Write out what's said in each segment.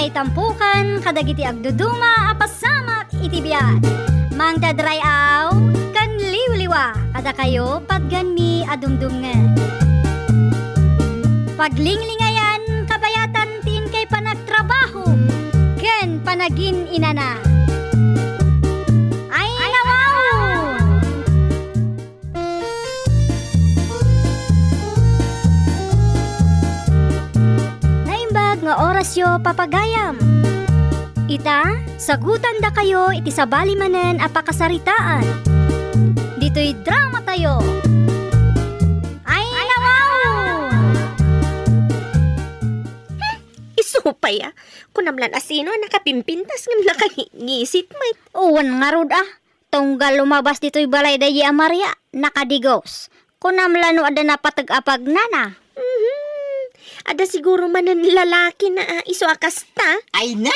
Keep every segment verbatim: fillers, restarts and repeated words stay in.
Itampukan kadagiti agduduma a pasamak iti biag. Mangted ray-aw ken liwliwa kadakayo patganmi a dumdumngeg. Paglinglingayan kabayatan ti inkay panagtrabaho ken panagin-inana. Ay, nawaw! Naimbag nga orasyo, papagayam. Ita, sagutandakayo iti sabali manen a pakasaritaan. Ditoy dramatayo. Ay, nawaw! Isu pay a. Kunam lan a sino a nakapimpintas ngem nakangisit met. Wen ngarud a. Tunggal lumabas ditoy balay daydi a Maria, nakadigos. Kunam la no adda napateg a pagnana. Mhm. Adda siguro manen lalaki na, ah, isu a kasta. Ay na!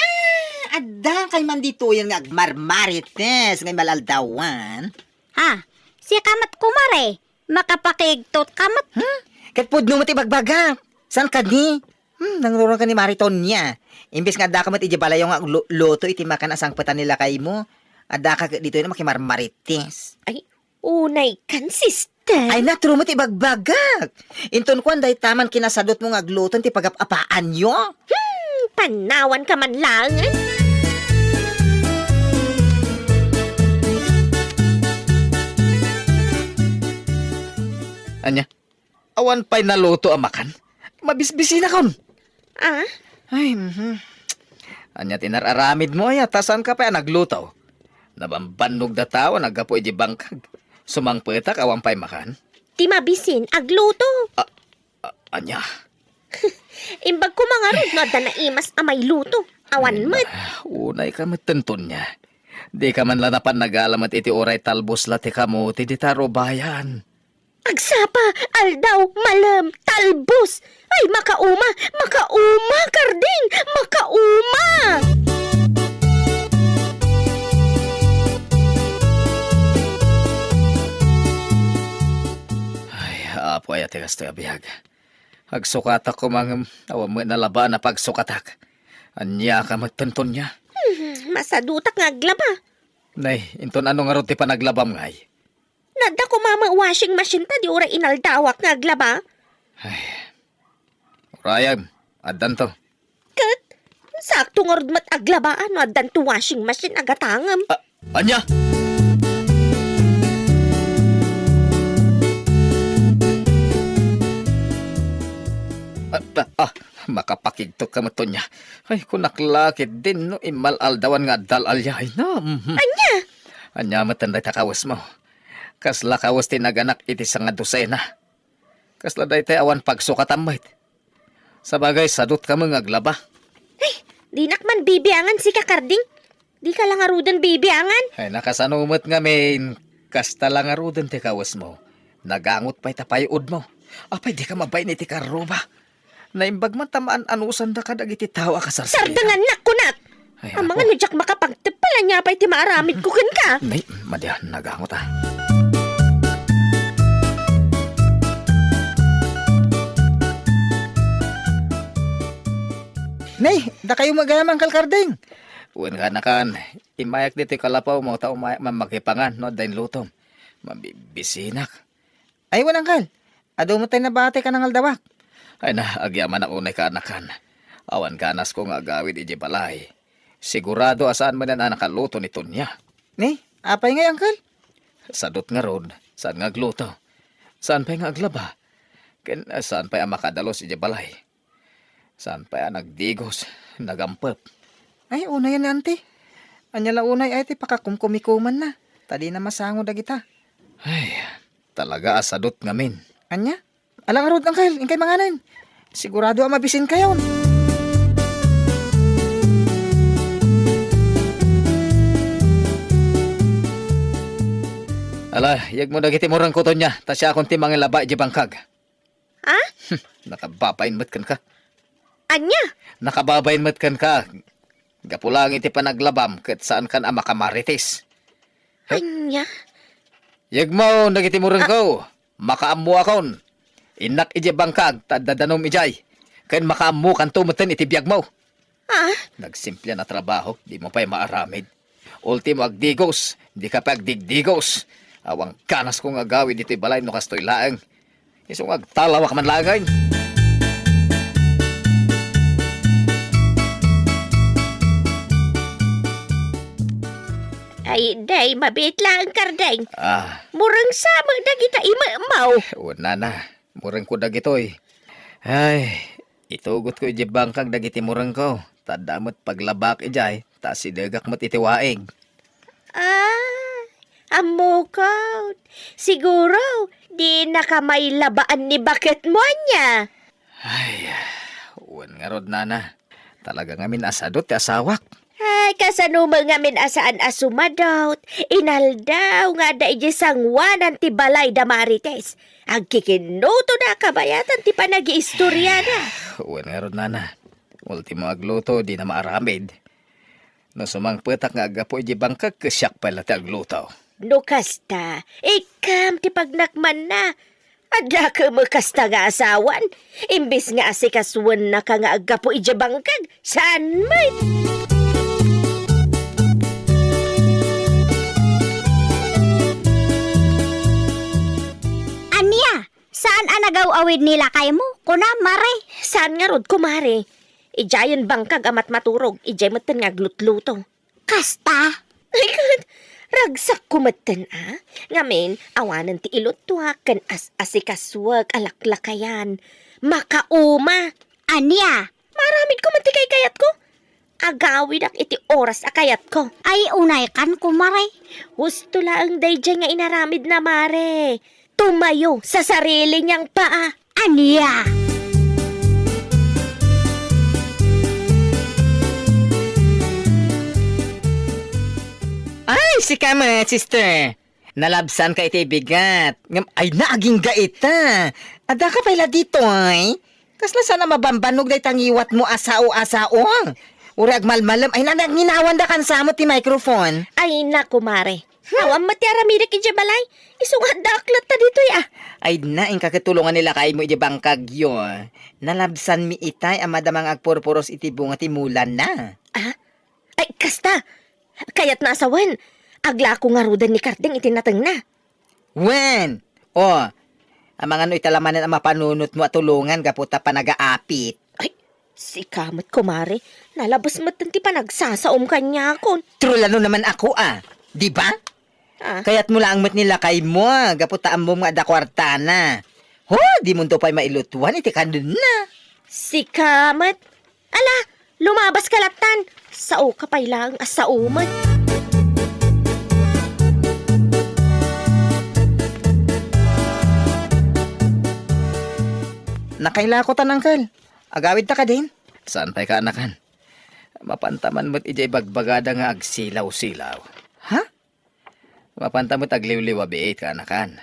Adda kay man ditoyen nga agmarmarites nga imal-aldawan. Ha? Sika met, kumare, makapakigtot ka met? Hmm? Ket pudno met ti bagbagak. Saan kadi? Hmm, nangruron ka ni Mari Tonia. Imbes nga addaka met idiay balayo nga aglu-, luto iti makan a sangpetan ni lakaymo, addaka ket ditoy no makimarmarites. Ay, unay kan, sister. Ay, naturom ti ibagbagak. Inton kuan, dayta man kinasadutmo nga agluton ti pagap-apaanyo. Hmm, panawan ka man laengen. Ania? Awan pay naluto a makan? Mabisbisinakon. Ah? Ay, mhm. Ania ti nar-aramidmo, aya, ta saan ka pay a nagluto? Nabambannog da tao a naggapu iti bangkag. Sumangpetak, awan pay makan? Ti mabisin, agluto. A-, a-, ania? Imbag koma ngarud no adda naimas a mailuto. Awan met. Ay, unay ka met, Tonia. Di ka man la napan nagala met iti uray talbos la ti kamote dita rubayan. Agsapa, aldaw, malem, talbos. Ay, makauma, makauma, Karding, makauma! Ay, Apo, aya ti kastoy a biag. Agsukatak koma ngem awan met nalabaan a pagsukatak. Ania ka met, Tonia? Hmm, masadutak nga aglaba. Nay, inton ano ngarud ti panaglabam ngay? Nadda koma met washing machine ta di uray inaldawak nga aglaba. Ay. Urayem, addanto. Ket, sakto ngarud met aglabaan no addanto washing machine a gatangem. A-, ania? Ah, ah, ah, makapakigtot ka met, Tonia. Ay, kunak la ketdin no immal-aldawan nga addal-alia. Ay, na, mhm. Ania? Ania met dayta kawesmo? Kasla kawes ti naganak iti sangadosena. Kasla daytay awan pagsukatam met. Sabagay, sadot ka met nga aglaba. Ay, dinak man bibiangan sika, Karding. Dika la ngaruden bibiangan. Ay, nakasano met ngamin, kasta la ngaruden ti kawesmo. Nagangot pay ta payuodmo. Apay, dika mabain iti karruba. Naimbag man ta maan-anusanda kadagiti tao a kasarsarinda. Sardengannak, kunak! Ay, amangan no diak makapagteppel, ania pay ti maaramidko kenka? Nay, madian, nagangot a. Nay, dakayo met gayam, Uncle Karding. Wen, kanakan, immayak ditoy kalapawmo ta umayak man makipangan no adda inlutom. Mabibisinak. Ay, wen, Uncle. Adu met tay nabati ka nangaldawak. Ay na, agyamanak unay, kanakan. Awan kanasko nga agawid idiay balay. Sigurado a saan manen a nakaluto ni Tonia. Ni, apay ngay, Uncle? Sadot ngarud, saan nga agluto? Saan pay nga aglaba? Ken, eh, saan pay a makadalus idiay balay? Saan pay a nagdigos, nagampep? Ay, unayen ni Auntie. Ania la unay ay ti pakakumkumikumanna, ta dina masango dagita. Ay, talaga a sadot ngamin. Ania? Ala ngarud, Uncle, inkay manganen. Sigurado a mabisinkayon. Ala, yegmo dagiti murengko, Tonia, ta siakon ti mangilaba idiay bangkag. Ha? Nakababain met kenka. Ania? Nakababain met kenka. Gapu laeng iti panaglabam ket saankan a makamarites. Ania? Yegmo dagiti murengko. Ah. Makaammoakon. Innak idiay bangkag ta adda danum idiay. Ken makaammokanto metten iti biagmo. Ah? Nagsimple a trabaho, dimo pay maaramid. Ultimo, agdigos, dika pay agdigdigos. Awan kanasko nga agawid ditoy balay no kastoy laeng. Isu nga agtalawak man laengen. Ay, day, mabiit laeng, Kardeng. Ah. Mureng sa met dagita imemmaw. Wen, nana, murengko dagitoy. Ay, itugotko idiay bangkag dagiti murengko. Ta adda met paglabak idiay, ta asidegak met iti waig. Ah, ammokon. Siguro, dinaka mailabaan ni baketmo, ania? Ay, wen ngarud, nana. Talaga ngamin a sadot ti asawak. Ay, kasano met ngamin a saan a sumadot, inaldaw nga adda idiay sangoanan ti balay da Marites. Agkikinnuto da kabayatan ti panagiistoriana. Wen ngarud, nana. Ultimo agluto, dina maaramid. No sumangpetak nga aggapu idiay bangkag, ket siak pay la ti agluto. No kasta, ikkam ti pagnakmanna. Adda ket met kasta nga asawan. Imbes nga asikasuennaka nga aggapu idiay bangkag, saan met? Ania? Saan a nagaw-awid ni lakaymo? Kuna, mare. Saan ngarud, kumare? Idiayen bangkag a matmaturog, idiay metten nga aglutluto. Kasta? Ay, ket, ragsakko metten, a? Ngamin, awanen ti iluttuak ken as-, asikasuek a laklakayan. Makauma. Ania? Maaramidko met ti kaykayatko. Agawidak iti oras a kayatko. Ay, unaykan, kumare. Husto laeng daydiay nga inaramidna, mare. Tumayo sa sarili niyang paa. Ania? Ay, sika met, sister. Nalabsanka iti bigat. Ngem, ay, naagingga ita. Addaka pay la ditoy? Kasla saan a mabambannog dayta ngiwatmo a sao a sao? Uray agmalmalem. Ay, na, nanginawanda kansa met ti microphone. Ay, naku, mare. Awan met ti aramidek idiay balay. Isu nga addaak latta ditoy, a. Ay na, inka ket tulongan ni lakaymo idiay bangkagyo. Nalabsanmi itay a madama nga agpurpuros iti bunga ti mulana. Ah? Ay, kasta! Kayatna a sawen, aglako ngaruden ni Kardeng iti natengna. Wen! O, amangan no ita la manen a mapanunotmo a tulongan gapu ta panagaapit. Ay, sika met, kumare. Nalabes metten ti panagsasaom kaniakon. Trulalo naman ako, a. Di ba? Ah. Kayatmo laeng met ni lakaymo, a, gapu ta ammom nga adda kuartana. Ho, dimonto pay mailutuan iti kanenna. Sika met. Ala, lumabaska lattan. Saoka pay laeng a sao met. Nakailakotan, Uncle. Agawidta kadin? Saan pay kaanakan? Mapanta man met idiay bagbagada nga agsilaw-silaw. Ha? Mapanta met agliwliwa biit kaanakan.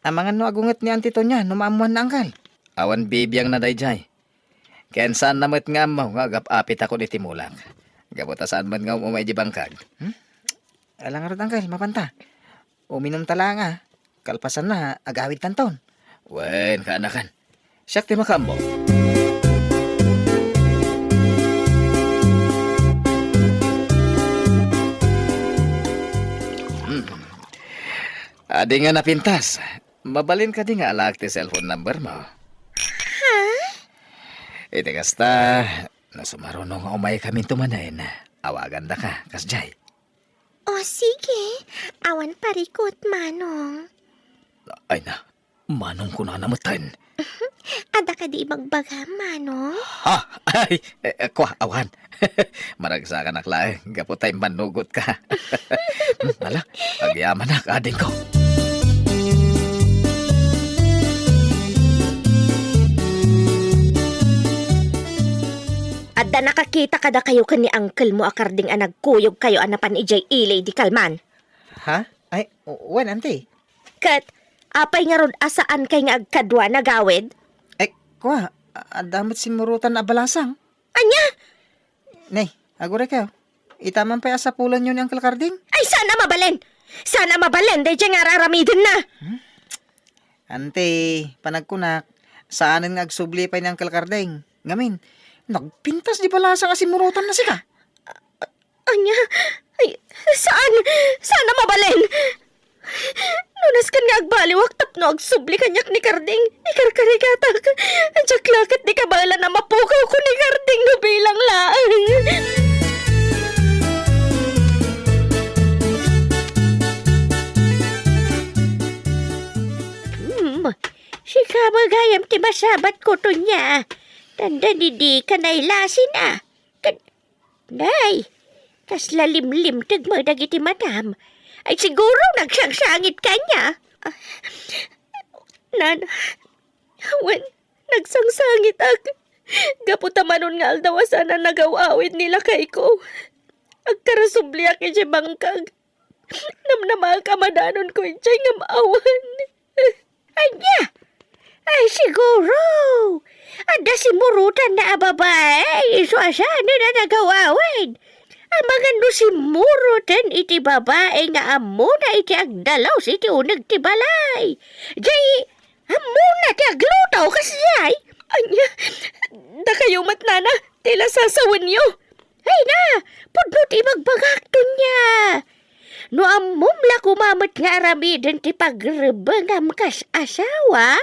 Amangan no agunget ni Auntie Tonia no maammoanna, Uncle. Awan bibiangna daydiay. Ken saanna met nga ammo nga agap-apit ako iti mulak. Gapu ta saan met nga um-umay di bangkag. Hmm? Ala ngarud, Uncle, mapanta. Uminumta laeng, a. Kalpasanna, agawidtanton. Wen, kaanakan. Siak ti makaammo. Hmm. Adi nga napintas. Mabalin kadi nga alaak ti cellphone number mo? Ha? Iti kasta, no sumaruno nga umaykaminto manen, awagandaka, kasdiay. O, sige. Awan parikut, Manong. Ay na, Manong kunana metten. Adda kadi ibagbaga, Manong? Ha? Ay, eh, eh, kua, awan. Maragsakanak laeng, gapu ta immanugotka. Hmm, ala, agyamanak, adingko. Adda nakakita kadakayo ken ni uncle mo a Karding a nagkuyogkayo a napan idiay ili idi kalman? Ha? Ay, wen, Auntie. Ket, apay ngarud a saankay nga agkadua nagawid? Ay, kua, a-, adda met simmurotan a balasang. Ania? Nay, aguray kayo. Ita man pay a sapulanyo ni Uncle Karding? Ay, saan a mabalin? Saan a mabalin daydiay nga ar-aramidenna? Hmm? Auntie, panagkunak, saanen nga agsubli pay ni Uncle Karding. Ngamin, Nagpintas di balasang a simmurutanna sika? Ania? Ay, saan? Saan a mabalin? No nasken nga agbaliwak tapno agsubli kaniak ni Karding, ikarkarigatak. Diak la ket di kabaelan a mapukawko ni Karding no bilang laeng. Hmm, sika met gayam ti masabatko, Tonia. Tanda ni di ka nailasina. Ket, nay, kasla limlimteg met dagiti matam. Ay, siguro nagsangsangit kaniak. Ah, nana, wen, nagsangsangitak. Gapu ta manon nga aldaw a saan a nagaw-awid ni lakayko, agkarasubliak idiay bangkag. Namnamaak a madanonko idiay ngem awan. Ania? Ay, siguro, adda simmurutanna a babai isu a saanen a nagaw-awid. Amangan no simmuruten iti babai nga ammona iti agdalus iti uneg ti balay. Jay, ammona ti agluto, kasdiay. Ania? Dakayo met, nana, ti la sasawenyo. Ay na, pudno ti ibagbagak, Tonia. No ammom la koma met nga aramiden ti pagrebbengam kas asawa,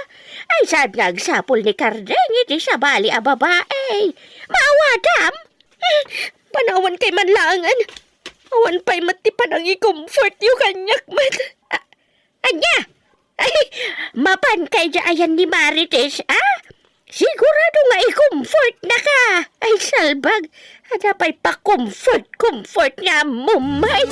ay saan nga agsapul ni Karding iti sabali a babai. Maawadam? Hmm, panawan kay man laengen. Awan pay met ti panangi-comfortyo kaniak met. A-, ania? Ay, mapan kay di ayan ni Marites, a? Sigurado nga i-comfort na ka. Ay, salbag. Ada pay pa-comfort, comfort nga ammomay.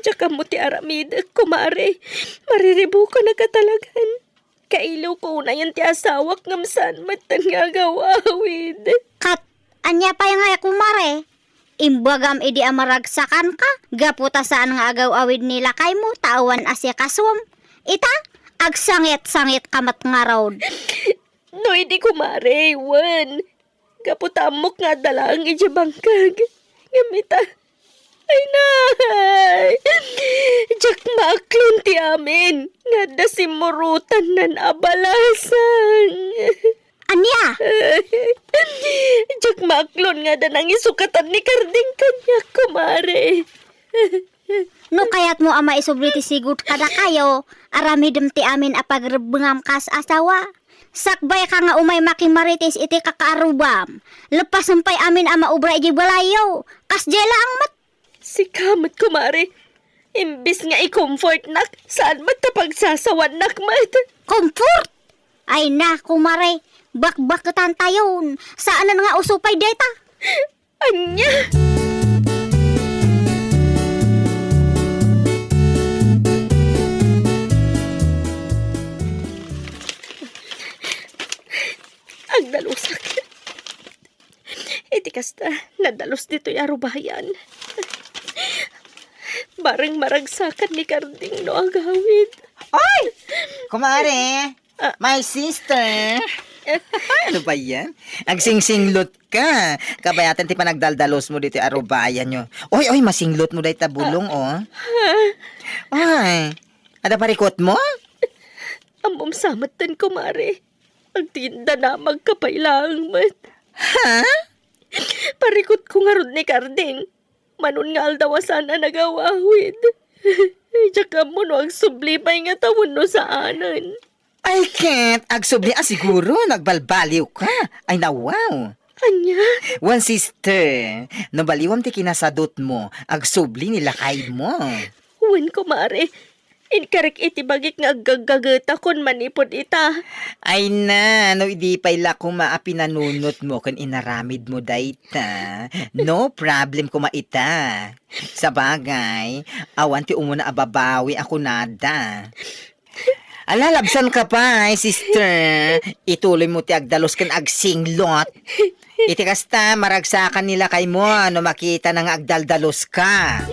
Diak ammo ti aramidek, kumare. Mariribukan na ka talagan. Kailiwko unayen ti asawak ngem saan metten nga agaw-awid. Ket ania pay nga, kumare? Imbagam idi a maragsakanka gapu ta saan nga agaw-awid ni lakaymo ta awan asikasuem. Ita, agsangit-sangit ka met ngarud. No idi, kumare, wen. Gapu ta ammok nga adda laeng idiay bangkag. Ngem ita, ay nay! Diak maaklon ti amin nga adda simmurutannan a balasang. Ania? Diak maaklon nga adda nangisukatan ni Karding kaniak, kumare. No kayatmo a maisubli ti sigud kadakayo, aramidem ti amin a pagrebbengam kas asawa. Sakbayka nga umay makimarites iti kakaarrubam. Leppasem pay amin a maubra idiay balayyo. Kasdiay laeng met. Sika met, kumare. Imbes nga i-comfortnak, saan met ta pagsasawannak met. Comfort? Ay na, kumare. Bakbaketantayon. Saanen nga uso pay dayta. Ania? Agdalusak. Iti kasta, nadalus ditoy a rubayan. Bareng maragsakan ni Karding no agawid. Oy! Kumare! Ah. My sister! Ano ba yan? Agsingsinglot ka. Kabayatan ti panagdaldalus mo ditoy a rubayan nyo. Oy, oy, masinglot mo dayta bulong, oh. Ay, ada parikot mo? Ammom sa metten, kumare. Agtinda na magkapay laeng met. Ha? Parikot ko ngarud ni Karding. Manon nga aldaw a saan a nagawawid. Diak ammo no agsubli pay nga ta wenno saanen. Ay, ket agsubli a siguro, nagbalbaliw ka. Ay, nawaw. Ania? Wen, sister, no baliwam ti kinasadutmo, agsubli ni lakaymo. Wen, kumare, inkarek iti bagik nga aggaggagetakon manipud ita. Ay na, no idi pay la koma a pinanunotmo ken inaramidmo dayta, no problem koma ita. Sabagay, awan ti umuna a babawi a kunada. Ala, labsan ka pay, sister. Ituloy mo ti agdalus ken agsinglot. Iti kasta, maragsakan ni lakaymo no makitana nga agdaldalus ka.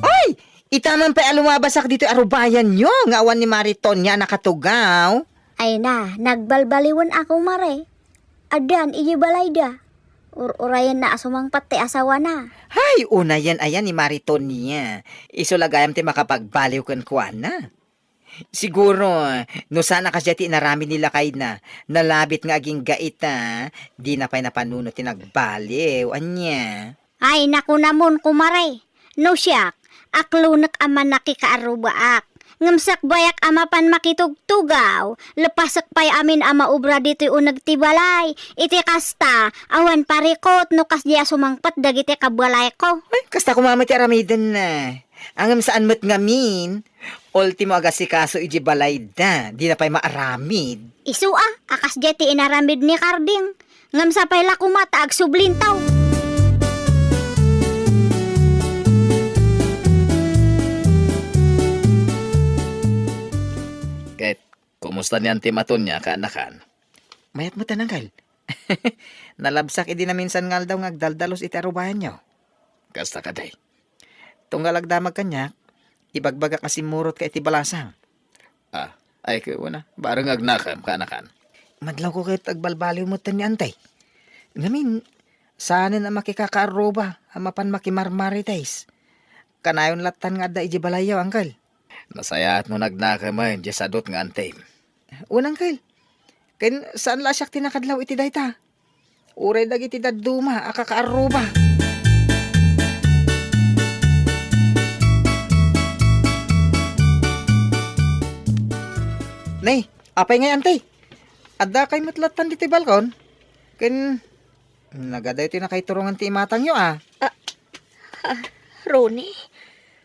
Ay! Ita man pay a lumabasak ditoy a rubayanyo nga awan ni Mari Tonia a nakatugaw. Ay na, nagbalbaliwen ako, mare. Addan iti balayda. Ur-urayenna a sumangpet ti asawana. Hay, unayen aya ni Mari Tonia. Isu la gayam ti makapagbaliw kenkuana. Siguro, no saan a kasdiay ti inaramid ni lakayna, nalabit nga agingga ita, dina pay napanunot ti nagbaliw. Ania? Ay, nakunamon, kumare. No siak, aklonek a manakikaarubaak. Ngem sakbayak a mapan makitugtugaw, lepasek pay amin a maubra ditoy uneg ti balay. Iti kasta, awan parikut no kasdiay a sumangpet dagiti kabalayko. Ay, kasta koma met ti aramidenna. Ngem saan met ngamin, ultimo agasikaso iti balayda, dina pay maaramid. Isu a, a kasdiay ti inaramid ni Karding. Ngem sapay la koma ta agsublinto. Ket, kumusta ni Auntie Matonia, kaanakan? Mayat met, Uncle. Nalabsak idi naminsan nga aldaw nga agdaldalos iti arubayanyo. Kasta kadi. Tunggal agdamag kaniak, ibagbagak a simmurotka iti balasang. Ah, ay, kuna, bareng agnakem, kaanakan. Madlawko ket agbalbaliw metten ni Antay. Ngamin, saanen a makikakaarruba a mapan makimarmarites. Kanayon lattan nga adda iti balayyo, Uncle. Nasayaat no nagnakemen, diay sadut nga Antay. Wen, Uncle. Ken saan la a siak ti nakadlaw iti dayta. Uray dagiti dadduma a kakaarruba. Nay, apay ngay, Antay? Addakay met lattan ditoy balkon? Ken nagadayo ti nakaiturongan ti imatangyo, a? Ah, ah, Ronnie?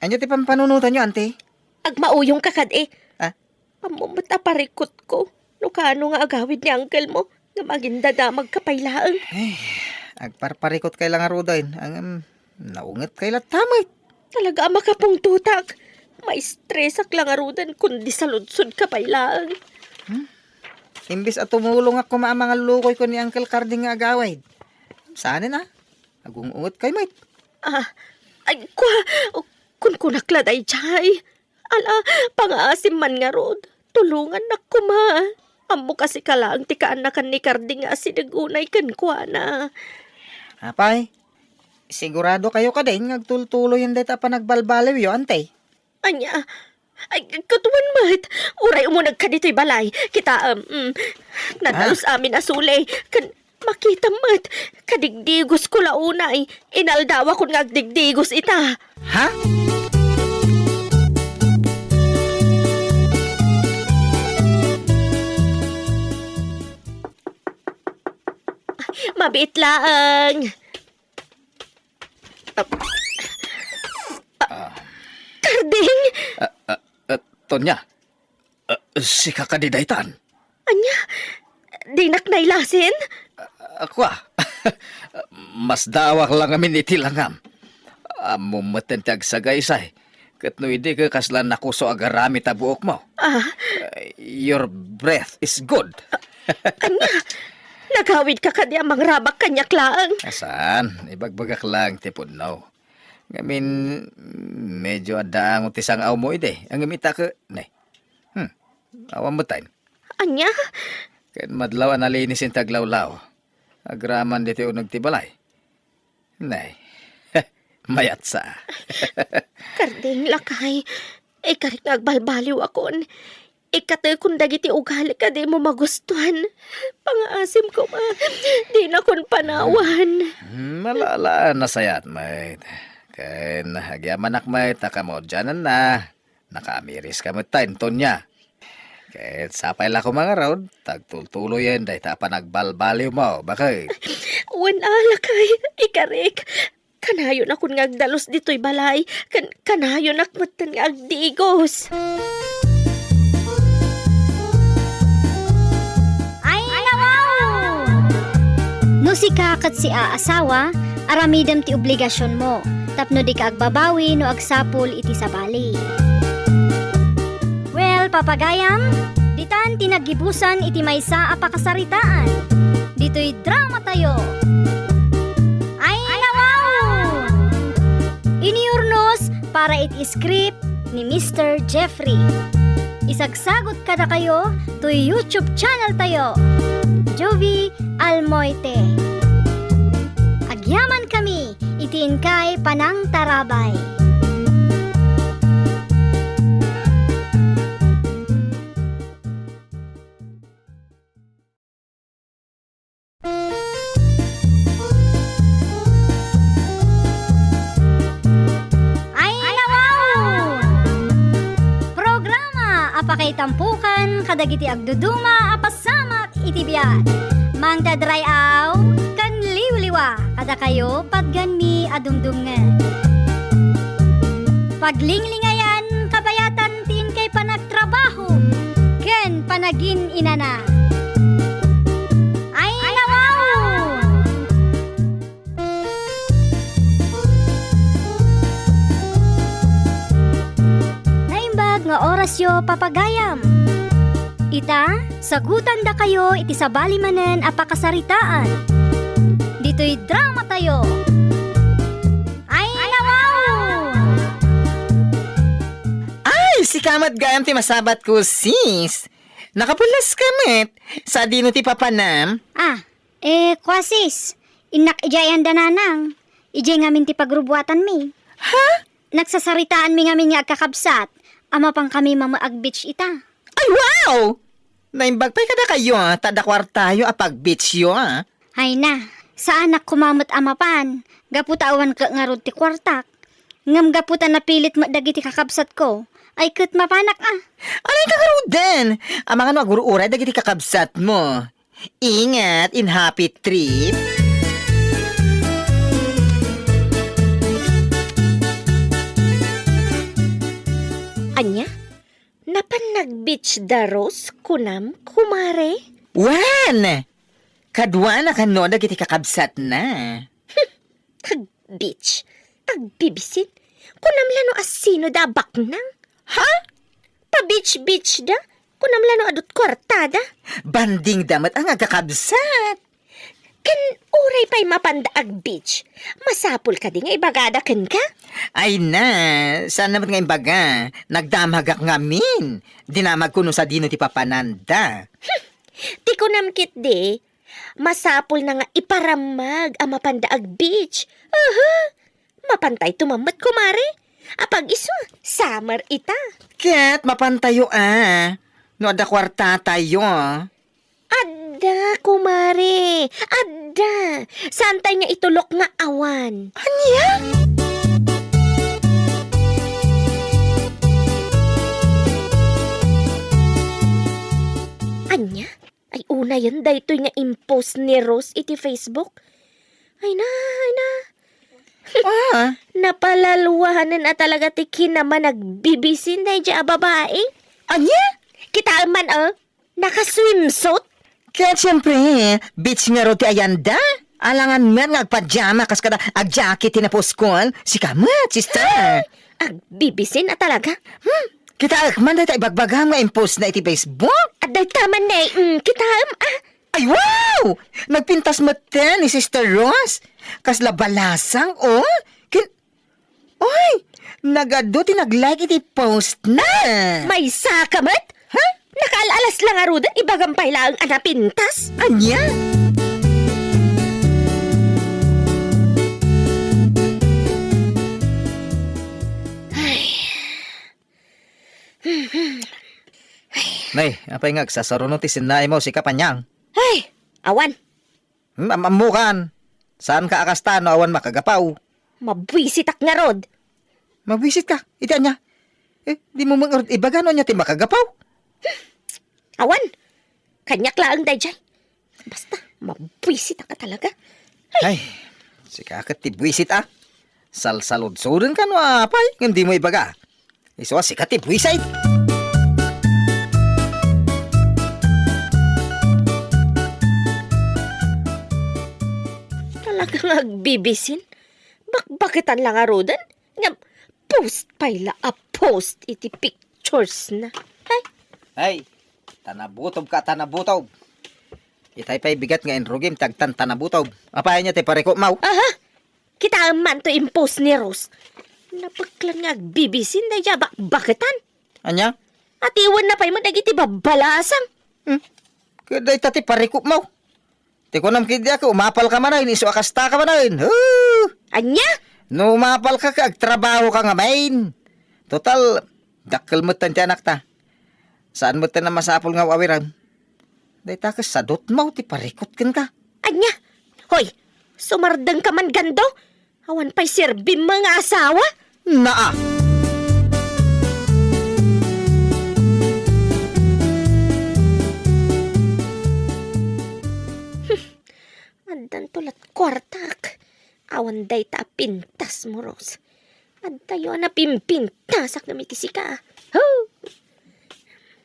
Ania ti pampanunotanyo, Antay? Agmauyongka kadi. Ah? Ammom met a parikutko no kaano nga agawid ni uncle mo nga mangindadamagka pay laeng. Ay, agparparikutkay la ngaruden, ngem naungetkay latta met. Talaga a makapungtotak. Maistresak la ngaruden kun di saludsodka pay laeng. Hmm? Imbes a tumulongak koma a mangallukoy ken ni Uncle Carding nga agawid. Saanen a? Agung-ungetkay met. Ah, ay, kua, kunkunak la daydiay. Ala, pangaasim man ngarud. Tulongannak koma. Ammok a sika laeng ti kaannakan ni Carding nga asideg unay kenkuana. Apay, sigurado kayo kadin nga agtultuloyen dayta a panagbalbaliwyo, Antay? Ania? Ay, ket wen met. Uray umunegka ditoy balay. Kitaem, mm, nadalus amin a suli. Ken makitam met. Kadigdigosko la unay. Inaldawakon nga agdigdigos ita. Ha? Mabiit laeng. Ah. Carding! Ah, ah, ah, Tonya, ah, sika kadi daytan? Ania? Dinak nailasin? Ah, kua, masdaawak la ngamin iti langam. Ammom metten ti agsagaysay. Ket no idi, ket kasla nakuso a garamit a buokmo. Ah. Eh, your breath is good. Ania? Nagawidka kadi a mangrabak kaniak laeng? Ah, saan? Ibagbagak laeng ti pudno. Ngamin, medyo adda ango ti sang-awmo idi. Ngem ita ket, ne. Hmm. Awan metten. Ania? Ken madlaw a nalinis ti aglawlaw. Agraman ditoy uneg ti balay. Nay, mayatsa. Carding, lakay, ikarik nga agbalbaliwakon. Ikkatekon dagiti ugalik a dimo magustuan. Pangaasim koma, dinakon panawan. Hmm, ala, ala, nasayaat met. Ken agyamanak met a kamaudiananna. Nakaamiriska met ta, Tonya. Ket sapay la koma ngarud, ta agtultuloyen dayta a panagbalbaliwmo, baket. Wen a, lakay, ikarik. Kanayonakon nga agdalus ditoy balay, ken kanayonak metten nga agdigos. Ay, nawaw! No sika ket siaasawa, aramidem ti obligasionmo tapno dika agbabawi no agsapul iti sabali. Well, papagayam, ditan ti naggibusan iti maysa a pakasaritaan. Ditoy dramatayo. Ay, nawaw! Inurnos para iti script ni Mister Jeffrey. Isagsagot kadakayo toy YouTube channel tayo, Jovie Almoite. Agyamankami iti inkay panangtarabay. Ayna wow! Programa a pakaitampokan kadagiti agduduma a pasamak iti biag. Mangted ray-aw ken liwliwa kadakayo patgenmi a dumdumngeg. Paglinglingayan kabayatan ti inkay panagtrabaho ken panagin-inana. Ayna wow! Naimbag nga orasyo, papagayam. Ita, sagutandakayo iti sabali manen a pakasaritaan. Ditoy dramatayo. Ayna wow! Ay, sika met gayam ti masabatko, sis. Nakapullas ka met. Sadino ti papanam? Ah, Eh, kua, sis, innak idiay anda nanang. Idiay ngamin ti pagrubuatanmi. Ha? Nagsasaritaanmi ngamin nga agkakabsat a mapankami mama ag-beach ita. Ay, wow! Naimbag pay kadakayo, ta adda kuartayo a pag-beachyo, a. Ay na, saanak koma met a mapan, gapu ta awan ket ngarud ti kuartak. Ngem gapu ta napilit met dagiti kakabsatko, ay ket mapanak a. Anay ka ngaruden? Amangan no agur-uray dagiti kakabsatmo. Ingat in happy trip. Ania? Napan nag-beach da Rose, kunam, kumare? Wen! Kaduana kano dagiti kakabsatna. Ag-beach? Agbibisin? Kunam la no asino da a baknang? Ha? Pa-beach-beach da? Kunam la no adut kuartada? Banding da met a nga agkakabsat. Ken uray pay mapanda ag-beach, masapul kadi nga ibagada kenka? Ay na, saan na met nga imbaga? Nagdamagak ngamin. Dinamagko no sadino ti papananda. Hmm, ti kunam ketdi, masapul na nga iparammag a mapanda ag-beach. Aha! Mapantayto man met, kumare. Apag-isu, summer ita. Ket mapantayo a. No adda kuartatayo. Adda, kumare. Adda. Saantay nga itulok nga awan. Ania? Ania? Ay, unayen daytoy nga impost ni Rose iti Facebook. Ay na, ay na. Ah. Napalalwanen a talaga ti kinamanagbibisin daydiay a babai. Ania? Kitaem man, oh. Naka-swimsuit? Ket siempre, beach ngarud ti ayanda. Alangan met nga agpajama kas kada agjacket ti naposkon. Sika met, sister. Agbibisin a talaga. Hmm? Kitaek man dayta ibagbagam nga impost na iti Facebook. Adda ita man ne, mm, kitaem, ah. Ay, wow! Nagpintas met ten ni Sister Rose. Kasla balasang, oh. Kin-, oy, nagadu ti nag-like iti post na. Maysa ka met? Ha? Nakaal-alas la ngaruden, ibagam pay laeng a napintas. Ania? Ay. Nay, apay nga agsasaruno ti sinnaimo, sika paniang? Ay, awan. Hmm, am-, ammokan. Saanka a kasta no awan makagapaw? Mabuisitak ngarud. Mabuisitka? Iti ania? Eh, dimo man ngarud ibaga no ania ti makagapaw? Awan. Kaniak laeng daydiay. Basta, mabuisitak a talaga. Ay, sika ket ti buisit a. Salsaludsodenka no apay ngem dimo ibaga. Isu a sika ti buisit. Talaga nga agbibisin. Bakbaketan la ngaruden. Ngem, post pay la a post iti pictures na. Hay! Hay! Tanabutobka, tanabutob. Itay pay bigat nga inrugim ti agtantanabutob. Apay ania ti parikutmaw? Aha! Kitaem man to impost ni Rose. Nabeklan nga agbibisin daydiay a bakbaketan. Ania? Atiwenna pay met dagiti babbalasang. Hmm? Ket dayta ti parikutmaw. Ti kunam ketdi a, umapalka manen, isu a kastaka manen. Huh! Ania? No umapalka, agtrabahoka ngamin. Total, dakkel metten ti anakta. Saan metten a masapul nga aw-awiran. Dayta ket sadutmo ti parikut kenka. Ania? Hoy, sumardengka man, Gando? Awan pay serbim nga asawa? Naa! Addanto lat kuartak. Awan dayta a pintasmo, Rose. Addayo a napimpintasak ngem iti sika. Huh!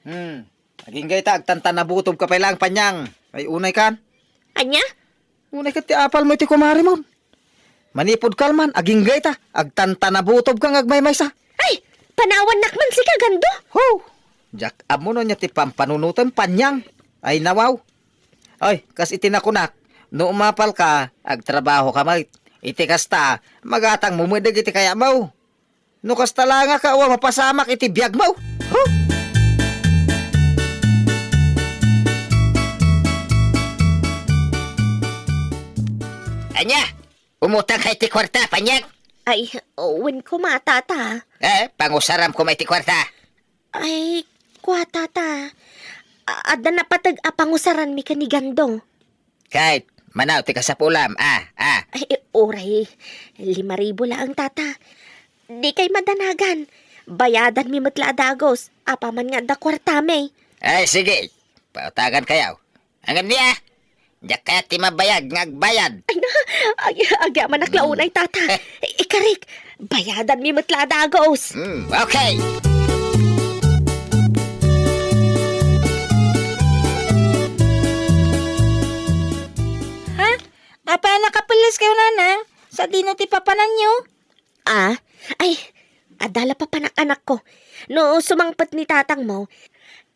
Hmm. Agingga ita, agtantanabutobka pay laeng, Panyang. Ay, unay kan? Ania? Unay ket ti apalmo iti kumaremon. Manipud kalman, agingga ita, agtantanabutobka nga agmaymaysa. Ay, panawannak man sika, Gando. Ho! Diak ammo no ania ti pampanunotem, Panyang. Ay, nawaw. Ay, kas iti nakunak, no umapalka, agtrabahoka met. Iti kasta, magatangmo met dagiti kayatmo. No kasta la nga, awan mapasamak iti biagmo. Huh? Ania? Umutangka iti kuarta, Panyang? Ay, wen koma, Tata. Eh, pangusaram koma iti kuarta. Ay, kua, Tata. A-, adda napateg a pangusaranmi ken ni Gando. Ket, manaw ti kasapulam, a, a. Ay, uray, lima ribu laeng, Tata. Dikay madanagan. Bayadanmi met la a dagus, apaman nga adda kuartami. Ay, sige. Pautagankayo. Ngem ni a, diak kayat ti mabayag nga agbayad. Ay na, ay, agyamanak la unay, Tata. Ikarik, bayadanmi met la a dagus. Hmm, okay. Ha? Apay a nakapelles kayo, Nana? Sadino ti papananyo? Ah? Ay, adda la papanak, anakko. No sumangpet ni tatangmo,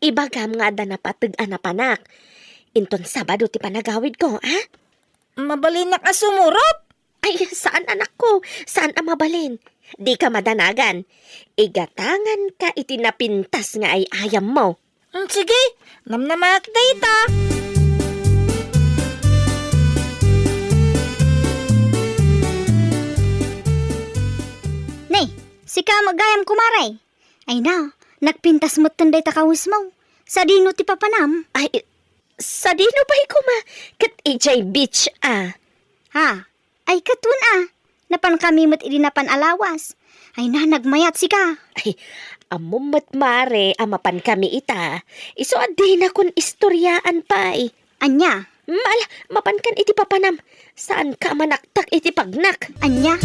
ibagam nga adda napateg a napanak. Inton Sabado ti panagawidko, ah? Mabalinnak a sumurob? Ay, saan, anakko. Saan a mabalin. Dika madanagan. Igatanganka iti napintas nga ay-ayammo. Mm, sige, namnamaak dayta. Nay, sika met gayam, kumare. Ay na, nagpintas metten dayta kawesmo. Sadino ti papanam? Ay, sadino pay koma? Ket idiay beach, a. Ha? Ay, ket wen a, napankami met idi napan a lawas. Ay na, nagmayat sika. Ay, ammom met, mare, a mapankami ita. Isu a dinakon istoriaan pay. Ania? Mm, ala, mapankan iti papanam. Saanka a manaktak iti pagnak. Ania?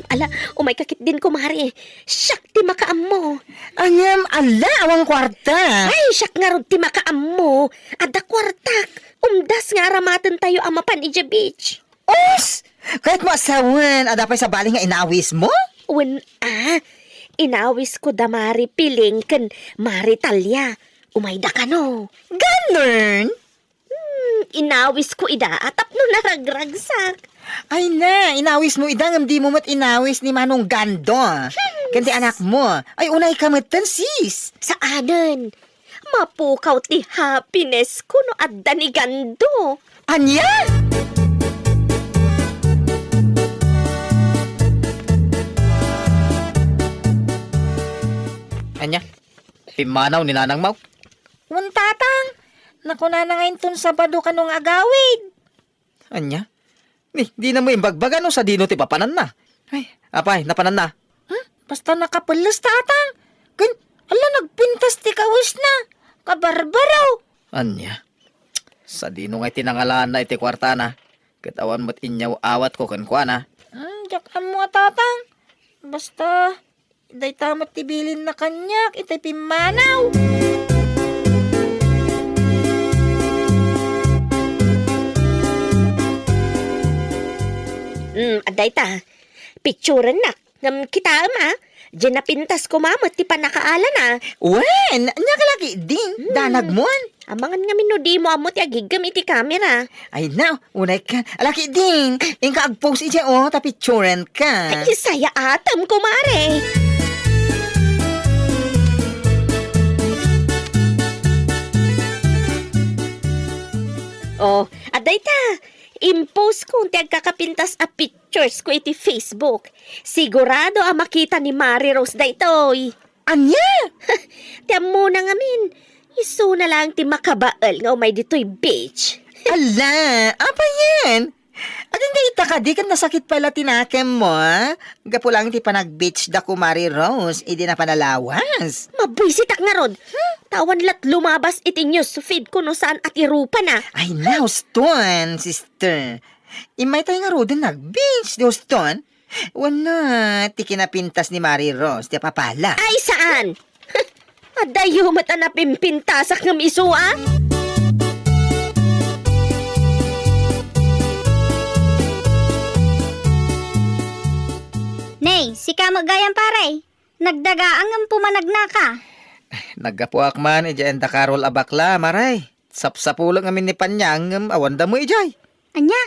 Ala, umayka ketdin, kumare. Siak ti makaammo. Ngem, ala, awan kuarta. Ay, siak ngarud ti makaammo. Adda kuartak. Umdas nga aramatentayo a mapan idiay beach. Us! Kayatmo a sawen, adda pay sabali nga inawismo? Wen a, inawisko da Mari Piling ken Mari Talia. Umayda kano. Ganun? Hmm, inawisko ida a tapno naragragsak. Ay na, inawismo ida ngem dimo met inawis ni Manong Gando. Hmm. Ken ti anakmo. Ay, unayka metten, sis. Saanen. Mapukaw ti happiness-ko no adda ni Gando. Ania? Ania? Pimmanaw ni nanangmo? Wen, tatang. Nakunana nga inton Sabado kano nga agawid. Ania? Ni, dinamo imbagbaga no sadino ti papananna. Ay, apay, napananna? Hmm? Basta nakapelles, tatang. Ken, ala, nagpintas ti kawesna. Kabarbaro. Ania? Sadino nga iti nangalaanna iti kuartana? Ket awan met inyaw-awatko kenkuana. Hmm, diak ammo a, tatang. Basta, dayta met ti bilinna kaniak iti pimmanaw. Hmm, adda ita. Picturennak. Ngem kitaem a, diay napintas koma met ti pannakaalana. Wen, ania ka laki din, hmm, danagmon. Amangan ngamin no dimo ammo ti agiggem iti kamera. Ay na, unay ka. Laki din, inka agpost idiay, o, ta picturen ka. Ay, sayaat, kumare. Oh, adda ita. Impost ko ti agkakapintas a pictures ko iti Facebook. Sigurado a makita ni Mari Rose daytoy. Ania? Ti ammona ngamin, isuna laeng ti makabael nga umay ditoy beach. Ala, apay yen? Agingga ita kadi ket nasakit pay la ti nakemmo, a? Gapu laeng ti panag-beach da Kumari Rose idi napan a lawas. Mabuisitak ngarud. Hmm? Ta awan lat lumabas iti news feed ko no saan a ti rupana. Ay, na, huston, sister. Immay tay ngaruden nag-beach, di huston? Wenno, ti kinapintas ni Mari Rose, ti apapala. Ay, saan? Adayo met a napimpintasak ngem isu, a? Nay, sika met gayam, pare. Nagdagaan ngem pumanagnaka. Naggapuak man idiay indakaro a bakla, Mari. Sapsapulek ngamin ni Panyang ngem awan damo idiay. Ania?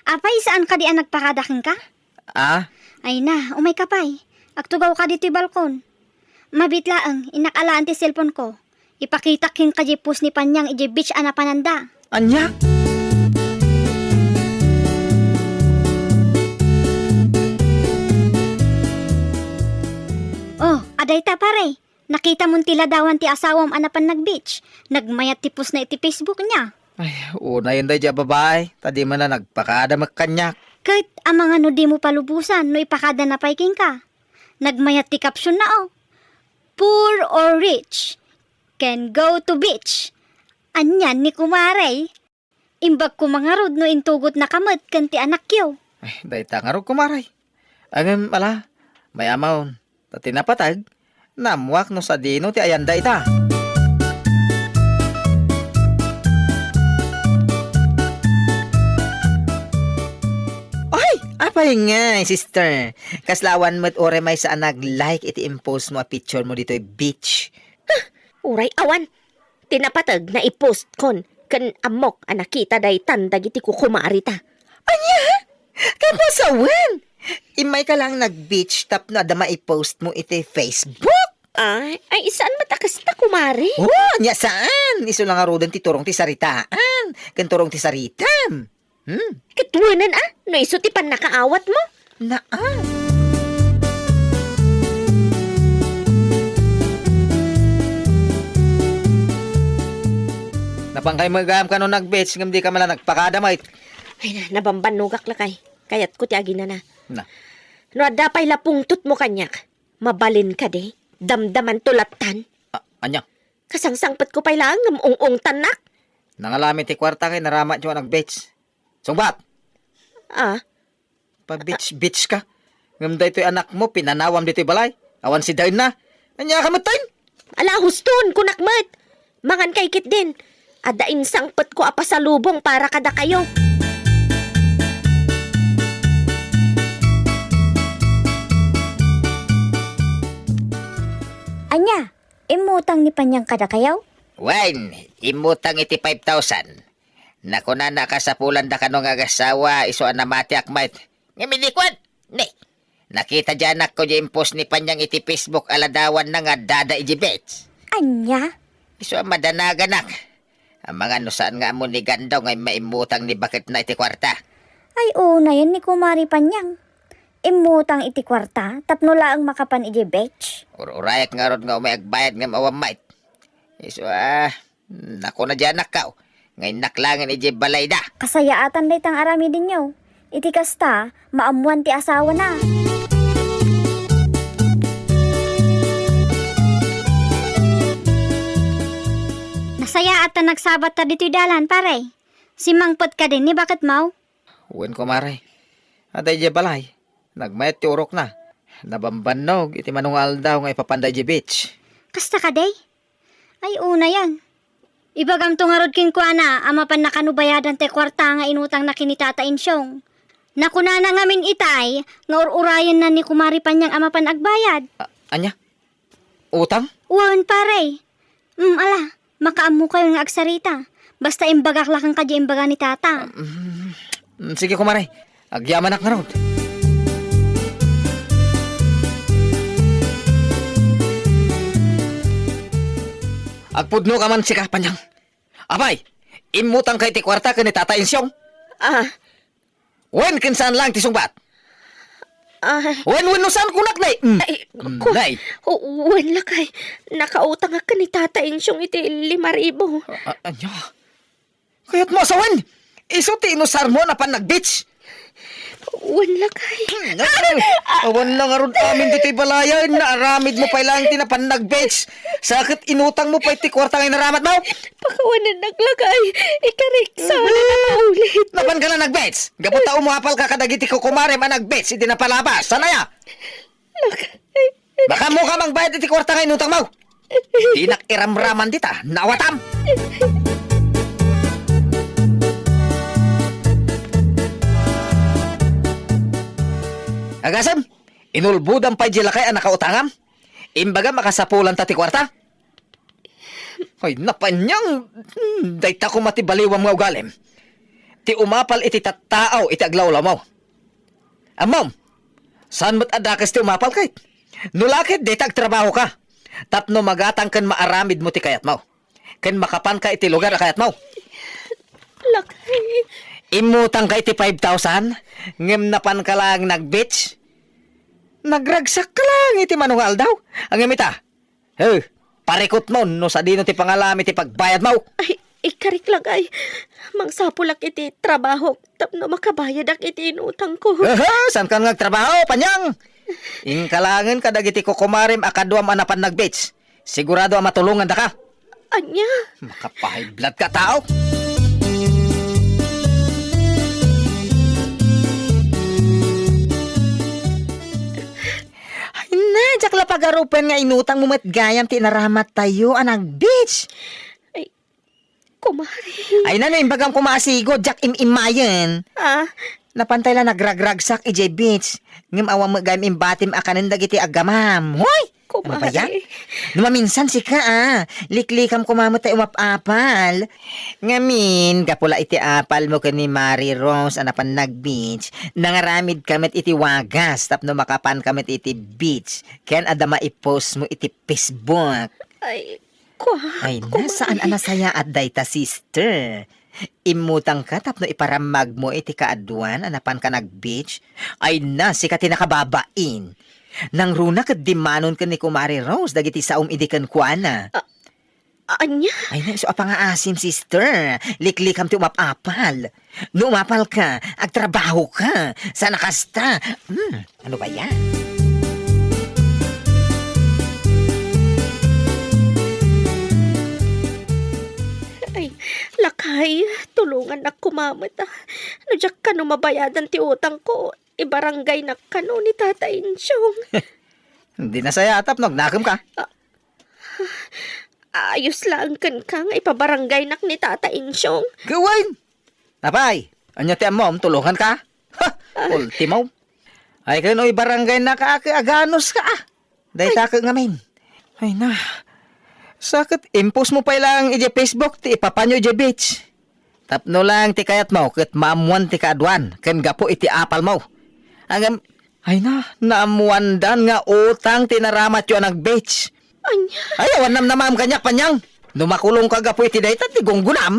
Apay, saan kadi a nagpakada kenka? Ah? Ay na, umayka pay. Agtugawka ditoy balkon. Mabiit laeng, innak alaen ti cellphone ko. Ipakitak kenka diay post ni Panyang idiay beach a napananda. Ania? Oh, adayta, pare. Nakitam ti ladawan ti asawam a napan nag-beach. Nagmayat ti postna iti Facebook niya. Ay, unayen daydiay a babai, ta di man la nagpakada met kaniak. Ket amangan no dimo palubosan no ipakadana pay kenka. Nagmayat ti captionna, oh. Poor or rich, can go to beach. Anian ni kumare. Imbag koma ngarud no intugotnaka met ken ti anakyo. Ay, dayta ngarud, kumare. Ngem ala, mayamaon, ta ti napateg, naammoak no sadino ti ayanda ita. Ay, apay ngay, sister? Kasla awan met uray maysa a nag-like iti impost mo a picture mo ditoy beach. Huh, uray awan. Ti napateg, naipostkon, ken ammok a nakita daytan dagiti kukumarita. Ania? Kabasawen! Immayka laeng nag-beach tapno adda maipost mo iti Facebook? Ay, ay, saan met a kasta, kumare? Oh, ania saan? Isu la ngaruden ti turong ti saritaan, ken turong ti saritam. Hmm? Ket wenen a, no isu ti pannakaawatmo? Naa. Napankay met gayam kano nag-beach ngem dika man la nagpakada met. Ay na, nabambannogak lakay. Kayatko ti aginana. Na. No adda pay la pungtotmo kaniak, mabalin kadi? Damdamanto lattan. A-, ania? Kasangsangpetko pay laeng ngem ung-ungtannak. Nangalami ti kuarta ken naramatyo a nag-beach. Sungbat! Ah? Pa-beach-beach ka. Ngem daytoy anakmo, pinanawam ditoy balay. Awan sidaenna. Ania ka metten? Ala, huston, kunak met. Mangan kay ketdin. Adda insangpetko a pasalubong para kadakayo. Ania? Immutang ni Panyang kadakayo? Wen, immutang iti five thousand. Nakunana a kasapulanda kano nga agasawa, isu a namatiak met. Ngem idi kuan, ne, nakita di anakko di impost ni Panyang iti Facebook a ladawanna nga addada iti beach. Ania? Isu a madanaganak. Amangan no saan nga ammo ni Gandaw nga immaimmutang ni baketna iti kuarta. Ay, unayen ni Kumari Panyang. Immutang iti kuarta tapno laeng makapan idiay beach. Ur-urayak ngarud nga umay agbayad ngem awan met. Isu a, nakuna di anakko nga innak laengen idiay balayda. Kasayaatan dayta nga aramidenyo. Iti kasta, maammoan ti asawana. Nasayaat ta nagsabatta ditoy dalan, pare. Simmangpet kadin ni baketmo? Wen, kumare. Adda idiay balay. Nagmayat ti urokna. Nabambannog iti mano nga aldaw nga ipapanda idiay beach. Kasta kadi? Ay, unayen. Ibagamto ngarud kenkuana a mapanna kano bayadan ti kuarta nga inutangna ken ni Tata Insyong. Nakunana ngamin itay nga ur-urayenna ni Kumari Panyang a mapan agbayad. A-, ania? Utang? Wen, pare. Mm, ala, makaammokayon nga agsarita. Basta imbagak la kenka diay imbaga ni Tata. Mm, mm, sige, kumare. Agyamanak ngarud. Agpudno ka man, sika, Panyang. Apay, Immutangka iti kuarta ken ni Tata Insyong? Ah. Wen ken saan laeng ti sungbat? Ah. Wen, wenno saan kunak, nay? Mm. Ay, Mm, ku-, nay. Wen, lakay. Nakautangak ken ni Tata Insyong iti lima ribu. A-, a-, ania? Kayatmo a sawen? Isu ti inusarmo a pannag-beach? Wen, lakay. Hmm, ay, awan na ngarud amin ditoy balay, naaramidmo pay laeng ti napannag-beach. Sa ket inutangmo pay ti kuarta nga inaramatmo? Pakawanennak, lakay. Ikarik sana Mhm. nakaulit. Napanka la nag-beach? Gapu ta umapalka kadagiti kukumarem a nag-beach iti napalabas. Saan aya? Lakay. Baka ammok a mangbayad iti kuarta nga inutangmo. Dinak iramraman dita, naawatam. Agasem, inulbodam pay di lakay a nakautangam. Imbagam a kasapulanta ti kuarta. Ay, napanyang, hmm, dayta koma ti baliwam nga ugalim. Ti umapal iti tattaaw iti aglawlawmo. Ammom, saan met a dakes ti umapal ket? No la ket, dita agtrabahoka. Tapno magatang ken maaramidmo ti kayatmo. Ken makapanka iti lugar a kayatmo. Lakay. Immutangka iti five thousand, ngem napanka laeng nag-beach. Nagragsakka laeng iti mano nga aldaw. Ngem ita, He, parikutmo no sadino ti pangalam iti pagbayadmo. Ay, ikarik lakay. Mangsapulak iti trabahok tapno makabayadak iti inutangko. Aha, saankan nga agtrabaho, Panyang? Inka laengen kadagiti kukumarem a kaduam a napannag-beach. Sigurado a matulongandaka. Ania? Makapahiblad ka tao. Ay na, diak la pagarupen nga inutangmo met gayam ti inaramattayo a nag-beach. Ay, kumare. Ay na, no imbagam koma a sigud, diak im-immayen. Ah? Napantay la nagragragsak idiay beach. Ngem awan met gayam imbatim a kanen dagiti aggamam. Hoy! Ano ba yan? Kumare. No maminsan sika, ah. Liklikam koma met tay umap-apal. Ngamin, gapu la iti apalmo ken ni Mari Rose a napan nag-beach, nangaramidka met iti wagas tapno makapanka met iti beach. Ken adda maipost mo iti Facebook. Ay, kua-, Ay na, kumare. Saan a nasayaat dayta, sister? Immutangka tapno iparammagmo iti kaaduan a napanka nag-beach? Ay na, sika ti nakababain. Nangruna ket dimmanon ken ni Kumare Rose dagiti saom idi kenkuana. A-, ania? Ay na, isu a pangaasim, sister. Liklikam ti umap-apal. No umapalka, agtrabahoka. Saan a kasta? Hmm. Ano ba yan? Ay, lakay, tulongannak koma met, ah. No diak kano mabayadan ti utangko, ibarangaynak kano ni Tata Insyong. Di nasayaat no agnakemka. Ah, ayos laeng kenka nga ipabarangaynak ni Tata Insyong. Gawain! Apay, ania ti ammom, tulonganka? Ha! Ah. Ultimo. Ay, ken no ibarangaynaka, ket aganuska, ah. Dayta Ay. Ket ngamin. Ay na. Sa ket impost mo pay laeng idiay Facebook ti ipapanyo idiay beach. Tapno laeng ti kayatmo ket maammoan ti kaaduan ken gapu iti apalmo. Ngem, ay na, naammoandan nga utang ti naramatyo a nag-beach. Ania? Ay, awan namnamaem kaniak, Panyang. No makulongka gapu iti dayta, ti gunggonam.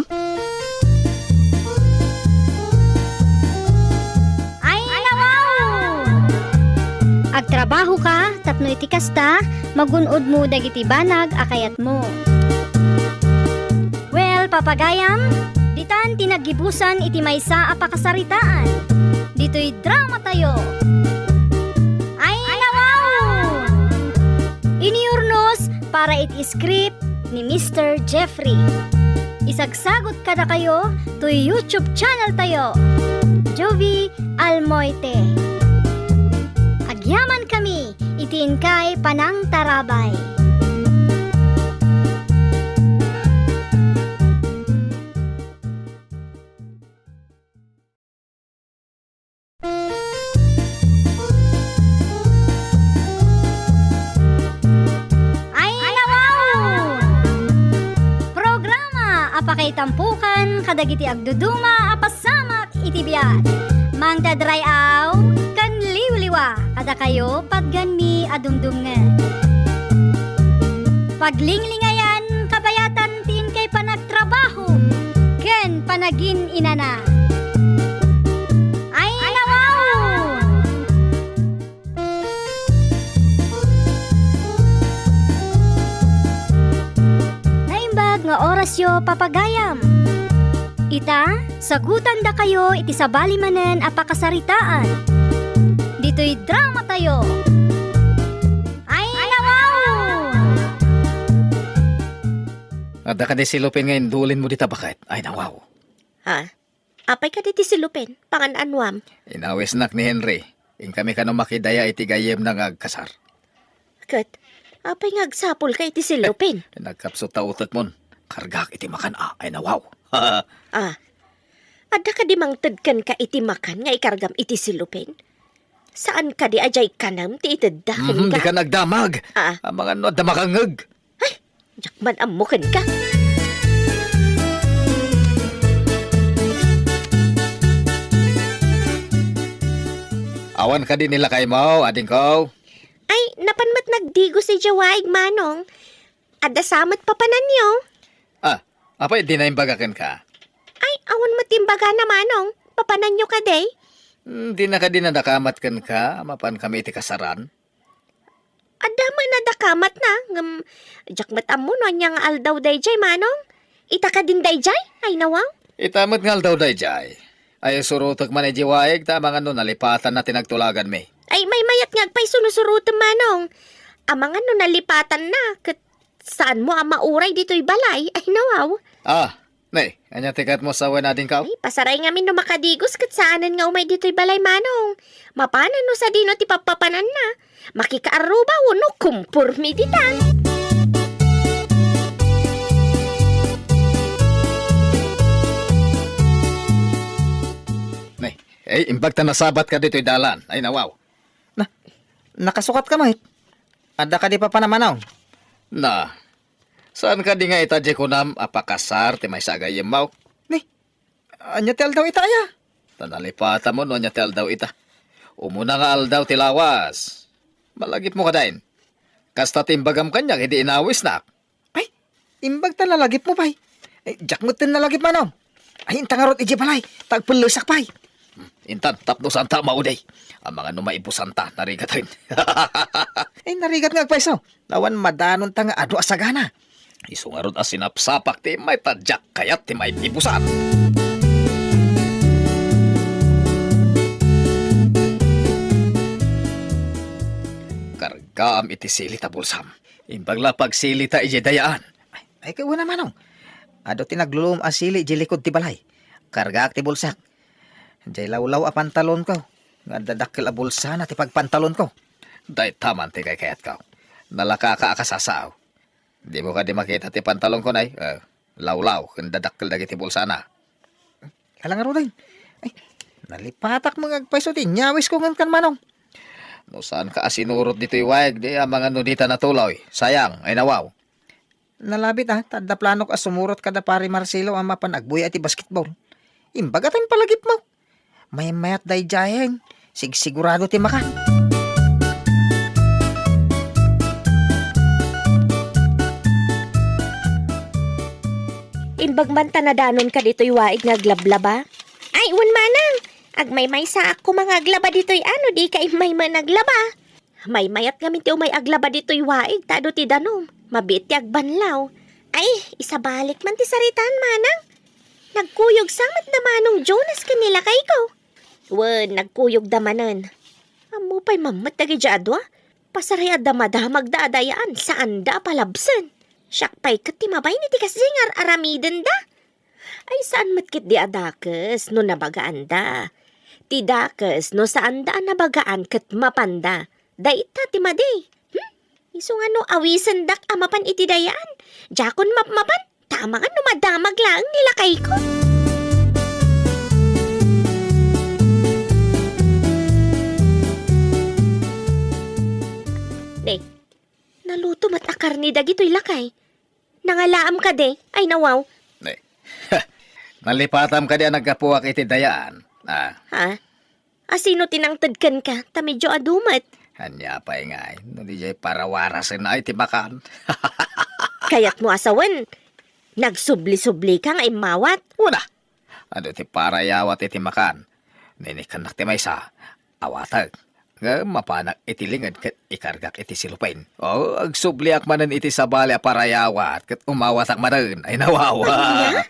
Ay, nawaw! Agtrabahoka tapno iti kasta, magun-odmo dagiti banag a kayatmo. Well, papagayam, ditan ti naggibusan iti maysa a pakasaritaan. Ditoy dramatayo. Ay, nawaw! Iniurnos para iti script ni Mister Jeffrey. Isagsagot kadakayo toy YouTube channel tayo, Jovie Almoite. Agyaman kami iti inkay panangtarabay. Ay, nawaw! Programa a pakaitampokan kadagiti agduduma a pasamak iti biag. Mangted ray-aw ken liwliwa kadakayo patgenmi a dumdumngeg. Paglinglingayan kabayatan ti inkay panagtrabaho ken panagin-inana. Ay, nawaw! Naimbag nga orasyo, papagayam. Ita, sagutandakayo iti sabali manen a pakasaritaan. Ditoy dramatayo. Ay, nawaw! Adda kadi silupen nga indulinmo dita baket? Ay, nawaw. Ha? Apay kadi ti silupen? Pangan-anuam? Inawisnak ni Henry. Inkami kano makidaya iti gayyemna nga agkasar. Ket, apay nga agsapulka iti silupen? Nagkapsut ta utekmon. Kargaak iti makan a, ay, nawaw. Ah. Adda kadi mangted kenka iti makan nga ikargam iti silupen? Saan kadi a diay kanem ti itedda kenka? Mhm, dika nagdamag. Ah. Amangan no adda makangngeg. Ay, diak man ammo kenka. Awan kadi ni lakaymo, adingko? Ay, napan met nagdigos idiay waig, Manong. Adda sa met papananyo. Ah, apay, dina imbaga kenka? Ay, awan met imbagana, Manong. Papananyo kadi? Hmm, dina kadi nadakamat kenka, mapan kami iti kasaran? Adda met nadakamatna, ngem diak met ammo no ania nga aldaw daydiay, Manong. Ita kadin daydiay? Ay, nawaw. Ita met nga aldaw daydiay. Ay, surotek man idiay waig, ta amangan no nalipatanna ti nagtulaganmi. Ay, maymayat nga agpayso no surotem, Manong. Amangan no nalipatanna, ket saanmo a mauray ditoy balay. Ay, nawaw. Ah, ne, ania ti kayatmo sawen, adingko? Ay, pasaray ngamin no makadigos ket saanen nga umay ditoy balay, Manong. Mapanan no sadino ti pappapananna. Makikaarruba wenno kumporme ditan. Ne, ay, imbag ta nasabatka ditoy dalan. Ay, nawaw. Na, nakasukatka met? Adda kadi papanam, Manong? Na, saan kadi nga ita diay kunam a pakasar ti maysa a gayyemmo? Ni, ania ti aldaw ita aya? Ta nalipatam no ania ti aldaw ita. Umuna nga aldaw ti lawas. Malagipmo kadi? Kasta ti imbagam kaniak idi inawisnak. Ay, imbag ta nalagipmo pay. Ay, diak met ten nalagip, Manong. Ay, inta ngarud idiay balay, ta agpellesak pay. Hmm, intan, tapno saanta a maudi. Amangan no maibusanta, narigaten. Ay, narigat nga agpayso. Awan madanonta nga adu a sagana. Isu ngarud a sinapsapak ti immay ta diak kayat ti maibibusan. Kargaam iti sili ta bulsam. Imbag la pagsilita idiay dayaan. Ay, ay, kay wen a, Manong. Adu ti nagluluom a sili idiay likud ti balay. Kargaak ti bulsak. Diay lawlaw a pantalonko, nga adda dakkel a bulsana ti pagpantalonko. Dayta man ti kaykayatko. Nalakaka a kasasao. Dimo kadi makita ti pantalonko, nay? Eh, lawlaw ken dadakkel dagiti bulsana. Ala ngaruden. Ay, nalipatak met nga agpayso ti inyawisko ngenka, Manong. No saanka a sinurot ditoy waig, di amangan no dita natuloy. Sayang, ay nawaw. Nalabit, a, ta adda planok a sumurot kada Pari Marcelo a mapan agbuya iti basketball. Imbag a ta impalagipmo. Maymayat daydiayen. Sigsigurado ti makan. Imbag man ta nadanonka ditoy waig nga aglablaba? Ay, wen, Manang. Agmaymaysaak koma nga aglaba ditoy, a, no dika immay met aglaba. Maymayat ngamin ti umay aglaba ditoy waig ta adu ti danum. Mabiit ti agbanlaw. Ay, isabalik man ti saritaan, Manang. Nagkuyog sa met da Manong Jonas ken ni lakayko. Wen, nagkuyogda manen. Ammo pay mammet dagiti adu a. Pasaray a damadamagda a dayaan, saanda a palabsen. Siak pay ket ti mabain iti kasdi nga ar-aramidenda. Ay, saan met ketdi a dakes no nabagaanda. Ti dakes no saanda a nabagaan ket mapanda. Dayta ti madi. Hmm? Isu nga no awisendak a mapan iti dayaan, diakon mapmapan, ta amangan no madamag laeng ni lakayko. Ne, naluto met a karne dagitoy lakay. Nangalaam kadi? Ay, nawaw. Ay. Nalipatam kadi a naggapuak iti dayaan? Ah. Ha? A, sino ti nangted kenka? Ta medio adu met. Ania pay ngay, no diay parawarasen ay ti makan. Kayatmo a sawen, Nagsubli-sublika nga immawat? Una, adu ti parayawat iti makan. Ninikannak ti maysa, awatek. Ngem mapanak iti linged ket ikargak iti silupin. O, agsubliak manen iti sabali a parayawat ket umawatak manen. Ay, nawawa. Ania?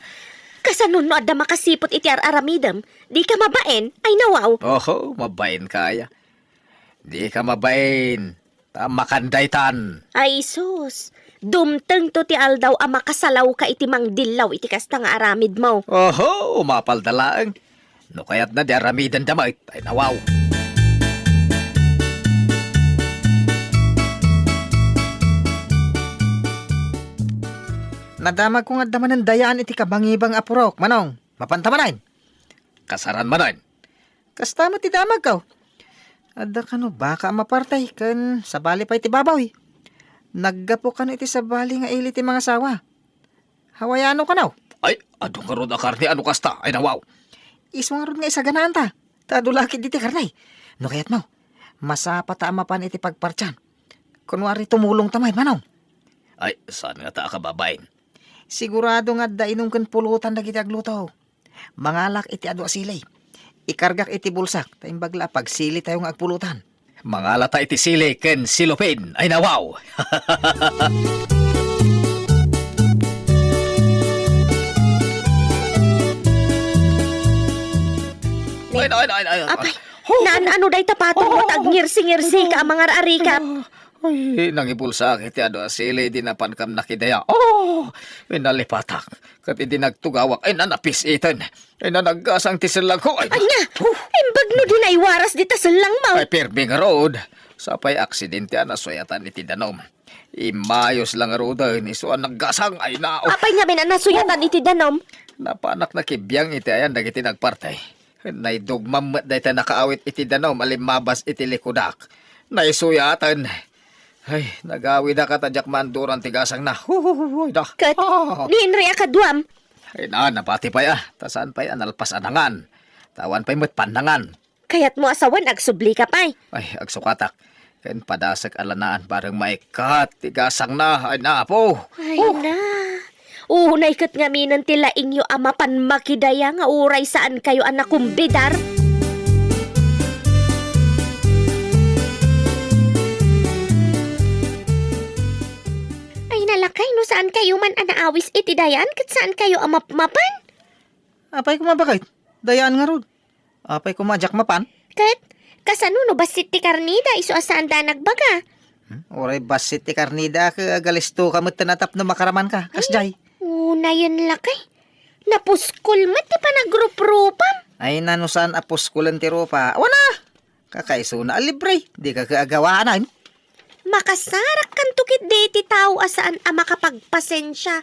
Kasano no adda makasiput iti ar-aramidem? Dika mabain? Ay, nawaw. Oho, mabain kaya. Dika mabain. Ta makan daytan. Ay, sus. Dumtengto ti aldaw a makasalawka iti mangdillaw iti kasta nga aramidmo. Oho, umapalda laeng. No kayatna di aramidenda met, ay nawaw. Nadamagko nga adda manen dayaan iti kabangibang a purok, Manong. Mapanta manen? Kasaran manen. Kasta met ti damagko. Adda kano baka a maparti ken sabali pay ti baboy. Naggapu kano iti sabali nga ili ti mangasawa. Hawayano kano? Ay, adu ngarud a karne a no kasta. Ay, nawaw. Isu ngarud nga isaganaanta. Ta adu la ketdi ti karne. No kayatmo, masapata a mapan iti pagpartian. Kunwari, tumulongta met, Manong. Ay, saan ngata a kababain? Sigurado nga adda inum ken pulutan dagiti agluto. Mangalak iti adu a sili. Ikargak iti bulsak, ta imbag la a pagsilitayo nga agpulutan. Mangalata iti sili ken silupin. Ay, nawaw! Ay, ay, ay, ay, ay. Apay, naan-ano dayta patong mo ta agngirsi-ngirsi ka a mangar-arikap? Ay, nangibulsak iti adu a sili idi napankam nakidaya. Oh, ay, nalipatak. Ket idi nagtugawak, ay, nanapis-iten. Ay, nanaggasang ti sellangko. Ay, ania? Huh. Imbag no di naiwaras dita sellangmo. Ay, permi ngarud. Sapay aksidente a nasuyatan iti danum. Immayos la ngaruden, isu a naggasang. Ay, nao. Apay ngamin a nasuyatan iti danum? Napanak nakibiang iti ayan dagiti nagparti. Naidugmam met dayta nakaawit iti danum a limmabas iti likudak. Naisuyaten. Ay, nagawidak ta diak maanduran ti gasangna. Huhuhuhuy da. Ket, ah, ni Henry a kaduam? Ay, na, nabati pay, ah. Ta saan pay a nalpas a nangan. Ta awan pay met pannangan. Kayatmo a sawen, agsublika pay. Ay, agsukatak. Ken padasek a lanaan bareng maikkat ti gasangna. Ay, napo. Ay, oh, na. Unay ket ngaminen ti laingyo a mapan makidaya nga uray saankayo a nakumbidar. Ay, nalakay, no saankayo man a naawis iti dayaan ket saankayo a mapmapan? Apay koma baket? Dayaan ngarud. Apay koma a diak mapan? Ket, kasano no bassit ti karnida, isu a saanda nagbaga? Hmm? Uray bassit ti karnida, ket agalistoka met tapno makaramanka. Ay, kasdiay. Unayen lakay. Napuskol met ti panagruprupam. Ay, nano saan a puskolen ti rupa? Awan a! Kakaisuna a libre, dika ket agawanan. Makasarakkanto ketdi iti tao a saan a makapagpasensia.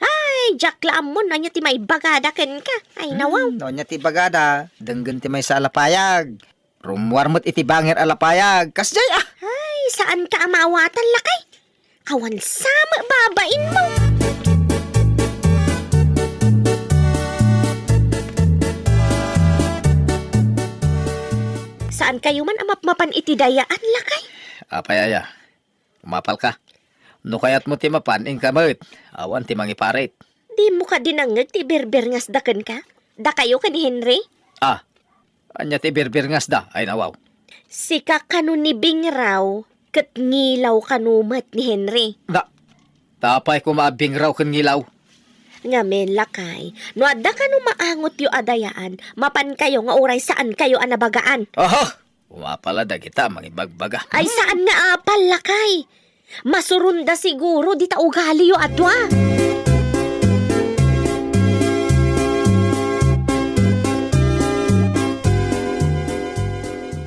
Ay, diak la ammo no ania ti maibagada kenka. Ay, nawaw. Hmm, no ania ti ibagada, denggen ti maysa a lapayag. Rummuar met iti bangir a lapayag. Kasdiay, ah! Ay, saanka a maawatan, lakay. Awan sa met babainmo. Saankayo man a mapmapan iti dayaan, lakay? Apay aya, umapalka. No kayatmo ti mapan, inka met. Awan ti mangiparit. Dimo kadi nangngeg ti birbirngasda kenka? Dakayo ken ni Henry? Ah, ania ti birbirngasda? Ay, nawaw. Sika kano ni Bingraw ket ngilaw kano met ni Henry. Na, ta apay koma a Bingraw ken ngilaw? Ngamin, lakay, no adda kano maangotyo a dayaan, mapankayo nga uray saankayo a nabagaan. Aha! Umapal a dagita a mangibagbaga. Ay, saan nga apal, lakay. Masuronda siguro dita ugaliyo a dua.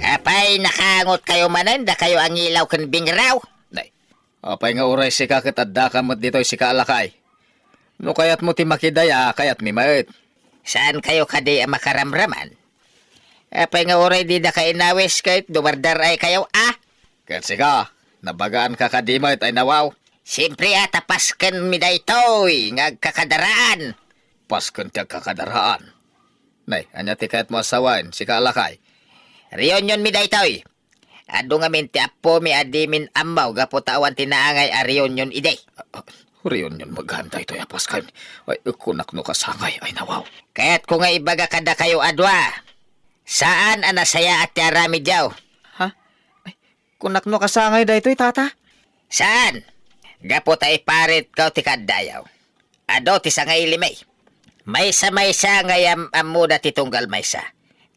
Apay, nakaangotkayo manen, dakayo a ngilaw ken Bingraw? Nay, apay nga uray sika ket addaka met ditoy, sika a lakay? No kayatmo ti makidaya, kayatmi met. Saankayo kadi a makaramraman? Apay nga uray didaka inawis ket dumardaray kayo, a? Ket sika, nabagaanka kadi met, ay nawaw? Siempre a, ta paskenmi daytoy nga agkakadaraan. Pasken ti agkakadaraan? Nay, ania ti kayatmo a sawen, sika a lakay? Reunionmi daytoy. Adu ngamin ti appomi a dimin ammo gapu ta awan ti naangay a reunion idi. Ah, ah, Reunion met gayam daytoy a Pasken. Ay, kunak no kasangay, ay nawaw. Kayatko nga ibaga kadakayo a dua. Saan a nasayaat ti aramidyo. Ha? Ay, kunak no kasangay daytoy, Tata? Saan? Gapu ta iparitko ti kaaddayo. Adu ti sangaylimi. Maysa-maysa nga yam-, ammoda ti tunggal maysa.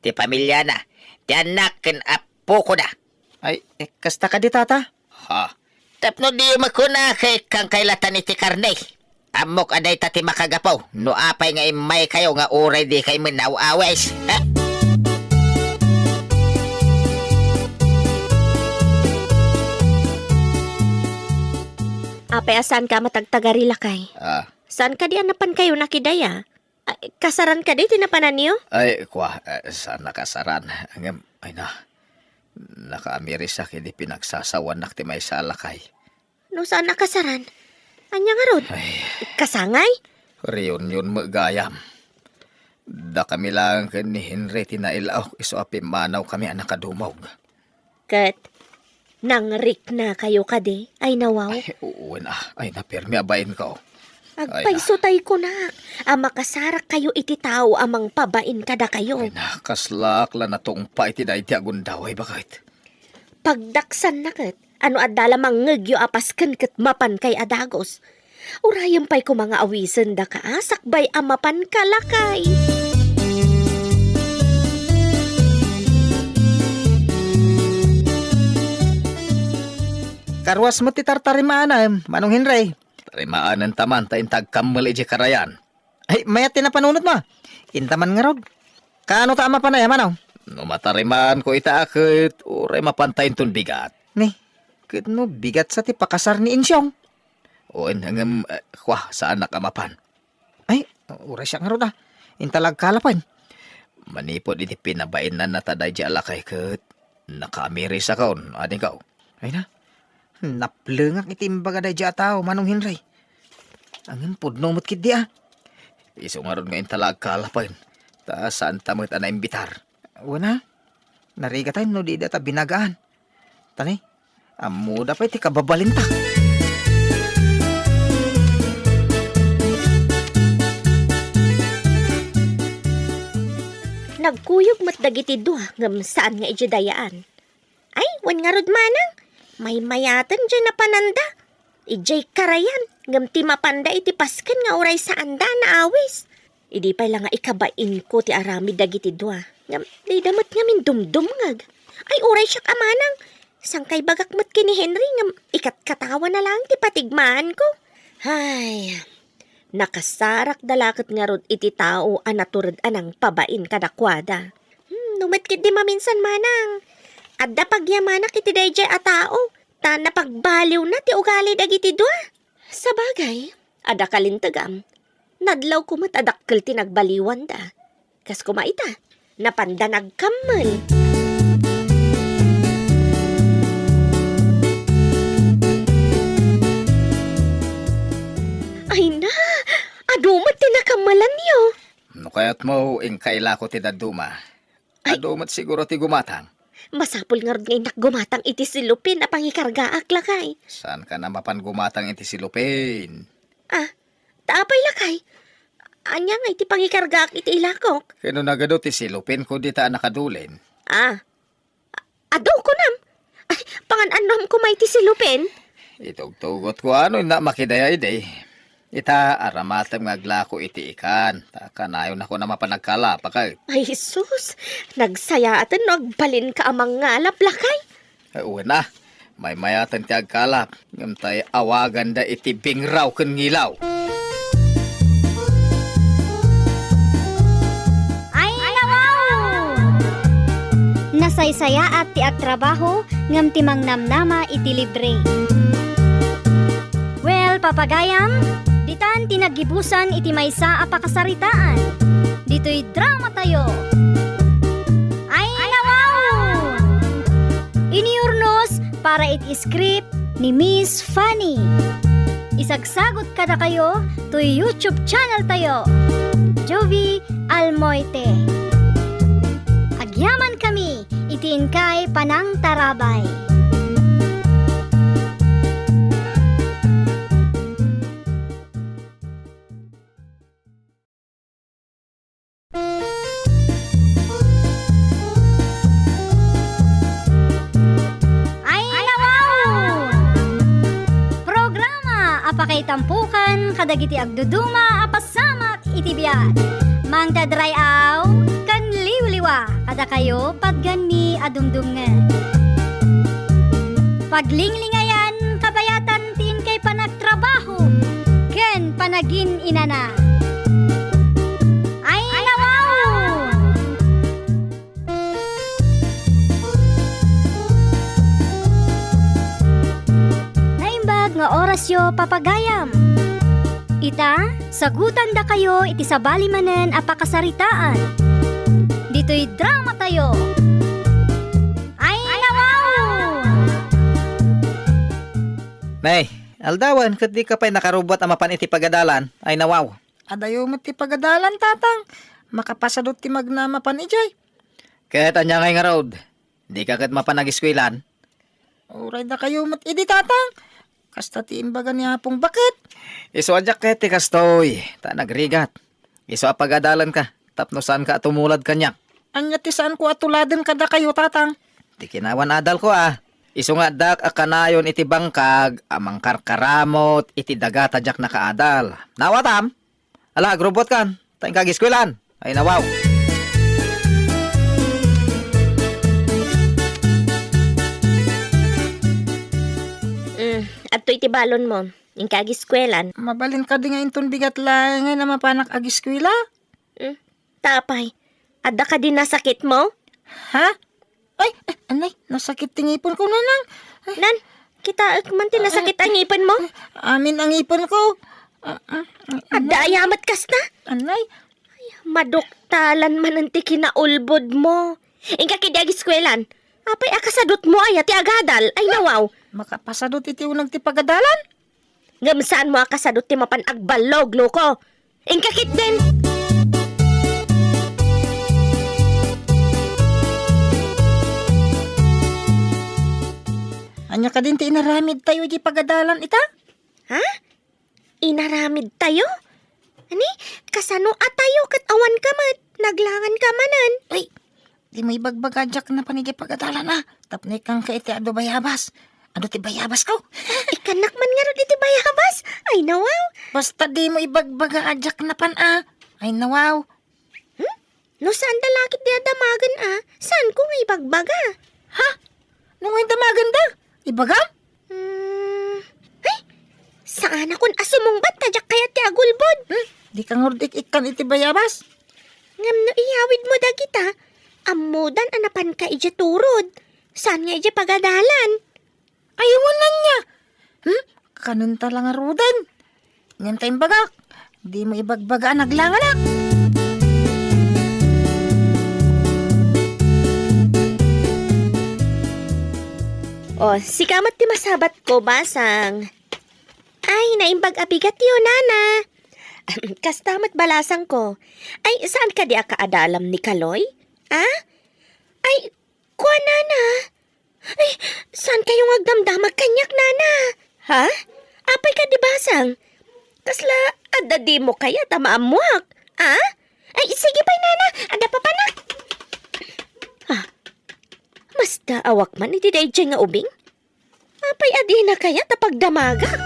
Ti pamiliana, ti annak ken appokoda. Ay, eh, kasta kadi, Tata? Ha? Tapno diyo makunak, kangkailatan iti karne. Ammok a dayta ti makagapu no apay nga immaykayo nga uray dikay met naaw-awis. Ha? Apay a saanka a matagtagari, lakay? Ah. Saan kadi a napankayo nakidaya? Ay, kasaran kadi ti napananyo? Ay, kua, eh, saan a kasaran. Ngem, ay na, nakaamirisak idi pinagsasawanak ti maysa a lakay. No saan a kasaran, ania ngarud? Ay. Kasangay? Reunion met gayam. Dakami laeng ken ni Henry ti nailaok isu a pimmanawkami a nakadumog. Ket nangriknakayo kadi, ay nawaw? Ay, wen a. Ay, napermi a bainko. Ay, na. Agpayso tay kunak a makasarakkayo iti tao a mangpabain kadakayo. Ay na, kaslaak la natungpa iti daydi a gundaway, baket. Pagdaksanna ket, ano adda la mangngegyo a Pasken ket mapankay a dagus. Urayem pay koma nga awisen daka a sakbay a mapanka, lakay. Karuas met ti tartarimaanem, Manong Henry. Tarimaanenta man ta inta agkammel idiay karayan. Ay, mayat ti napanunotmo. Inta man ngarud. Kaano ta a mapan aya, Manong? No matarimaanko ita a ket, uray mapanta inton bigat. Ni, ket no bigat sa ti pakasar ni Insyong? Wen, ngem, eh, kua, saanak a mapan. Ay, uray siak ngarud a. Inta la agkalapen. Manipud iti pinabainanna ta daydi a lakay ket nakaamirisakon, adingko. Ay na, naplengak iti imbaga daydi a tao, Manong Henry. Ngem pudno met ketdi a. Isu ngarud nga inta la agkalapen, ta saanta met a naimbitar. Wen a, narigatayo no dida ta binagaan. Tani, ammoda pay ti kababalinta. Nagkuyog met dagiti dua ngem saan nga idiay dayaan. Ay, wen ngarud manang, maymayaten diay napananda. Idiay karayan, ngem ti mapanda iti Pasken nga uray saanda a naawis. Idi pay la nga ikabainko ti aramid dagiti dua, ngem dayda met ngamin dumdumngeg. Ay, uray siak a manang, sangkaibagak met ken ni Henry ngem ikatkatawana laeng ti patigmaanko. Hay, nakasarakda la ket ngarud iti tao a natured a nangpabain kadakuada. Hmm, no met ketdi maminsan manang, adda pagyamanak iti daydiay a tao, ta napagbaliwna ti ugali dagiti dua. Sabagay, adda kalintegam. Nadlawko met a dakkel ti nagbaliwanda. Kas koma ita, napanda nagkammel. Ay na, adu met ti nakammelanyo. No kayatmo, inka ilako ti dadduma. Ay. Adu met siguro ti gumatang. Masapul ngarud nga innak gumatang iti silupin a pangikargaak, lakay. Saankan a mapan gumatang iti silupin? Ah, ta apay, lakay? Ania nga iti pangikargaak iti ilakok? Ket no nagadu ti silupin ko dita a nakadulin. Ah, adu, kunam? Ay, pangan-annuam koma iti silupin? Itugtugotko a no innak makidaya idi. Ita, aramatem nga aglako iti ikan. Ta kanayonakon a mapan agkalap, lakay. Ay, sus! Nagsayaaten no agbalinka a mangngalap, lakay. Ay, wen a. Maymayaten ti agkalap. Ngem tay awaganda iti bingraw ken ngilaw. Ay, nawaw! Nasaysayaat ti agtrabaho ngem ti mangnamnama iti libre. Well, papagayam, ditan ti naggibusan iti maysa a pakasaritaan. Ditoy dramatayo. Ay, nawaw! Inurnos para iti script ni Miss Fanny. Isagsagot kadakayo toy YouTube channel tayo, Jovie Almoite. Agyaman kami iti inkay panangtarabay. Ay tampukan kadagiti agduduma a pasamak iti biag. Mangted ray-aw ken liwliwa kadakayo patganmi a dumdumngeg. Paglinglingayan kabayatan ti inkay panagtrabaho ken panagin-inana. Ay, nawaw! Naimbag nga orasyo, papagayam. Ita, sagutandakayo iti sabali manen a pakasaritaan. Ditoy dramatayo. Ay, nawaw! Nay, aldawen ket dika pay nakarubbuat a mapan iti pagadalan. Ay, nawaw. Adayo met ti pagadalan, Tatang. Makapasadut ti magna a mapan idiay. Ket ania ngay ngarud? Dika ket mapan agiskuelan? Uray dakayo met idi, Tatang. Kasta ti imbaga ni Apong Baket. Isu a diak ket ti kastoy, ta nagrigat. Isu a pagadalanka, tapno saanka a tumulad kaniak. Ania ti saanko a tuladen kadakayo, Tatang? Ti kinawan-adalko a. Isu nga addak a kanayon iti bangkag a mangkarkaramut iti daga ta diak nakaadal. Naawatam? Ala, agrubbuatkan, ta inka agiskuelan. Ay, nawaw. Mm, adtoy ti balonmo. Inka agiskuelan. Mabalin kadi nga inton bigat laeng a mapanak agiskuela? Mm, ta apay, adda kadi nasakitmo? Ha? Ay, ay, anay, nasakit ti ngipenko, Nanang. Ay. Nan, kitaek man ti nasakit a ngipenmo? Amin a ngipenko. Ah, ah, ah, Adda anay. Aya met kasta? Anay. Ay, maduktalan manen ti kinaulbodmo. Inka ketdi agiskuelan. Apay a kasadutmo aya ti agadal? Ay, nawaw. Makapasadut iti uneg ti pagadalan? Ngem saanmo a kasadut ti mapan agballog, loko. Inka ketdin. Ania kadin ti inaramidtayo iti pagadalan ita? Ha? Inaramidtayo? Ani, kasano a tayo ket awanka met? Naglanganka manen. Ay, dimo ibagbaga a diak napan iti pagadalan a. Tapno ikkanka iti adu bayabas. Adu ti bayabasko. Ikkannak man ngarud iti bayabas? Ay, nawaw. Basta dimo ibagbaga a diak napan a. Ay, nawaw. Hmm? No saan da la ketdi a damagen a, saanko nga ibagbaga. Ha? No ngay damagenda? Ibagam? Hmm. Ay, saanakon a sumungbat ta diak kayat ti agulbod. Hmm? Dika ngarud ik-ikkan iti bayabas. Ngem no iyawidmo dagita, ammodan a napanka idiay turod. Saan nga idiay pagadalan? Ay, awan ania. Hmm? Kanenta la ngaruden. Ngem ta imbagak, dimo ibagbaga a naglanganak. O, sika met ti masabatko, Basang. Ay, naimbag a bigatyo, Nana. Kasta met, Balasangko. Ay, saan kadi a kaadalam ni Kaloy? Ah? Ay, kua, Nana. Ay, saan kayo nga agdamdamag kaniak, Nana? Ha? Apay kadi, Basang? Kasla adda dimo kayat a maammoak? Ha? Ay, sige pay, Nana. Adda papanak. Ah, masda awak man iti daydiay nga ubing? Apay a dina kayat a pagdamagak?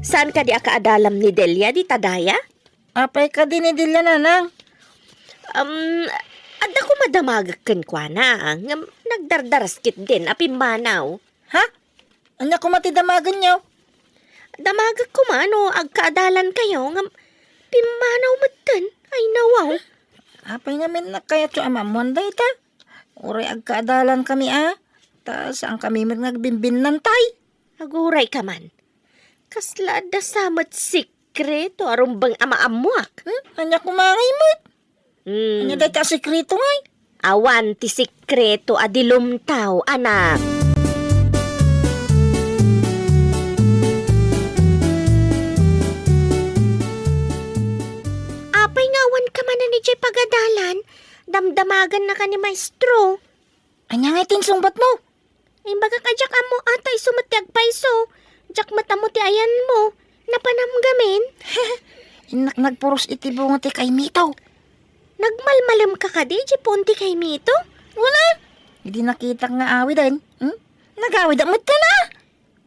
Saan kadi a kaadalam ni Delia dita daya? Apay kadi ni Delia, Nanang? Um, adda koma damagek kenkuana, ngem nagdardaras ketdin a pimmanaw. Ha? Ania koma ti damagenyo? Damagek koma no agkaadalan kayo, ngem pimmanaw metten. Ay, nawaw. Apay ngamin a kayatyo a maammoan dayta? Uray agkaadalan kami a, ta saan kami met nga agbimbinnantay. Aguray ka man. Kasla adda sa met sikreto a rumbeng a maammoak. Hmm? Ania koma ngay met? Hmm. Ania dayta a sikreto ngay? Awan ti sikreto a di lumtaw, anak. Apay nga awan ka manen idiay pagadalan? Damdamagannaka ni maestro. Ania ngay ti insungbatmo? Imbagak a diak ammo a ta isu met ti agpayso. Diak met ammo ti ayanmo. Napanam gamin? Innak nagpuros iti bunga ti kaymito. Nagmalmalemka kadi iti puon ti kaymito? Wala. Idi nakitak nga awiden, hmm? Nagawid met ka na.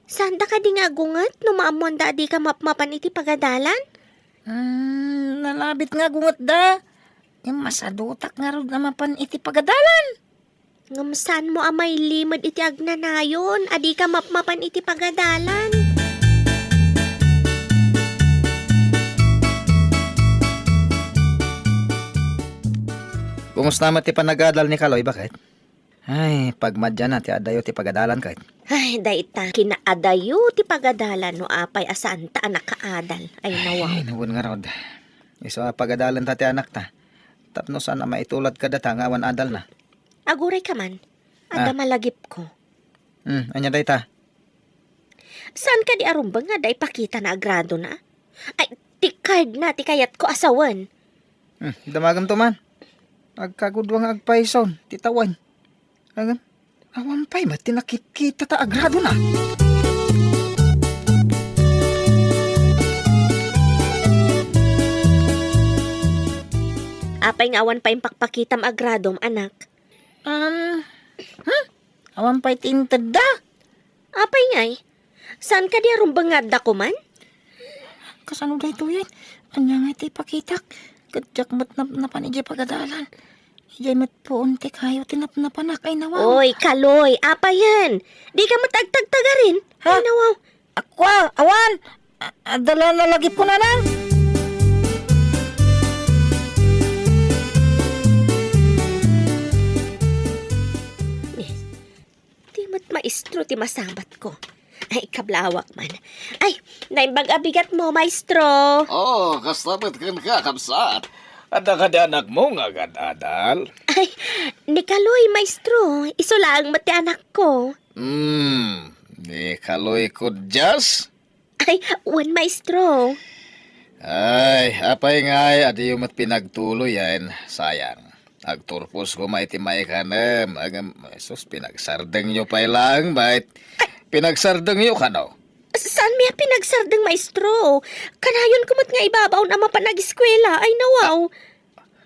Saanda kadi nga agunget no maammoanda a dika mapmapan iti pagadalan? Hmm, nalabit nga agungetda. Ngem masadutak ngarud a mapan iti pagadalan. Ngem saanmo a mailimed iti agnanayon a dika mapmapan iti pagadalan? Kumusta met ti panagadal ni Kaloy, baket? Ay, pagmadianna ti adayo ti pagadalan, ket. Ay, dayta, kinaadayo ti pagadalan no apay a saanta a nakaadal. Ay, nawaw. Ay, nawen ngarud. Isu a pagadalenta ti anakta. Tapno saan a maitulad kadata nga awan adalna. Aguray ka man. Adda Ah. malagipko. Hmm, ania dayta? Saan kadi a rumbeng nga adda ipakitana a gradona? Ay, ti card na ti kayatko a sawen. Hmm, damagem to man. Agkagudua nga agpayson ti tawen. Agam, awan pay met ti nakitkita ta agradona. Apay nga awan pay impakpakitam agradom, anak? Um, hmm? Awan pay ti intedda. Apay ngay? Saan kadi a rumbeng nga adda koman? Kasano daytoyen? Ania ngay ti ipakitak? Ket diak met napnapan idiay pagadalan. Idiay met puon ti kayo ti napnapanak, ay nawaw. Oy, Kaloy, apayen? Dika met agtagtagarin? Ha? Ay nawaw. Akua, awan. A-, adala na lagi punanang. Yes. Di met maestro ti masabatko. Ay, kablawak man. Ay, naimbag a bigatmo, maestro. Oh, kasta met kenka, kabsat. Adda kadi anakmo nga agad-adal? Ay, ni Kaloy, maestro. Isu laeng met ti anakko. Hmm, ni Kaloy Kudyas? Ay, wen, maestro. Ay, apay ngay, adiyo met pinagtuloyen, sayang. Agturpos koma iti maikanem, agam, sus, pinagsardengyo pay laeng, met. Pinagsardengyo kano? Saanmi a pinagsardeng, maestro. Kanayon ko met nga ibabaon a mapan ageskuela, ay nawaw.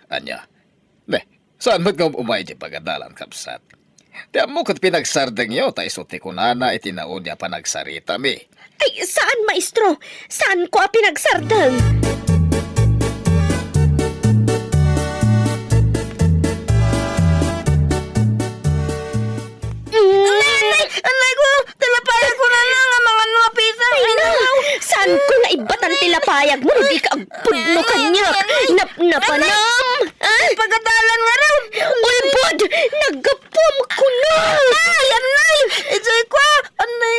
Ania? Ne, saan met nga umay ti pagadalan, kabsat? Ti ammo ket pinagsardengyo ta isu ti kunana iti naudi a panagsaritami. Ay, saan, maestro? Saanko a pinagsardeng? Mm. Anay, anay, anay ko! Tilapayag ko na lang, amangan nga pisa. Ay, na! Saanko nga ibbatan tilapayag mo, no dika agpudno kaniak? Napnapanam? Ah? Pagadalan nga raw. Ulbod! Naggapuam kuno! Ay, anay! Idiay ko! Anay!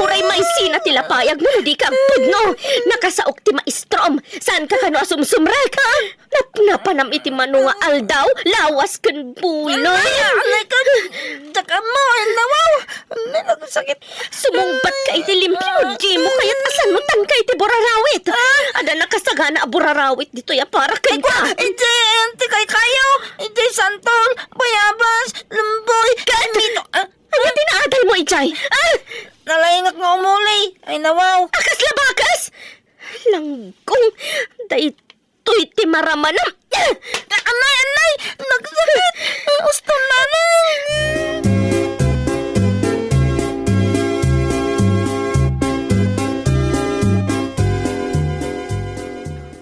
Uray maisina tilapayag mo, no dika agpudno. Nakasaok ti maestrom. Saanka kano a sumsumrek, ha? Napnapanam iti mano nga aldaw, lawas ken bulan. Anay, anay ka, dakam mo, ay nawaw. Anay, nagsakit. Sumungbat ka iti limpio, di mo kayat a sanutan ka iti burarawit. Adda nakasagana a burarawit ditoy a para kenka. Ay, kwa, iti, iti kaykayo, iti santol, bayabas, lumboy, ket, ah, ania ti naadal mo idiay? Ah! Nalaingak nga umuli, ay nawaw. A, kasla bakes? Langgong, day Toy ti maramanam. Anay, anay! Nagsakit! Uston na lang!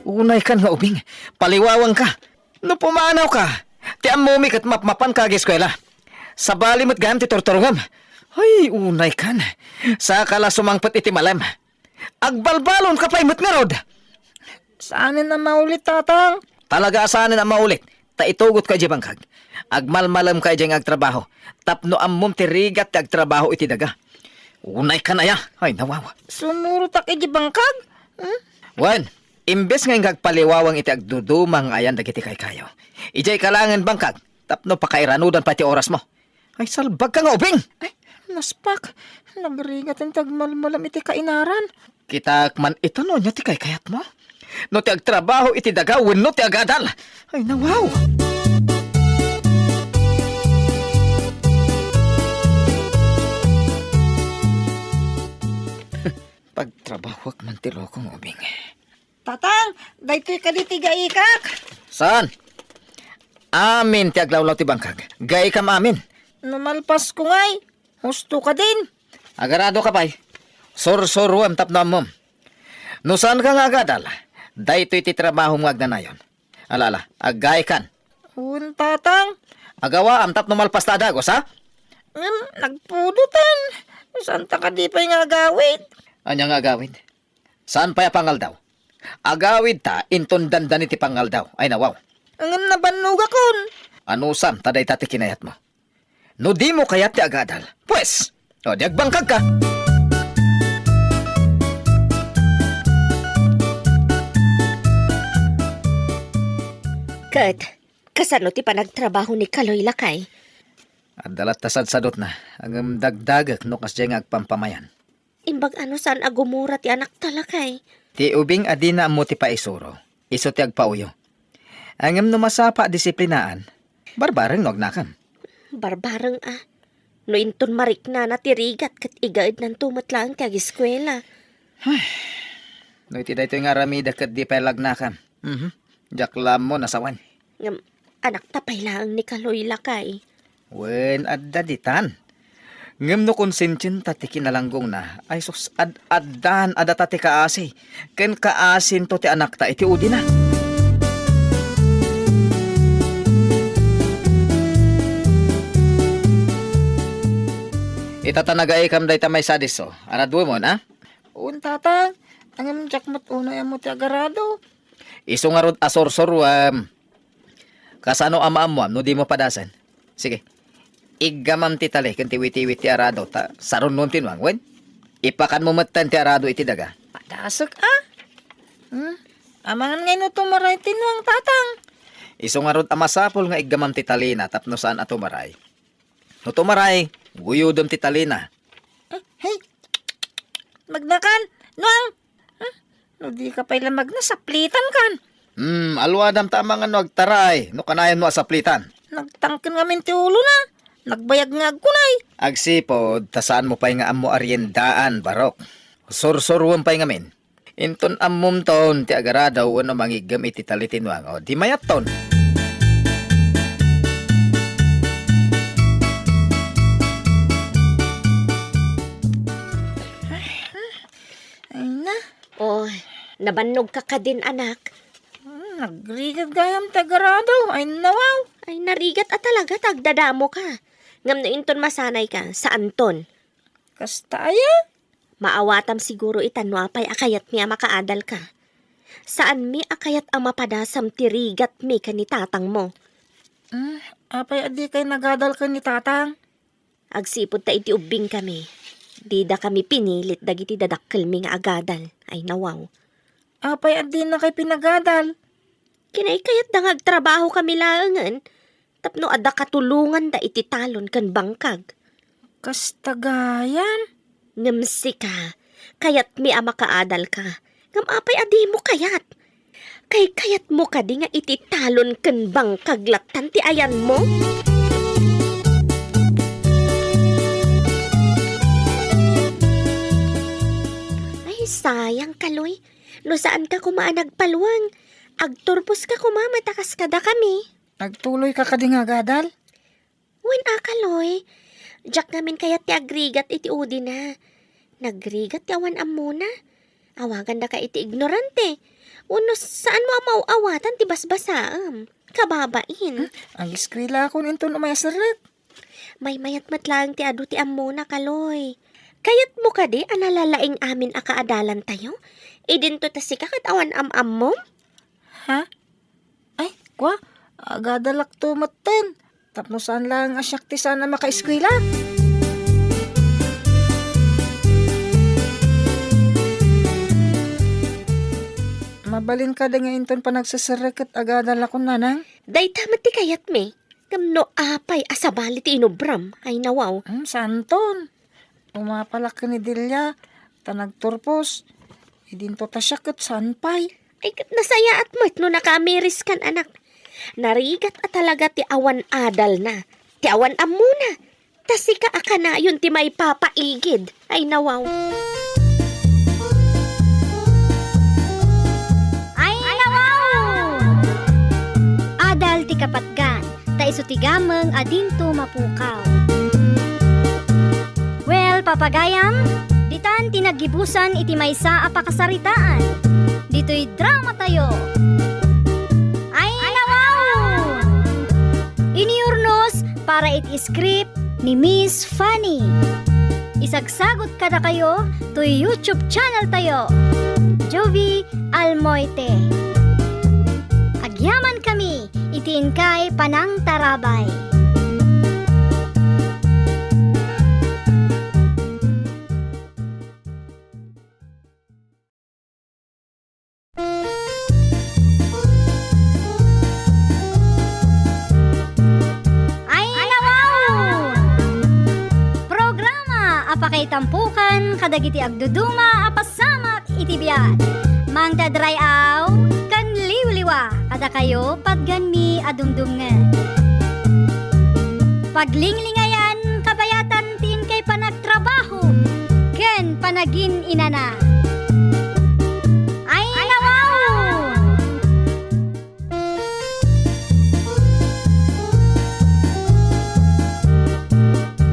Unay kan nga ubing, paliwawang ka. No pumanaw ka, ti ammomi ket mapmapan ka ageskuela. Sabali met gayam ti turturongem. Ay, unay kan. Saka la sumangpet iti malem. Agbalbalon ka pay met ngarud. Saanen a maulit, Tatang. Talaga a saanen a maulit. Ta itugot ka idiay bangkag. Agmalmalem ka idiay nga agtrabaho. Tapno ammom ti rigat ti agtrabaho iti daga. Unay kan aya. Ay, nawawa. Sumurotak idiay bangkag? Hmm? Wen, imbes nga inka agpaliwawang iti agduduma nga ayan dagiti kaykayo, idiay ka laengen bangkag tapno pakairanudan pay ti orasmo. Ay, salbag ka nga ubing! Ay, naspak. Nagrigat ti agmalmalem iti kainaran. Kitaek man ita no ania ti kaykayatmo. No ti agtrabaho iti daga wenno ti agadal. Ay, nawaw! Pagtrabahoak man ti loko nga ubing. Tatang, daytoy kadi ti gaikak? Saan? Amin ti aglawlaw ti bangkag. Gaikam amin. No malpasko ngay, husto ka din. Agarado ka pay. Sursuruem tapno ammom. No saanka nga agadal, daytoy ti trabahom nga agnanayon. Ala, ala, aggaykan. Wen, Tatang. Agawaam tapno malpasta a dagus, ha? Ngem, nagpudotan. Saanta kadi pay nga agawid? Ania nga agawid? Saan pay a pangaldaw? Agawidta inton dandani ti pangaldaw. Ay, nawaw. Ngem, nabannogakon. Anusam ta dayta ti kinayatmo? No dimo kayat ti agadal, pues, o, di agbangkagka. Ket, kasano ti panagtrabaho ni Kaloy, lakay? Adda latta sadsadutna, ngem dagdagek no kasdiay nga agpampamayan. Imbag a no saan a gumura ti anakta, lakay. Ti ubing a dina ammo ti paisuro, isu ti agpauyo. Ngem no masapa a disiplinaan, barbareng no agnakam. Barbareng a. No inton mariknana ti rigat ket igaednanto met laeng ti agiskuela. Ay, no iti daytoy nga aramidek ket di pay lagnakam. Mhm. Diak la ammo no sawen. Ngem, anakta pay laeng ni Kaloy, lakay. Wen, adda ditan. Ngem no konsensienta ti kinalanggongna, ay sus, ad-addan a data ti kaasi, ken kaasinto ti anakta iti udina. Ita ta nagaikam dayta maysa a disso, araduemon, a? Wen, Tatang. Ngem diak met unay ammo ti agarado. Isu ngarud a sursuruem. Kasano a maammoam no dimo padasen? Sige. Iggamam ti tali ken ti witiwit ti arado ta sarunon ti nuang, wen? Ipakanmo metten ti arado iti daga. Padasek a? Hmm? Amangan ngay no tumaray ti nuang, Tatang. Isu ngarud a masapul nga iggamam ti talina tapno saan a tumaray. No tumaray, guyodem ti talina. Eh, hey! Magnakan, nuang! Huh? No di ka pay la magna, saplitan kan. Hmm, aluadam ta amangan no agtaray, no kanayon mo a saplitan. Nagtangken ngamin ti ulona. Nagbayag nga agkunay. Agsipud, ta saan mo pay nga ammo a riendaan, Barok. Sursuruem pay ngamin. Inton ammomton ti agarado wenno mangiggem iti tali ti nuang, o, di mayatton. Ay na. Oy, nabannogka kadin, anak? Hmm, nagrigat gayam ti agarado. Ay, nawaw. Ay, narigat a talaga ta agdadamoka. Ngem no inton masanayka, saanton. Kasta aya? Maawatam siguro itan no apay a kayatmi a makaadalka. Saanmi a kayat a mapadasam ti rigatmi ken ni tatangmo. Hmm, apay a dikay nagadal ken ni tatang? Agsipud ta iti ubbingkami, didakami pinilit dagiti dadakkelmi nga agadal. Ay, nawaw. Apay a dinakay pinagadal? Kinaykayatda nga agtrabahokami laengen tapno adda katulonganda iti talon ken bangkag. Kasta gayam? Ngem sika, kayatmi a makaadalka. Ngem apay a dimo kayat? Kaykayatmo kadi nga iti talon ken bangkag lattan ti ayanmo? Ay, sayang, Kaloy. No saanka koma a nagpalweng, agturposka koma met a kas kadakami. Agtuloyka kadi nga agadal? Wen a, Kaloy. Diak ngamin kayat ti agrigat iti udina. Nagrigat ti awan ammona. Awagandaka iti ignorante. Wenno saanmo a maaw-awatan ti basbasaem. Kababain. Hmm? Agiskuelakon inton umay a serrek. Maymayat met laeng ti adu ti ammona, Kaloy. Kayatmo kadi a nalalaing amin a kaadalantayo? Idinto ta sika ket awan am-ammom? Ha? Ay, kua, agadalakto metten. Tapno saan laeng a siak ti saan a makaeskuela. Mabalin kadi nga inton panagseserrek ket agadalakon, nanang? Dayta met ti kayatmi. Ngem no apay a sabali ti inubram, ay nawaw. Hmm, saanton. Umapalak ken ni Delia, ta nagturpos. Idinto ta siak ket saan pay. Ay, ket nasayaat met no nakaamiriskan, anak. Narigat a talaga ti awan adalna, ti awan ammona. Ta sika a kanayon ti maipapaigid. Ay, nawaw. Ay, nawaw! Adal ti kapatgan, ta isu ti gameng a dinto mapukaw. Papagayam, ditan ti naggibusan iti maysa a pakasaritaan. Ditoy dramatayo. Ay, nawaw! Iniurnos para iti script ni Miss Fanny. Isagsagut kadakayo toy YouTube channel tayo, Jovie Almoite. Agyaman kami iti inkay panangtarabay. Ay, nawaw! Programa a pakaitampukan kadagiti agduduma a pasamak iti biag. Mangted ray-aw ken liwliwa kadakayo patganmi a dumdumngeg. Paglinglingayan kabayatan ti inkay panagtrabaho ken panagin-inana. Ay, nawaw!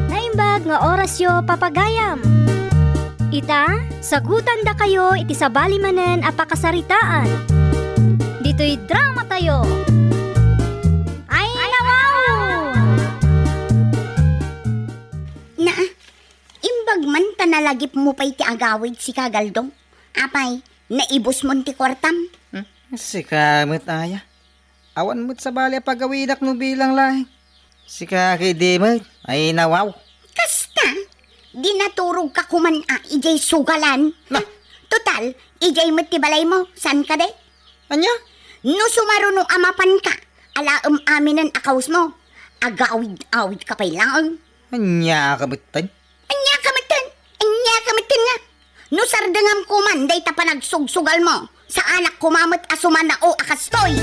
Naimbag nga orasyo, papagayam. Ita, sagutandakayo iti sabali manen a pakasaritaan. Ditoy dramatayo. Ay, nawaw! Na, imbag man ta nalagipmo pay ti agawid, sika, Galdo. Apay, naibusmon ti kuartam? Hmm? Sika met, aya. Awan met sabali a pagawidak no bilang laeng. Sika ketdi met, ay nawaw. Kasta, di naturogka koman a idiay sugalan. Na. Total, idiay met ti balaymo, saan kadi? Ania? No sumaruno a mapanka, alaem aminen a kawesmo. Agawid-awidka pay laeng. Ania ka metten? Ania ka metten? Ania ka metten nga? No sardengam koman dayta panagsugsugalmo, saanak koma met a sumanao a kastoy.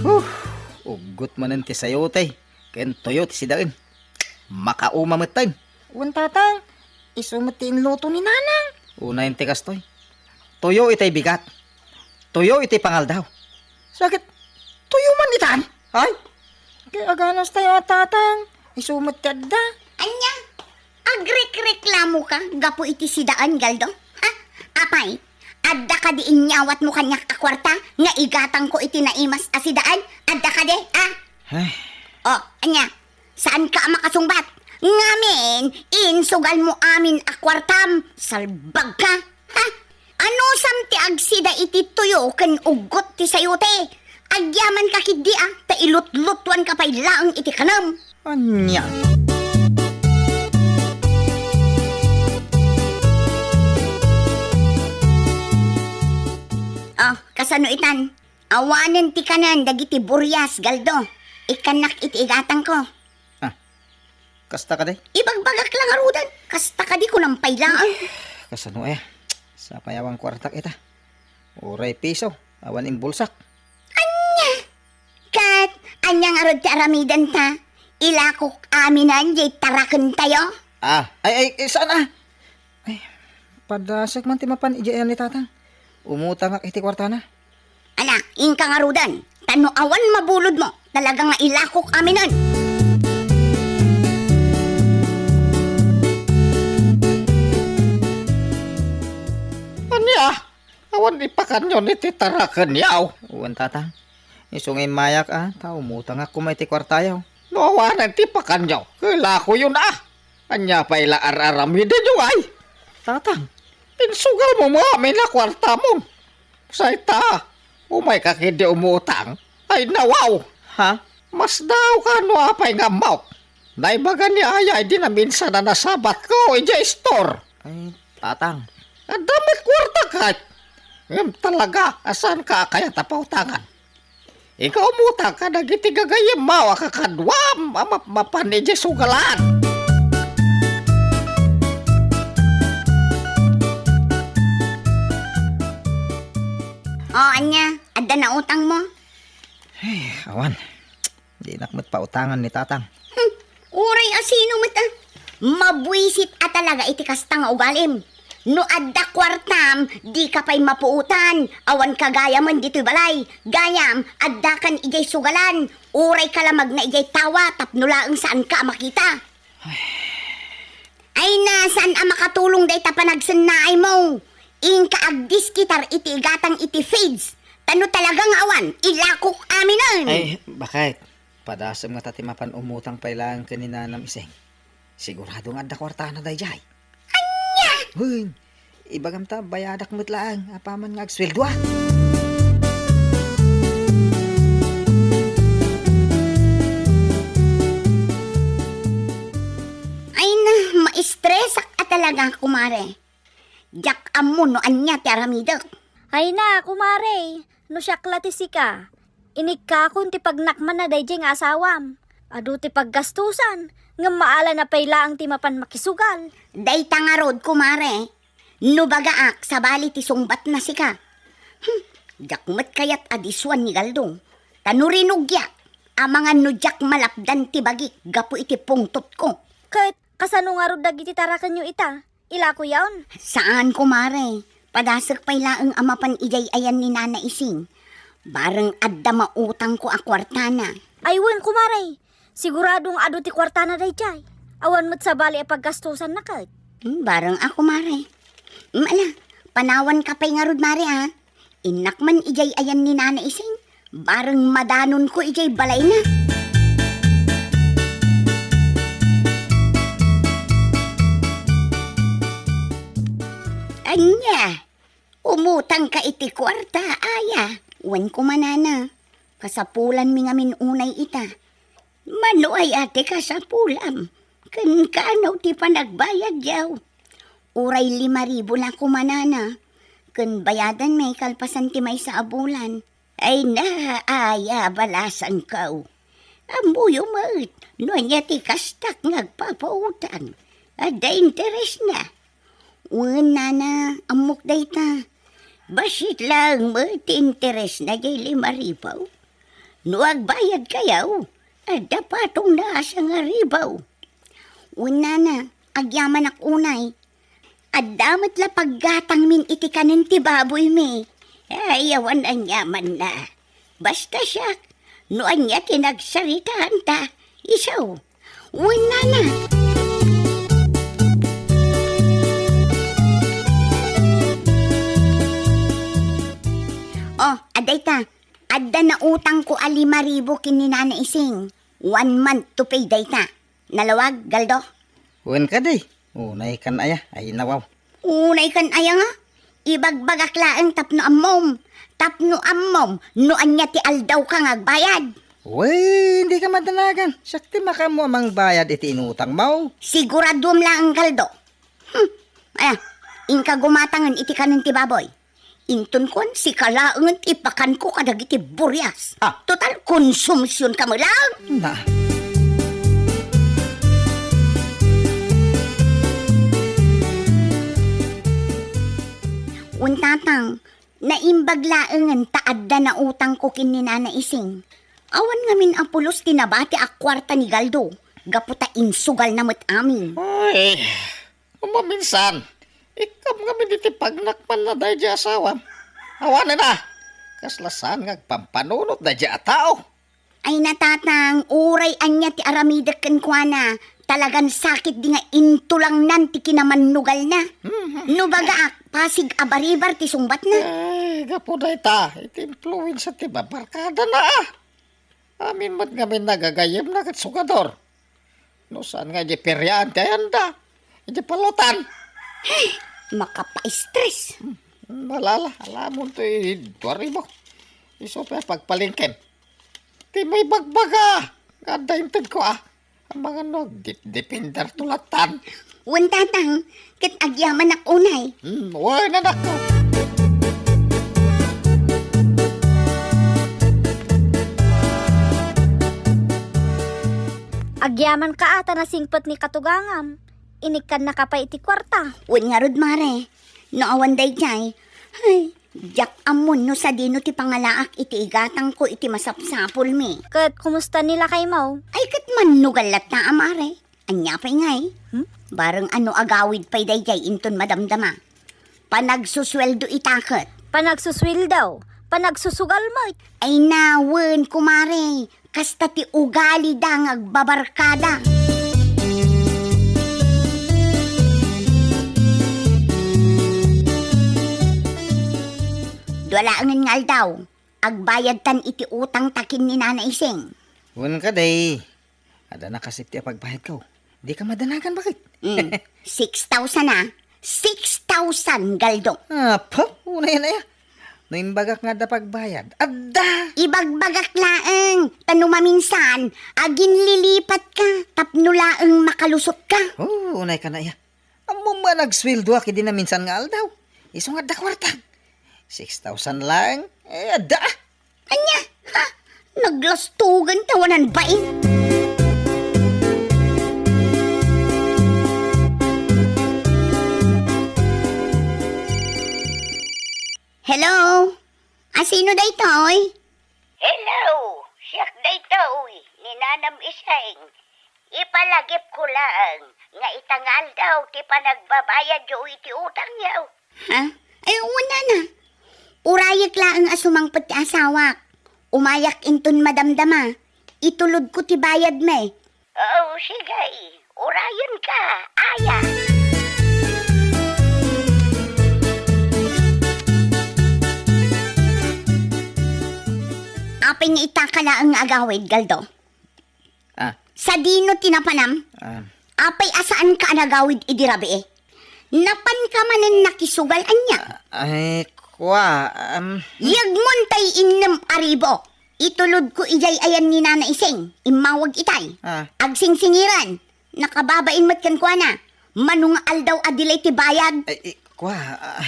Huh, uggot manen ti sayote ken tuyo ti sidaen. Makauma metten. Wen, Tatang, isu met ti inluto ni Nanang. Unayen ti kastoy. Tuyo itay bigat. Tuyo itay pangaldaw. Sakit, tuyo man itan? Ay! Kay aganas tayo a Tatang. Isu met ti adda. Ania? Agrekreklamoka gapu iti sidaen, Galdo? Ha? Apay, adda kadi inyawatmo kaniak a kuarta nga igatangko iti naimas a sidaen? Adda kadi, ha? Ay. O, ania? Saanka a makasungbat? Ngamin, insugalmo amin a kuartam, salbagka! Ha? Anusam ti agsida iti tuyo ken uggot ti sayote? Agyamanka ketdi a, ta ilutlutuanka pay laeng iti kanem. Ania? O, kasano itan? Awanen ti kanen dagiti burias, Galdo. Ikkannak iti igatangko. Ah, kasta kadi? Ibagbagak la ngaruden. Kasta kadi kunam pay laeng. Kasano aya? Sapay awan kuartak ita. Uray piso, awan imbulsak. Ania? Ket ania ngarud ti aramidenta? Ilakok aminen diay tarakentayo? Ah, ay, ay, ay, saan a? Ay, padasek man ti mapan idiay ni Tatang. Umutangak iti kuartana. Ala, inka ngaruden, ta no awan mabulodmo, talaga nga ilakok aminen. Ania? Awan ipakanyo iti tarakenyo? Wen, Tatang. Isu nga immayak a, ta umutangak koma iti kuartayo. No awanen ti pakanyo, kelakoyon a. Ania pay la ar-aramidenyo, ay? Tatang. Insugalmo met amin a kuartamon. Say ta, umayka ketdi umutang. Ay, nawaw! Ha? Masdaawka no apay nga ammok. Naibaga ni Ayay di naminsan a nasabatko idiay store. Ay, Tatang. Adda met kuartak. Ngem talaga, a saanka a kayat a pautangan? Ikaw umutang kadagiti gagayyemmo a kakaduam a mapmapan idiay sugalan. O, ania? Adda nautangmo? Ay, awan. Dinak met pautangan ni Tatang. Hmm, uray a sino met a. Mabuisit a talaga iti kasta nga ugalim. No adda kuartam, dika pay mapuotan. Awan ka gayamen ditoy balay. Gayam, addakan idiay sugalan. Uray ka la magna idiay tawa tapno laeng saanka a makita. Ay na, saan a makatulong dayta panagsennaaymo? Inka agdiskitar iti igatang iti feeds. Ta no talaga nga awan, ilakok aminen. Ay, bakit? Padasem ngata ti mapan umutang pay laeng ken ni Nanam Ising. Sigurado nga adda kuartana daydiay. Ania? Wen, ibagam ta bayadak met laeng apaman nga agsueldoak. Ay na, maestresak a talaga, kumare. Diak ammo no ania ti aramidek. Ay na, kumare, no siak la ti sika, inikkakon ti pagnakmanna daydiay nga asawam. Adu ti paggastusan, ngem maalana pay laeng ti mapan makisugal. Dayta ngarud, kumare, no bagaak, sabali ti sungbatna sika. Hmm, diak met kayat a disuan ni Galdo. Ta no rinugiak, amangan no diak malapdan ti bagik gapu iti pungtotko. Ket kasano ngarud dagiti tarakenyo ita? Ilakoyon? Saan, kumare. Padasek pay laeng a mapan idiay ayan ni Nana Ising. Bareng adda mautangko a kuartana. Ay wen, kumare. Sigurado nga adu ti kuartana daydiay. Awan met sabali a paggastusanna ket. Hmm, bareng a, kumare. Hmm, ala, panawanka pay ngarud, mare, a. Innak man idiay ayan ni Nana Ising, bareng madanonko idiay balayna. Ania, umutangka iti kuarta, aya? Wen, kumanana, kasapulanmi ngamin unay ita. Mano aya ti kasapulam? Ken kano ti panagbayadyo? Uray lima ribu la kumanana, ken bayadanmi kalpasan ti maysa a bulan. Ay na, aya, balasangko. Ammoyo met no ania ti kastak nga agpapautang. Adda interesna. Wen, nana, ammok dayta. Bassit laeng met ti interesna diay lima ribu. No agbayadkayo, adda patongna a sangaribu. Wen, nana, agyamanak unay. Adda met la paggatangmin iti kanen ti baboymi. Ay, awan aniamanna. Basta siak, no ania ti nagsaritaanta, isu. Wen, nana. Oh, adda ita. Adda nautangko a lima ribu ken ni Nana Ising. One month to pay dayta. Nalawag, Galdo? Wen kadi, unaykan aya, ay nawaw. Unaykan aya nga? Ibagbagak laeng tapno ammom. Tapno ammom, no ania ti aldawka nga agbayad. Wen, dika madanagan. Siak ti makaammo a mangbayad iti inutangmo. Siguraduem laeng, Galdo. Hmm. Aya, inka gumatangen iti kanen ti baboy. Inton kuan, sika laengen ti ipakanko kadagiti burias. Ah. Total, konsumsionka met laeng. Na. Wen, tatang, naimbag laengen ta adda nautangko ken ni Nana Ising. Awan ngamin a pulos ti nabati a kuarta ni Galdo, gapu ta insugalna met amin. Ay, Maminsan, ikkam ngamin iti pagnakmanna daydiay asawam. Awanen a, kasla saan nga agpampanunot daydiay a tao. Ay na, tatang, uray ania ti aramidek kenkuana, talagan sakit di nga intulangnan ti kinamannugalna. Mhm. No bagaak, pasig a baribar ti sungbatna. Ay, gapu dayta, iti influensa ti babarkadana, a. Amin met ngamin nagagayemna ket sugador. No saan nga idiay feriaan ti ayanda, idiay palotan. Ay, makapaistres. Hmm, malala, alamon to, eh, dua ribu. Isu pay a pagpalengkem. Ti maibagbaga, nga adda intedko, a. Amangan no, agdep-depender to latan. Wen, tatang, ket agyamanak unay. Hmm, wen, anakko. Agyamanka a ta nasingpet ni katugangam. Inikkannaka pay iti kuarta. Wen ngarud, mare. No awan daydiay, ay, diak ammon no sadino ti pangalaak iti igatangko iti masapsapulmi. Ket kumusta ni lakaymo? Ay, ket mannugal latta a, mare. Ania pay ngay? Hmm? Bareng a no agawid pay daydiay inton madamdama. Panagsusueldo ita ket. Panagsusueldo, panagsusugal met. Ay na, wen, kumare, kasta ti ugalida nga agbabarkada. Dua laengen nga aldaw, agbayadtan iti utangta ken ni Nana Ising. Wen kadi, adda nakasipti a pagbayadko. Dika madanagan, baket? Mm. Six thousand, a. Six thousand, Galdo. Apa? Unay, unay, a. No imbagak nga adda pagbayad, adda! Ibagbagak laeng, ta no maminsan, aginlilipatka, tapno laeng makalusotka. Oh, unay ka na, iya. Ammom a nagsueldoak idi naminsan nga aldaw. Isu nga adda kuarta. Six thousand laeng, eh, adda. Ania? Ha? Naglastugan ta wanan bain. Hello? Asino daytoy? Hello, siak daytoy, ni Nanam Iseng. Ipalagipko laeng nga ita nga aldaw ti panagbabayadyo iti utangyo. Ha? Ay, wen, Nana. Urayek laeng a sumangpet ti asawak. Umayak inton madamdama. Itulodko ti bayadmi. Oo, sige. Urayenka, aya. Apay nga itaka laeng nga agawid, Galdo? Ah. Sadino ti napanam? Ah. Apay a saanka a nagawid idi rabii? Napanka manen nakisugal ania? Ah, ay, kua, um, Yegmon tay innem a ribu. Itulodko idiay ayan ni Nana Ising. Immawag itay. Ah. Agsingsingiran. Nakababain met kenkuana. Mano nga aldaw a delay ti bayad? Ay, ay, kua, ah,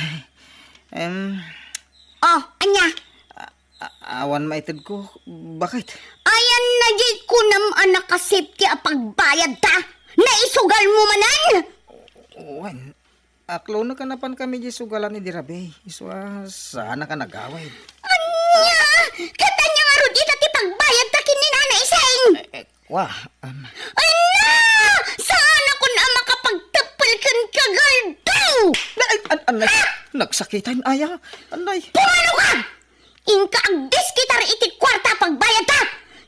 em. Oh, ania? A-, awan maitedko, baket? Ayan na di kunam a nakasipti a pagbayadta? Naisugalmo manen? Wen, aklonek a napankami di sugalan idi rabii. Isu a, saanka nagawid. Ania? Ket ania ngarud ita ti pagbayadta ken ni Nana Iseng? Eh, eh, kua, um. Ania? Saanakon a makapagteppel kenka, Galdo? Ay, an-, anay, ah! Nagsakitan, aya. Anay. Pumanoka! Inka agdiskitar iti kuarta a pagbayadta!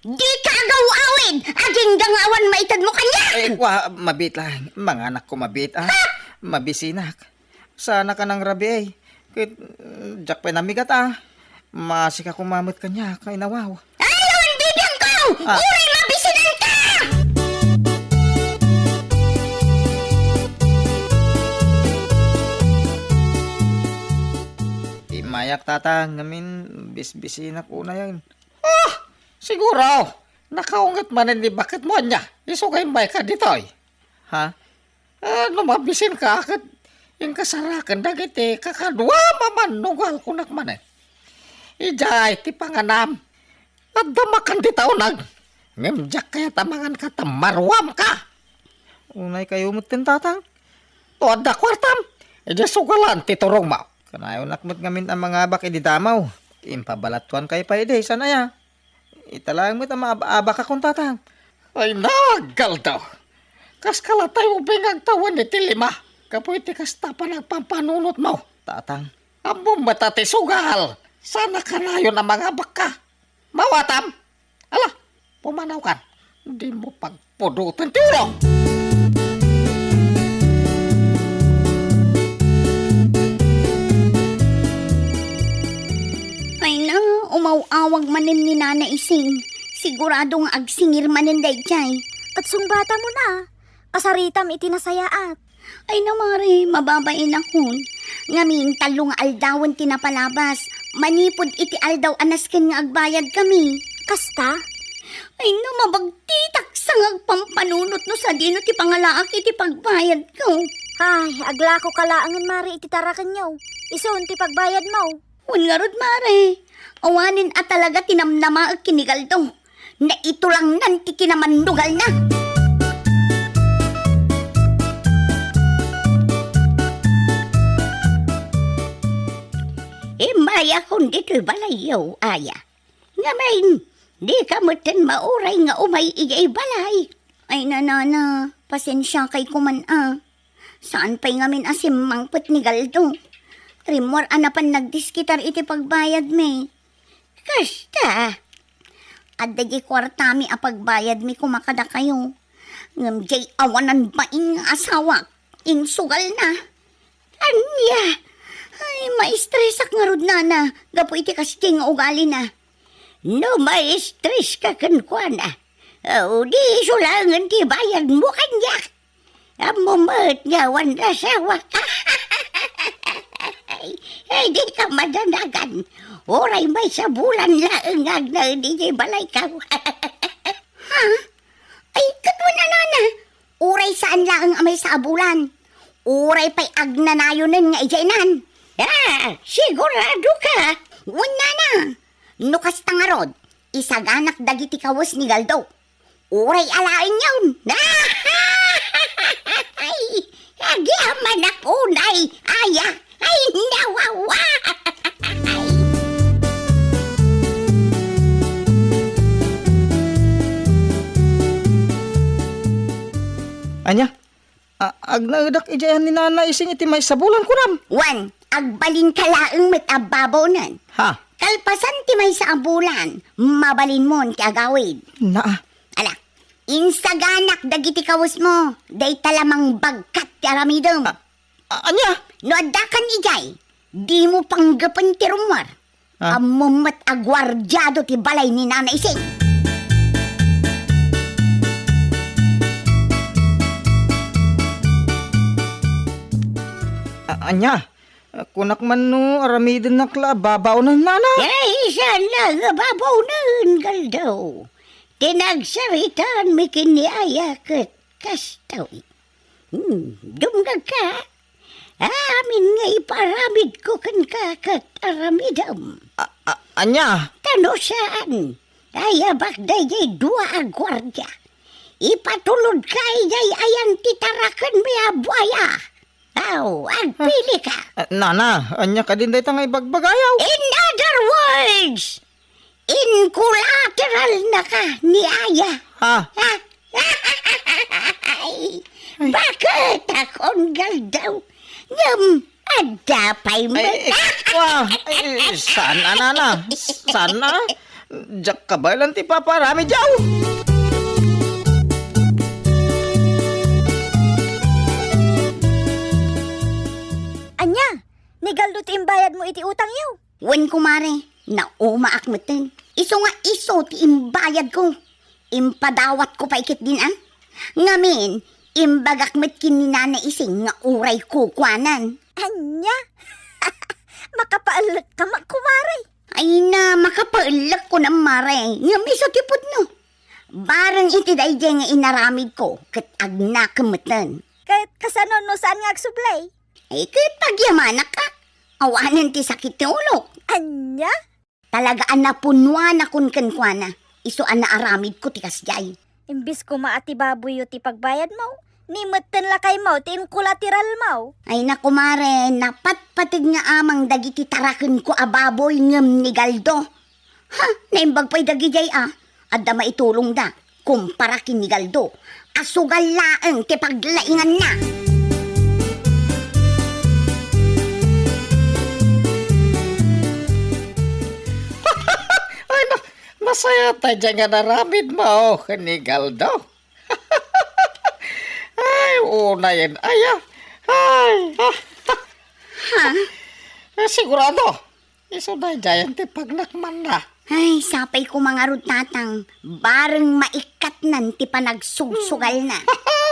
Dika agaw-awid! Agingga nga awan maitedmo kaniak! Eh, kua, mabiit laeng. Manganakko mabiit, a. Ah! Mabisinak. Saanka nang rabii. Ket, mm, diak pay namigat, a. Maasika koma met kaniak, a, inawaw. Ay, awan bibiangko! Ah. Uray mabisinanka! Immayak, Tatang, ngamin bisbisinak unayen. Ah! Siguro, nakaunget manen ni baketmo ania, isu nga immayka ditoy. Ha? Eh, no mabisinka, ket inkasaraken dagiti kakadua a mannugal, kunak manen. Idiay ti panganam, adda makan ti taunag. Ngem diak kayat a manganka ta maruamka. Unaykayo metten, Tatang. No adda kuartam, idiay sugalan ti turongmo. Kanayonak met ngamin a mangabak idi damaw. Impabalattuankayo pay idi, saan aya? Ita laeng met a maab-abakakon, Tatang. Ay, nagaldaw! Kaska la tayo ubing nga agtawen iti lima, gapu iti kasta a panagpampanunotmo. Tatang. Ammom met a ti sugal, saan a kanayon a mangabakka. Mawatam? Ala, pumanawkan. Dimo pagpudoten ti ulo. Ay na, umaw-awag manen ni Nana Ising. Sigurado nga agsingir manen daydiay. Ket sungbatamona, kasaritam iti nasayaat. Ay na, Mare, mababainakon. Ngamin, tallo nga aldawen ti napalabas. Manipud iti aldaw a nasken nga agbayadkami. Kasta? Ay na, mabagtitak sa nga agpampanunot no sadino ti pangalaak iti pagbayadko. Ay, aglakoka laengen, Mare, iti tarakenyo. Isun ti pagbayadmo. Wen ngarud, Mare, awanen a talaga ti namnamaek ken ni Galdo. Naitulangnan ti kinamannugalna. Immayakon ditoy balayyo, aya. Ngamin, dika metten mauray nga umay idiay balay. Ay, nanana, pasensiakay koman a. Saan pay ngamin a simmangpet ni Galdo? Rimmuar a napan nagdiskitar iti pagbayadmi. Kasta, adda diay kuartami a pagbayadmi koma kadakayo. Ngem diay awanan bain nga asawak, insugalna. Ania? Ay, maistresak ngarud, nana, gapu iti kasdiay nga ugalina. No maistreska kenkuana, o, di isu laengen ti bayadmo kaniak. Ammom met nga awan asawak. Ay, dika madanagan. Uray maysa bulan laeng nga agnaed idiay balaykaw. Ha? Ay, ket wen a, nana, uray saan laeng a maysa a bulan. Uray pay agnanayonen nga idiaynan. Ah, sigurado ka? Wen, nana. No kasta ngarud, isaganak dagiti kawes ni Galdo. Uray alaenyon. Ay, agyamanak unay. Aya, ay, nawawa. Ania? A-, agnaedak idiay ni Nana Ising iti maysa bulan, kunam? Wen, agbalinka laeng met a babaonen. Ha? Kalpasan ti maysa a bulan, mabalinmon ti agawid. Naa. Ala, insaganak dagiti kawesmo, dayta la mangbagkat ti aramidem. A-, a-, ania? No addakan idiay, dimo panggepen ti rummuar. Ah. Ammom met a guardiado ti balay ni Nana Ising. A-, ania? Kunak man no aramidennak la a babaonen, nana? Ay, saan la nga babaonen, Galdo. Ti nagsaritaan mi ken ni Aya ket kastoy. Hmm, dumngegka? Amin nga iparamidko kenka ket aramidem. A-, a-, ania? Ta no saan, ayabak daydiay dua a guardia. Ipatulodka idiay ayan ti tarakenmi a buaya. Aw, agpilika. Ah, nana, ania kadin dayta nga ibagbagayo? In other words, inkolateralnaka ni Aya. Ha? Ha? Ay, bakit akon Galdo? Ngem, adda pay met. Ay, ay, wa, ay, saan a, nana? Saan a? Diak kabaelan ti ipapaaramid, yaw. Ania? Ni Galdo ti imbayadmo iti utangyo? Wen, kumare, naumaak metten. Isu nga isu ti imbayadko. Impadawatko pay ketdin a. Ngamin, imbagak met ken ni Nana Ising nga uray kukuanan. Ania? Makapaellekka met, kumare. Ay na, makapaellek, kunam, mare. Ngem isu ti pudno. Bareng iti daydiay nga inaramidko, ket agnakem metten. Ket kasano no saan nga agsubli? Ay, ket agyamanak a. Awanen ti sakit ti ulok. Ania? Talaga a napunuanakon kenkuana. Isu a naaramidko ti kasdiay. Imbes koma a ti baboyyo ti pagbayadmo, ni metten lakaymo ti inkolateralmo. Ay na, kumare, napatpateg nga amang dagiti tarakenko a baboy ngem ni Galdo. Ha, naimbag pay dagidiay a, adda maitulongda, kumpara ken ni Galdo, a sugal laeng ti paglainganna. Ay, na, masaya ta dyan nga naramid mo ken ni Galdo. Ay, unayen, aya. Ay, ah. Ha? Eh, sigurado. Isu daydiayen ti pagnakmanna. Ay, sapay koma ngarud, tatang, bareng maikkatnan ti panagsusugalna.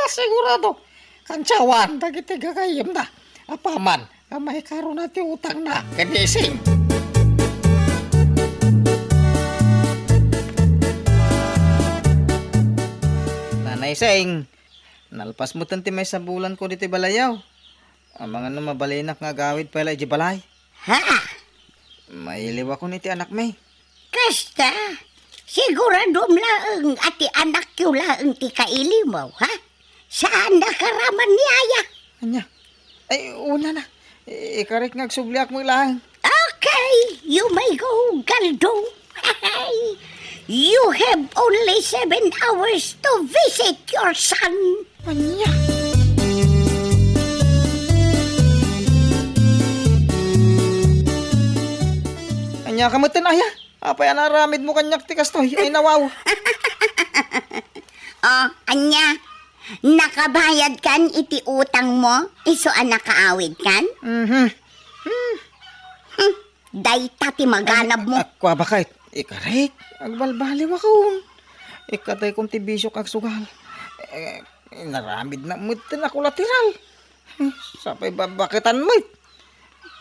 Sigurado, kansiawan dagiti gagayyemna. Apaman, a maikaruna ti utangna ken ni Ising. Nana Ising, nalpas metten ti maysa bulanko ditoy balayyo. Amangan no mabalinak nga agawid pay la idiay balay. Ha? Mailiwakon iti anakmi. Kasta, siguradom laeng a ti anakyo laeng ti kailiwmo, ha? Saan a karaman ni Aya? Ania? Ay, una na. I-, ikarik nga agsubliak met laeng. Okay, you may go, Galdo. You have only seven hours to visit your son. Ania? Nakametten aya? Apay a naaramidmo kaniak ti kastoy? Ay, nawaw. Oh, ania? Nakabayadkan iti utangmo? Isu a nakaawidkan? Mhm. Hmm. Hmm. Dayta ti maganabmo. Ay, a kua, baket. Ikarik, agbalbaliwakon. Ikataykon ti bisiok agsugal. Eh, inaramidna met ti nakulateral. Eh, sapay babaketan met.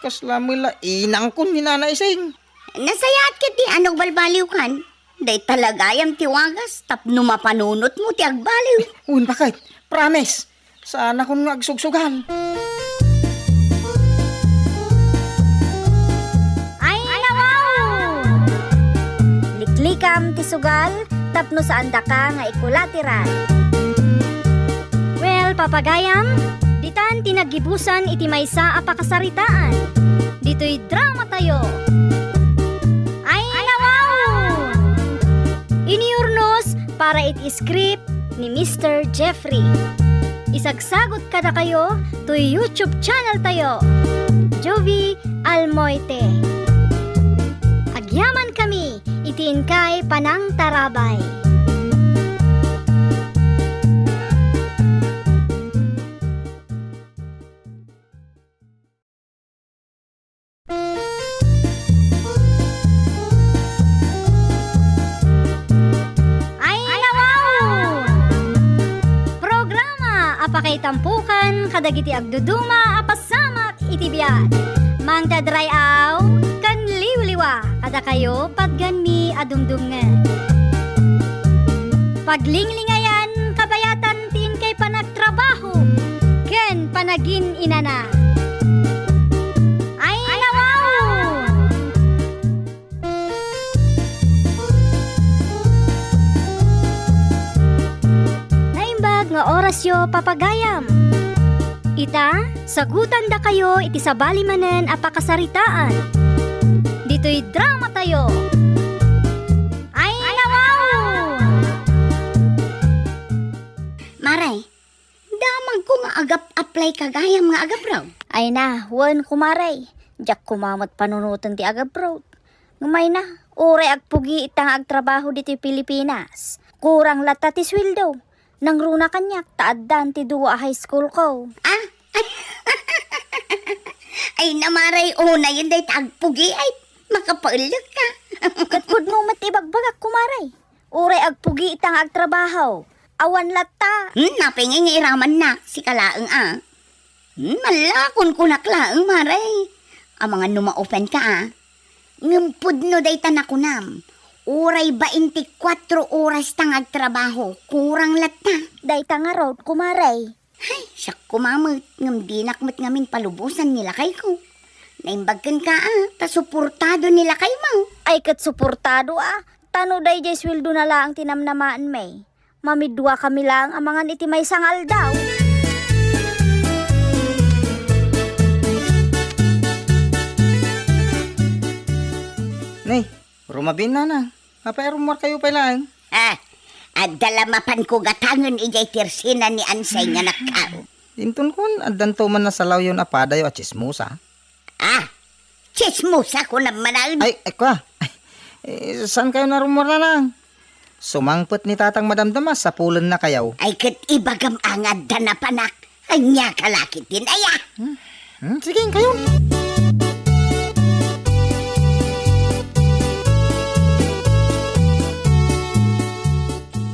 Kasla met la inangkon ni Nana Ising. Nasayaat ket ti agbalbaliwkan. Dayta la gayam ti wagas tapno mapanunotmo ti agbaliw. Wen, baket. Promise. Saanakon nga agsugsugal. Ay, nawaw! Liklikam ti sugal tapno saandaka nga ikulateral. Well, papagayam, ditan ti naggibusan iti maysa a pakasaritaan. Ditoy dramatayo. Ay, nawaw! Inurnos para iti script ni Mister Jeffrey. Isagsagut kadakayo toy YouTube channel tayo, Jovie Almoite. Agyamankami iti inkay panangtarabay. Ay, nawaw! Programa a pakaitampokan kadagiti agduduma a pasamak iti biag. Mangted ray-aw ken liwliwa kadakayo patganmi a dumdumngeg. Paglinglingayan kabayatan ti inkay panagtrabaho ken panagin-inana. Ay, nawaw! Naimbag nga orasyo, papagayam. Ita, sagutandakayo iti sabali manen a pakasaritaan. Ditoy dramatayo. Ay, nawaw! Mare, damagko nga agap-apply ka gayam nga agabraw. Ay na, wen, kumare. Diak koma met panunoten ti agabraw. Ngem ay na, uray agpugi ita nga agtrabaho ditoy Pilipinas. Kurang latta ti sueldo. Nangruna kaniak ta addan ti dua a high school ko. Ah? Ay, namaray, unayen dayta agpugi, ay, makapaellek ka. Ket pudno met ti ibagbagak, kumare. Uray agpugi ita nga agtrabaho. Awan latta. Hmm, napay nga iramannak, sika laeng a. Hmm, mallakon kunak laeng, mare. Amangan no maopen ka, a. Ngem pudno dayta nakunam. Uray bainti kuatro oras ta nga agtrabaho, kurang latta. Dayta ngarud, kumare. Hay, siak koma met, ngem dinak met ngamin palubosan ni lakayko. Naimbag kenka, a, ta suportado ni lakaymo. Ay, ket suportado, a, ta no daydiay sueldona laeng ti namnamaenmi, mamiduakami laeng a mangan iti maysa nga aldaw. Nay, rumabiin, nanang. Apay a rummuarkayo pay laeng? Ah, adda la mapanko gatangen idiay tersina ni Ansay nga nakkaw. Intonkon, addanto man nasalawyon a padayo a tsismosa. Ah, tsismosa kunam manen. Ay, ay, kua. Eh, saankayo a rummuar, nanang? Sumangpet ni tatang madamdama, sapulennakayo. Ay, ket ibagam a nga adda napanak. Ania ka la ketdin aya? Hmm? Hmm, sige, inkayon.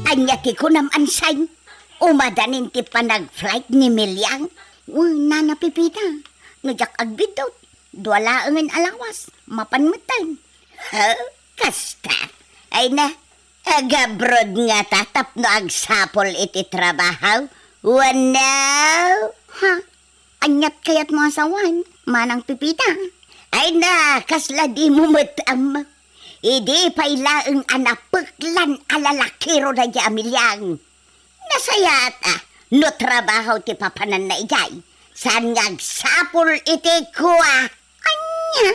Ania ti kunam, Ansay? Umadanin ti panag-flight ni Miliang? Wen, Nana Pepita, no diak agbiddut, dua laengen a lawas, mapan metten. Ha? Kasta? Ay na, agabroad ngata tapno agsapul iti trabaho? Wenno? Ha? Aniat kayatmo a sawen, Manang Pepita? Ay na, kasla dimo met ammo. Idi pay laeng a napeklan a lalakiro daydiay a Miliang. Nasayaat a no trabaho ti papananna idiay, saan nga agsapul iti kua. Ania?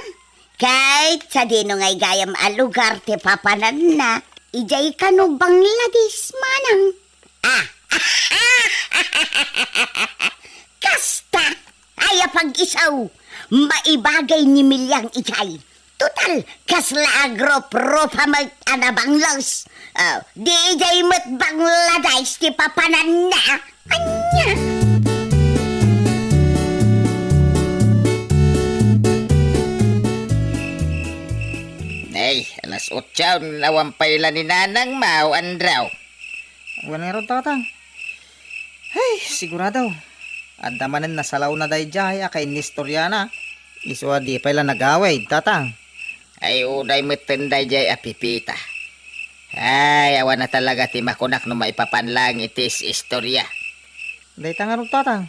Ket sadino ngay gayam a lugar ti papananna idiay kano Bangladesh, manang? Ah! Kasta! Ay, apag-isu, maibagay ni Miliang idiay. Total, kasla agrup-rupa met a nabanglos. Oh, di idiay met Bangladesh ti papananna. Ania? Ay, alas otso, awan pay la ni Nanang Mau, Andraw. Wen ngarud, Tatang. Ay, sigurado. Adda manen nasalawna daydiay a kainistoriana. Isu a di pay la nagawid, Tatang. Ay, uday metten daydiay a Pipita. Ay, awan na talaga ti makunak no maipapan laeng iti is-istoria. Dayta ngarud, Tatang.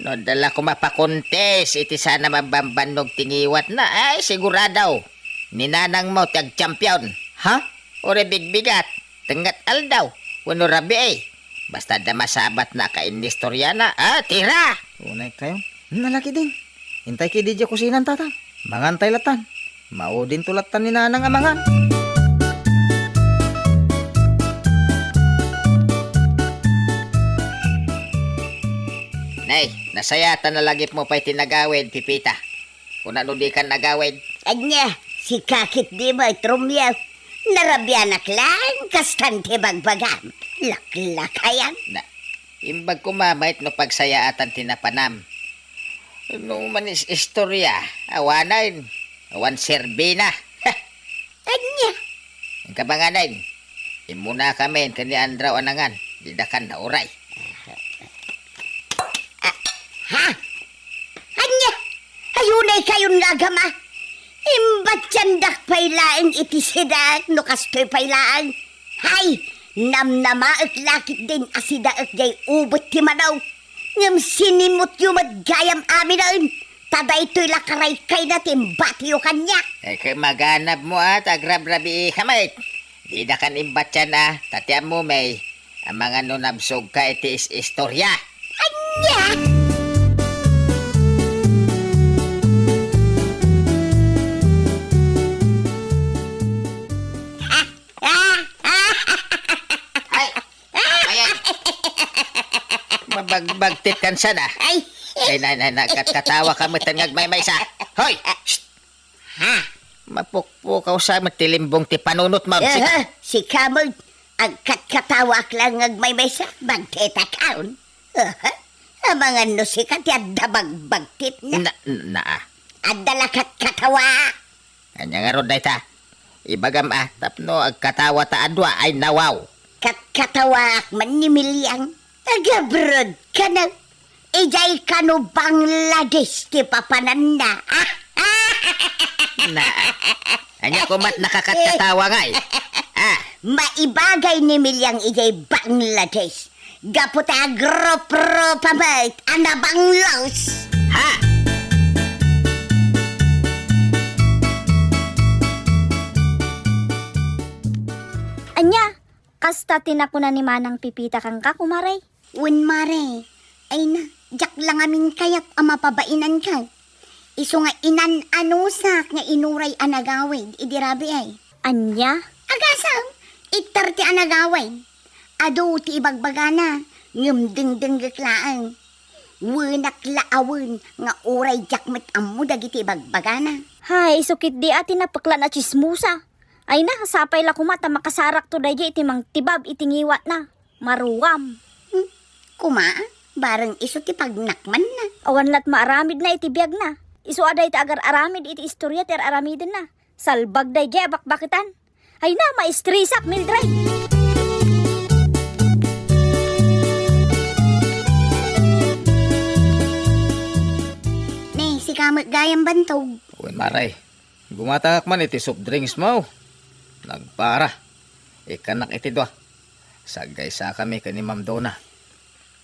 No adda la koma pakontes iti sana mabambannog ti ngiwatna, ay, sigurado. Ni Nanang Mau ti agchampion. Ha? Uray bigbigat. Tengnga ti aldaw, wenno rabii. Basta adda masabatna a kainistoriana, ah, tira! Unay kayo. Nalaki din. Intay kay didiay kusinan, Tatang. Mangantay latan. Maudinto latan ni Nanang a mangan. Nay, nasayaat a nalagipmo pay ti nagawid, Pipita. Kuna no dikan nagawid? Ania, sika ketdi met, Romeo. Narabianak laeng kastan ti bagbagam. Laklakayan. Na, imbag koma met no pagsayaatan ti napanam. No manis-istoria, awanen, awan serbina. Ania? Inka manganen. Immunakamin ken ni Andraw a nangan. Didakan nauray. Ah, ha? Ania? Ay, unay kayon nga agama. Imbatiandak pay laeng iti sidaek no kastoy pay laeng. Hay, namnamaek la ketdin a sidaek jay ubet ti manaw. Ngem sinimutyo met gayam aminen. Ta daytoy la karaykayna ti imbatiyo kaniak. Ay, ket maganabmo a ta agrabrabiika met. Didakan imbatian a, ta ti ammom, amangan no nabsogka iti is-istoria. Ania? Ay! Ayan. Mabagbagtit kan sana. Ay! Ay, na, na, na, kat-, katawa ka met nga agmaymaysa. Hoy! Shh! Ha? Mapukpukaw sa met ti limbong ti panunot mo, sika. Aha, sika met, agkatkatawaak laeng nga agmaymaysa, bagtit a kaon. Aha, amangan no sika ti adda bagbagtitna. Na, na, ah. Adda la katkatawa. Ania ngarud dayta? Ibagam a, tapno agkatawa ta a dua ay nawaw. Katkatawaak man ni Miliang. Agabrod kano. Idiay kano Bangladesh ti papananna. Na. Ania komat nakakatkatawa ngay? Ah. Maibagay ni Miliang idiay Bangladesh. Gapu ta agrup-rupa met a nabanglos. Ha? Ania? Kasta ti nakuna ni Manang Pipita kenka, kumare? Wen, mare. Ay na, diak la ngamin kayat a mapabainanka. Isu nga inan-anusak nga inuray a nagawid idi rabii. Ania? Agasem, ittar ti a nagawid. Adu ti ibagbagana, ngem dengdengngek laeng. Wenak la a wen nga uray diak met ammo dagiti ibagbagana. Hay, isu ketdi a ti napeklan a tsismosa. Ay na, sapay la koma ta makasarakto daydiay iti mangtibab iti ngiwatna. Maruam. Hmm, koma, bareng isu ti pagnakmanna. Awan lat maaramidna iti biagna. Isu a dayta agar-aramid iti istoria ti ar-aramidenna. Salbag daydiay a bakbaketan. Ay na, maistresak, Mildred. Ne, sika met gayam bantog. Wen, mare. Gumatangak man iti soft drinks mo. Nagpara. Ikkannak iti dua. Saggaysakami ken ni Ma'am Dona.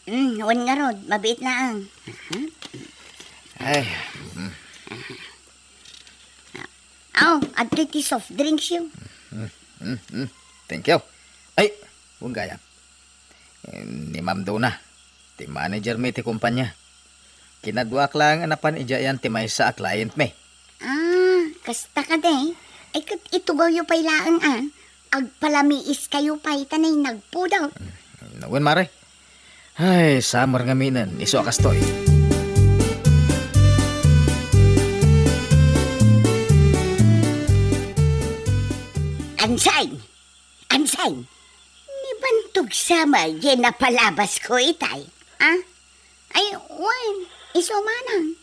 Mm, wen ngarud, mabiit laeng. Ay, mm. Aw, adtoy ti soft drinks yo. Mm, mm, mm. Thank you. Ay, wen gayam. Eh, ni Ma'am Dona, ti manager mi iti kumpanya. Kinaduak laeng a napan idiay ayan ti maysa a client mi. Ah, kasta kadi. Ay, ket itugawyo pay laeng a. Agpalamiiskayo pay ta nay nagpudot. Mm, wen, mare. Ay, summer ngaminen, isu a kastoy. Ansiang! Ansiang! Ni Bantog sa met diay napalabasko itay, a? Ay, wen, isu manang.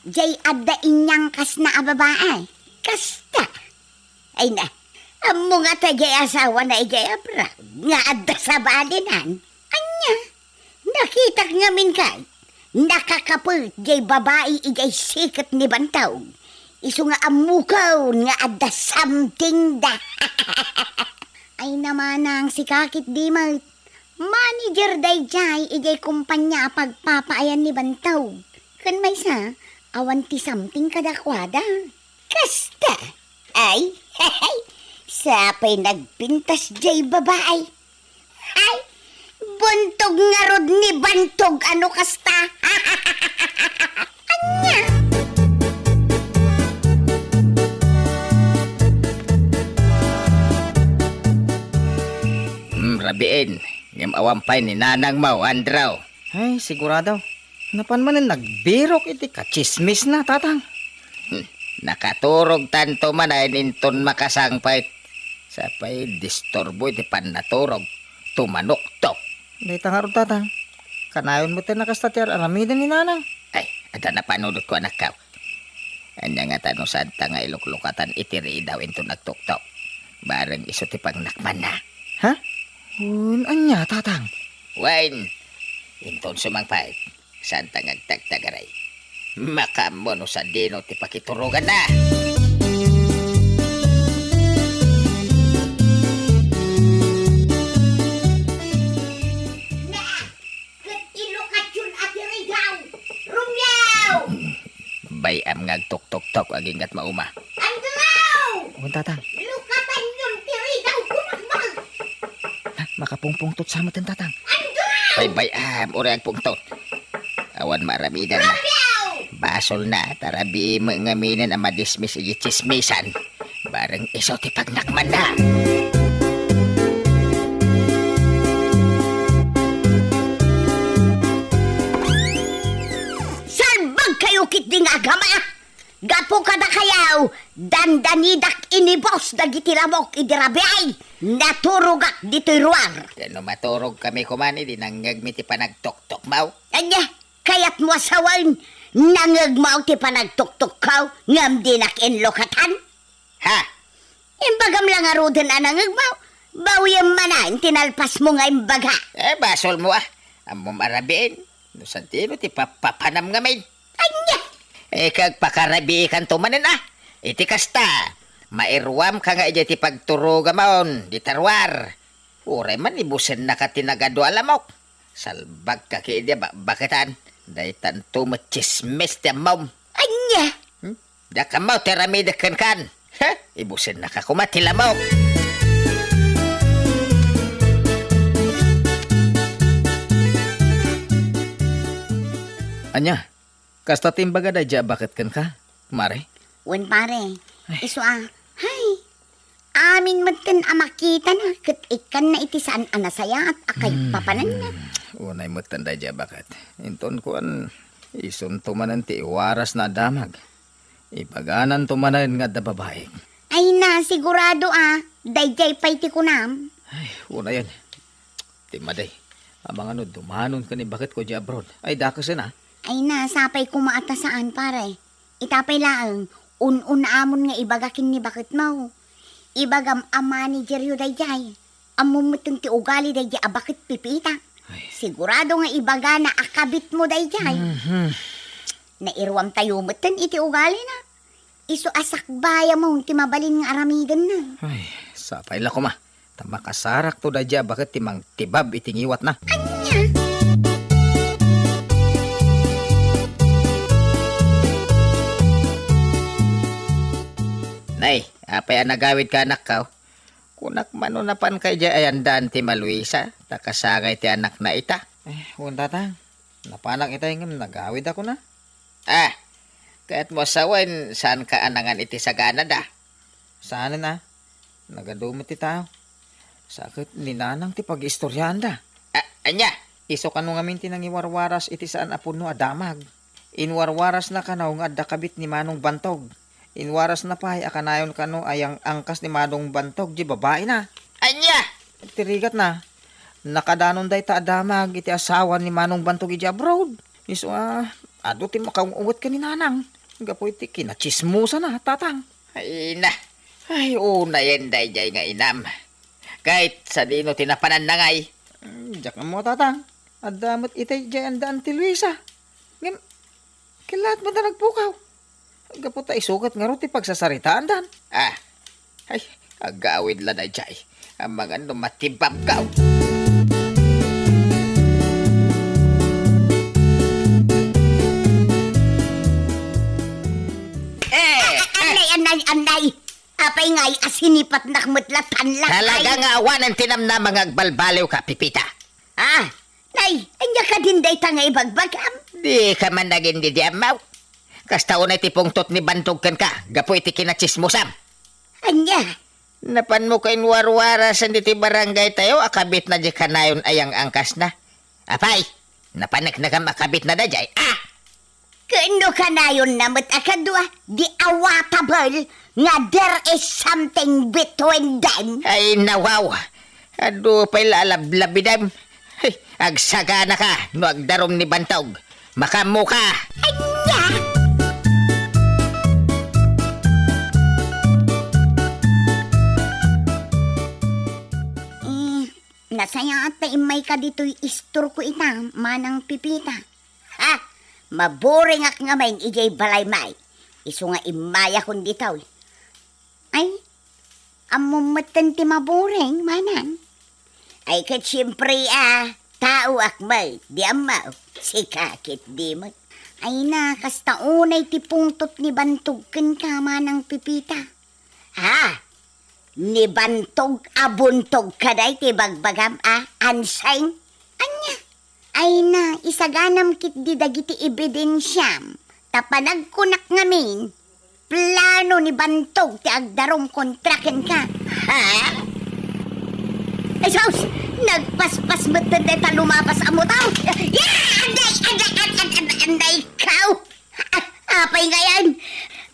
Diay adda inyangkasna a babai. Kasta. Ay na, ammo ngata diay asawana idiay abroad nga adda sabalinan. Ania? Nakitak ngamin kay, nakakapet diay babai idiay siket ni Bantog. Isu nga ammokon nga adda something da. Ay na manang, sika ketdi met. Manager daydiay idiay kompania a pagpapaayan ni Bantog. Ken maysa, awan ti something kadakuada. Kasta. Ay, sapay nagpintas diay babai. Ay, buntog ngarud ni Bantog a no kasta. Ania? Hmm, rabiin. Ngem awan pay ni nanangmo, Andrew. Ay, sigurado. Napan manen nagbirok iti katsismisna, Tatang. Hmm, nakaturog tanto manen inton makasangpet. Sapay disturbo iti pannaturog. Tumanuktok. Dayta ngarud, Tatang. Kanayon metten a kasta ti ar-aramiden ni Nanang. Ay, adda napanunotko, anakko. Ania ngata no saanta nga iluklukatan iti ridaw inton nagtuktok? Bareng isu ti pangnakmanna. Ha? Wen, ania, Tatang? Wen, inton sumangpet, saanta nga agtagtagaray. Makaammo no sadino ti pakituroganna. Ket ilukayon a ti ridaw. Romeo! Bay-am nga agtuktoktok agingga ti mauma. Andrew! O, Tatang. Lukatanyon ti ridaw, kunak man! Ha? Makapungpungtot sa metten, Tatang. Andrew! Bay-am, uray agpungtot. Awan maaramidan. Romeo! Basolna, ta rabii met ngaminen a madismis iti tsismisan. Bareng isu ti pagnakmanna. Salbagkayo ketdi nga agama! Gapu kadakayo, dandanidak inibus dagiti lamok idi rabii. Naturogak ditoy ruar. Ket no maturogkami koma, idi nangngegmi ti panagtuktokmo? Ania, kayatmo a sawen, nangngegmo ti panagtuktokko ngem dinak inlukatan? Ha? Imbagam la ngaruden a nangngegmo, bawiem manen ti nalpasmo nga imbaga. Eh, basolmo, a. Ammom a rabiin, no sadino ti papapanam ngamin. Ania? Eh, agpakarabiikanto manen, a. Iti kasta, mairuamka nga idiay ti pagturogamon, dita ruar. Uray man ibusennaka ti nagadua a lamok. Salbagka ketdi a bakbaketan. Daytanto met tsismis ti ammom. Ania? Hmm? Diak ammo ti aramidek kenkan. Ha? Ibusennaka koma ti lamok. Ania? Kasta ti imbaga daydiay a baket kenka, Mare? Wen, pare. Ay. Isu a, hay, amin metten a makitana ket ikkanna iti saan a nasayaat a kaipapananna. Hmm, unay metten daydiay a baket. Inton kuan, isunto manen ti iwarasna a damag. Ibagananto manen nga adda babaik. Ay na, sigurado a, daydiay pay ti kunam. Ay, unayen. Ti madi, amangan no dumanon ken ni baketko idiay abroad. Ay, dakesen a. Ay na, sapay koma a ta saan, pare. Ita pay laeng, un-unamon nga ibaga ken ni baketmo. Ibagam a manageryo daydiay. Ammom metten ti ugali daydiay a baket pipita. Ay. Sigurado nga ibagana a kabitmo daydiay. Mhm. Nairuamtayo metten iti ugalina. Isu a sakbayamon ti mabalin nga aramidenna. Ay, sapay la koma. Ta makasarakto daydiay a baket ti mangtibab iti ngiwatna. Ania? Nay, apay a nagawidka, anakko? Kunak man no napanka idiay ayandan ti Maluisa, ta kasangay ti anakna ita. Eh, wen, Tatang. Napanak itay ngem nagawidakon a. Ah, kayatmo a sawen, saanka a nangan iti saganada? Saanen a. Nagadu met ti tao. Sa ket ni Nanang ti pagiistoriaanda. Ah, ania? Isu kano ngamin ti nangiwarwaras iti saan a pudno a damag. Inwarwarasna kano nga adda kabit ni Manong Bantog. Inwarasna pay a kanayon kano a yang-angkas ni Manong Bantog di babaina. Ania? Ti rigatna, nakadanon dayta a damag iti asawa ni Manong Bantog iti abroad. Isu a, adu ti makaung-unget ken ni Nanang. Gapu iti kinatsismosana, Tatang. Ay na. Ay, unayen daydiay nga inam. Ket sadino ti napananna ngay? Hmm, diak ammo, Tatang. Adda met itay diay andaan ti Luisa. Ngem, kellaat met a nagpukaw. Gapu ta isu ket ngarud ti pagsasaritaandan. Ah, ay, agawid la daydiay. Amangan no matimbabkaw. Eh, eh. Anay, anay, anay. Apay ngay a sinipatnak met la tan lakay? Talaga nga awanen ti namnama nga agbalbaliwka, Pipita. Ah, nay, ania kadin dayta nga ibagbagam? Dika man nagin idi ammaw. Kasta unay ti pungtot ni Bantog kenka, gapu iti kinatsismosam. Ania? Napanmo ka inwarwarasen ditoy barangaytayo a kabitna di kanayon a yang-angkasna. Apay, napaneknekam a kabitna daydiay, ah? Ken no kanayonna met a kadua, di awatable nga there is something between them. Ay, nawaw! Adu pay la a lablabidem. Hey, agsaganaka no agdarum ni Bantog. Makaammoka! Ania? Eh, nasayaat ta immayka ditoy istorko ita, Manang Pipita. Ha? Maburingak ngamin idiay balay, may. Isu nga immayakon ditoy. Ay, ammom metten ti maburing, Manang? Ay, ket siempre, a, taoak met, di ammo, sika ket di met. Ay na, kasta unay ti pungtot ni Bantog kenka, Manang Pipita. Ha? Ni Bantog a buntog kadi ti bagbagam a, Anseng? Ania? Ay na, isaganam ketdi dagiti ebidensiam, ta panagkunak ngamin, plano ni Bantog ti agdarum kontra kenka. Ha? Ay, sus! Nagpaspas metten dayta lumapas a motor. Ya! Anday, anday, anday, anday, anday, kaw! Ah, apay ngayan?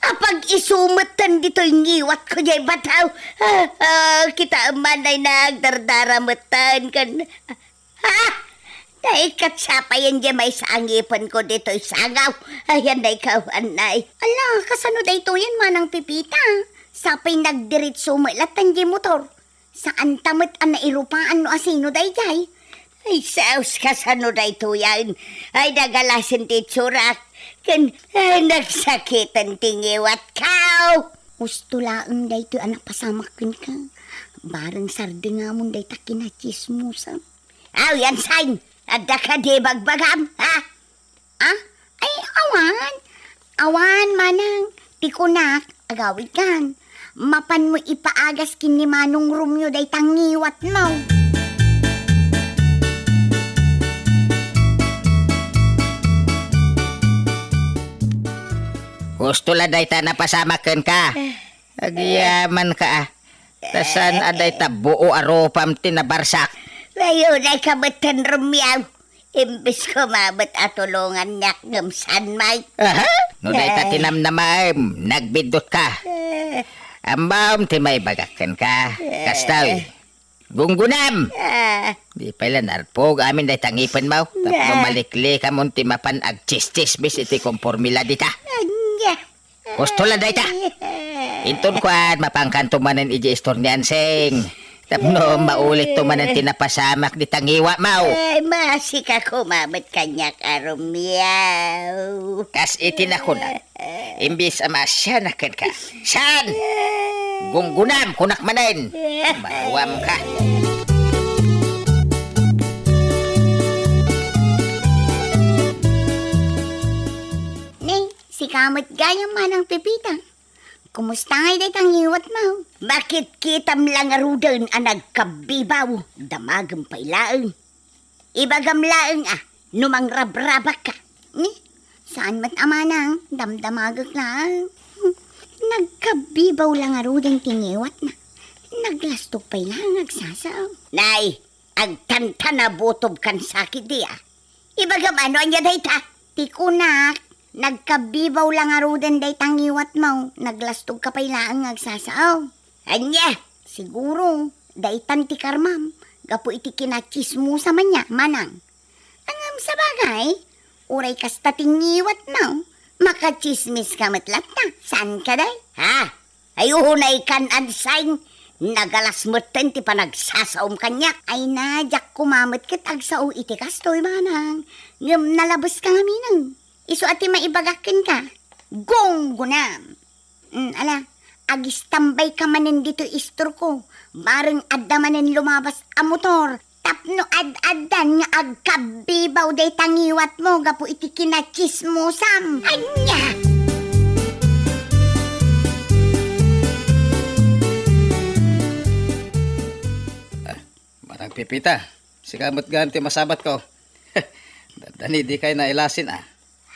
Apag-isu metten ditoy ngiwatko diay bataw. Ah, ah, kitaem man ay nagdardara metten ken, ah, naikatsapayan diay maysa a ngipenko ditoy sangaw. Ayan, nay kawan, nay. Ala, kasano daytoyen, Manang Pipita? Sapay nagdiritso met latta diay motor. Saanta met a nairupaan no asino daydiay. Ay, saos, kasano daytoyen? Ay, nagalasen ti itsurak. Ken, ay, nagsakiten ti ngiwatko. Husto laeng daytoy a napasamak kenka. Bareng sardingamon dayta kinatsismosam. Aw, yan, Sain. Adda kadi bagbagam, ha? Ah? Ay, awan. Awan, Manang. Ti kunak, agawidkan. Mapanmo ipaagas ken ni Manong Romeo dayta ngiwatmo. Husto la dayta napasamak kenka. Eh. Agyamanka, a. Ta saan a dayta buo a rupam ti nabarsak? Mayunayka metten, Romeo. Imbes koma met a tulongannak ngem saan met. Aha? No dayta ti namnamaem, nagbiddutka. Eh. Ammom ti maibagak kenka. Eh. Kastoy, gunggunam! Ah. Di pay la narpog amin dayta ngipenmo. Tapno maliklikamon ti mapan agtsistsismis iti kompormila dita. Ania? Husto la dayta. Inton kuan, mapankanto manen idiay istor ni Anseng. Tapno maulitto manen ti napasamak dita ngiwatmo. Ay, masika koma met kaniak a Romeo. Kas iti nakunak, imbes a maasianak kenka. Saan? Gunggunam, kunak manen. Maruamka. Ni, sika met gayam, Manang Pepita. Kumusta ngay dayta ngiwatmo? Makitkitam la ngaruden a nagkabibaw, damagem pay laeng. Ibagam laeng a, no mangrabrabakka. Ni, saan met a manang, damdamagek laeng. Nagkabibaw la ngaruden ti ngiwatna. Naglastog pay laeng agsasao. Nay, agtantanabutob kan sakit di a. Ibagam a no ania dayta? Ti kunak, Nagkabibaw la ngaruden dayta ngiwatmo, naglastogka pay laeng nga agsasao. Ania? Siguro, daytan ti karmam, gapu iti kinatsismosa man nia, manang. Ngem sabagay, uray kasta ti ngiwatmo, makatsismiska met latta, saan kadi? Ha? Ay, unay kan, Ansing, nagalas metten ti panagsasaom kaniak. Ay na, diak koma met ket agsao iti kastoy, manang. Ngem nalabeska ngamin. Isu a ti maibagak kenka. Gunggunam. Mm, ala, agistambayka manen ditoy istorko. Bareng adda manen lumabas a motor. Tapno ad-addan nga agkabibaw dayta ngiwatmo gapu iti kinatsismosam. Ania? Ah, Manang Pipita, sika met gayam ti masabatko. Dandani dikay nailasin, a.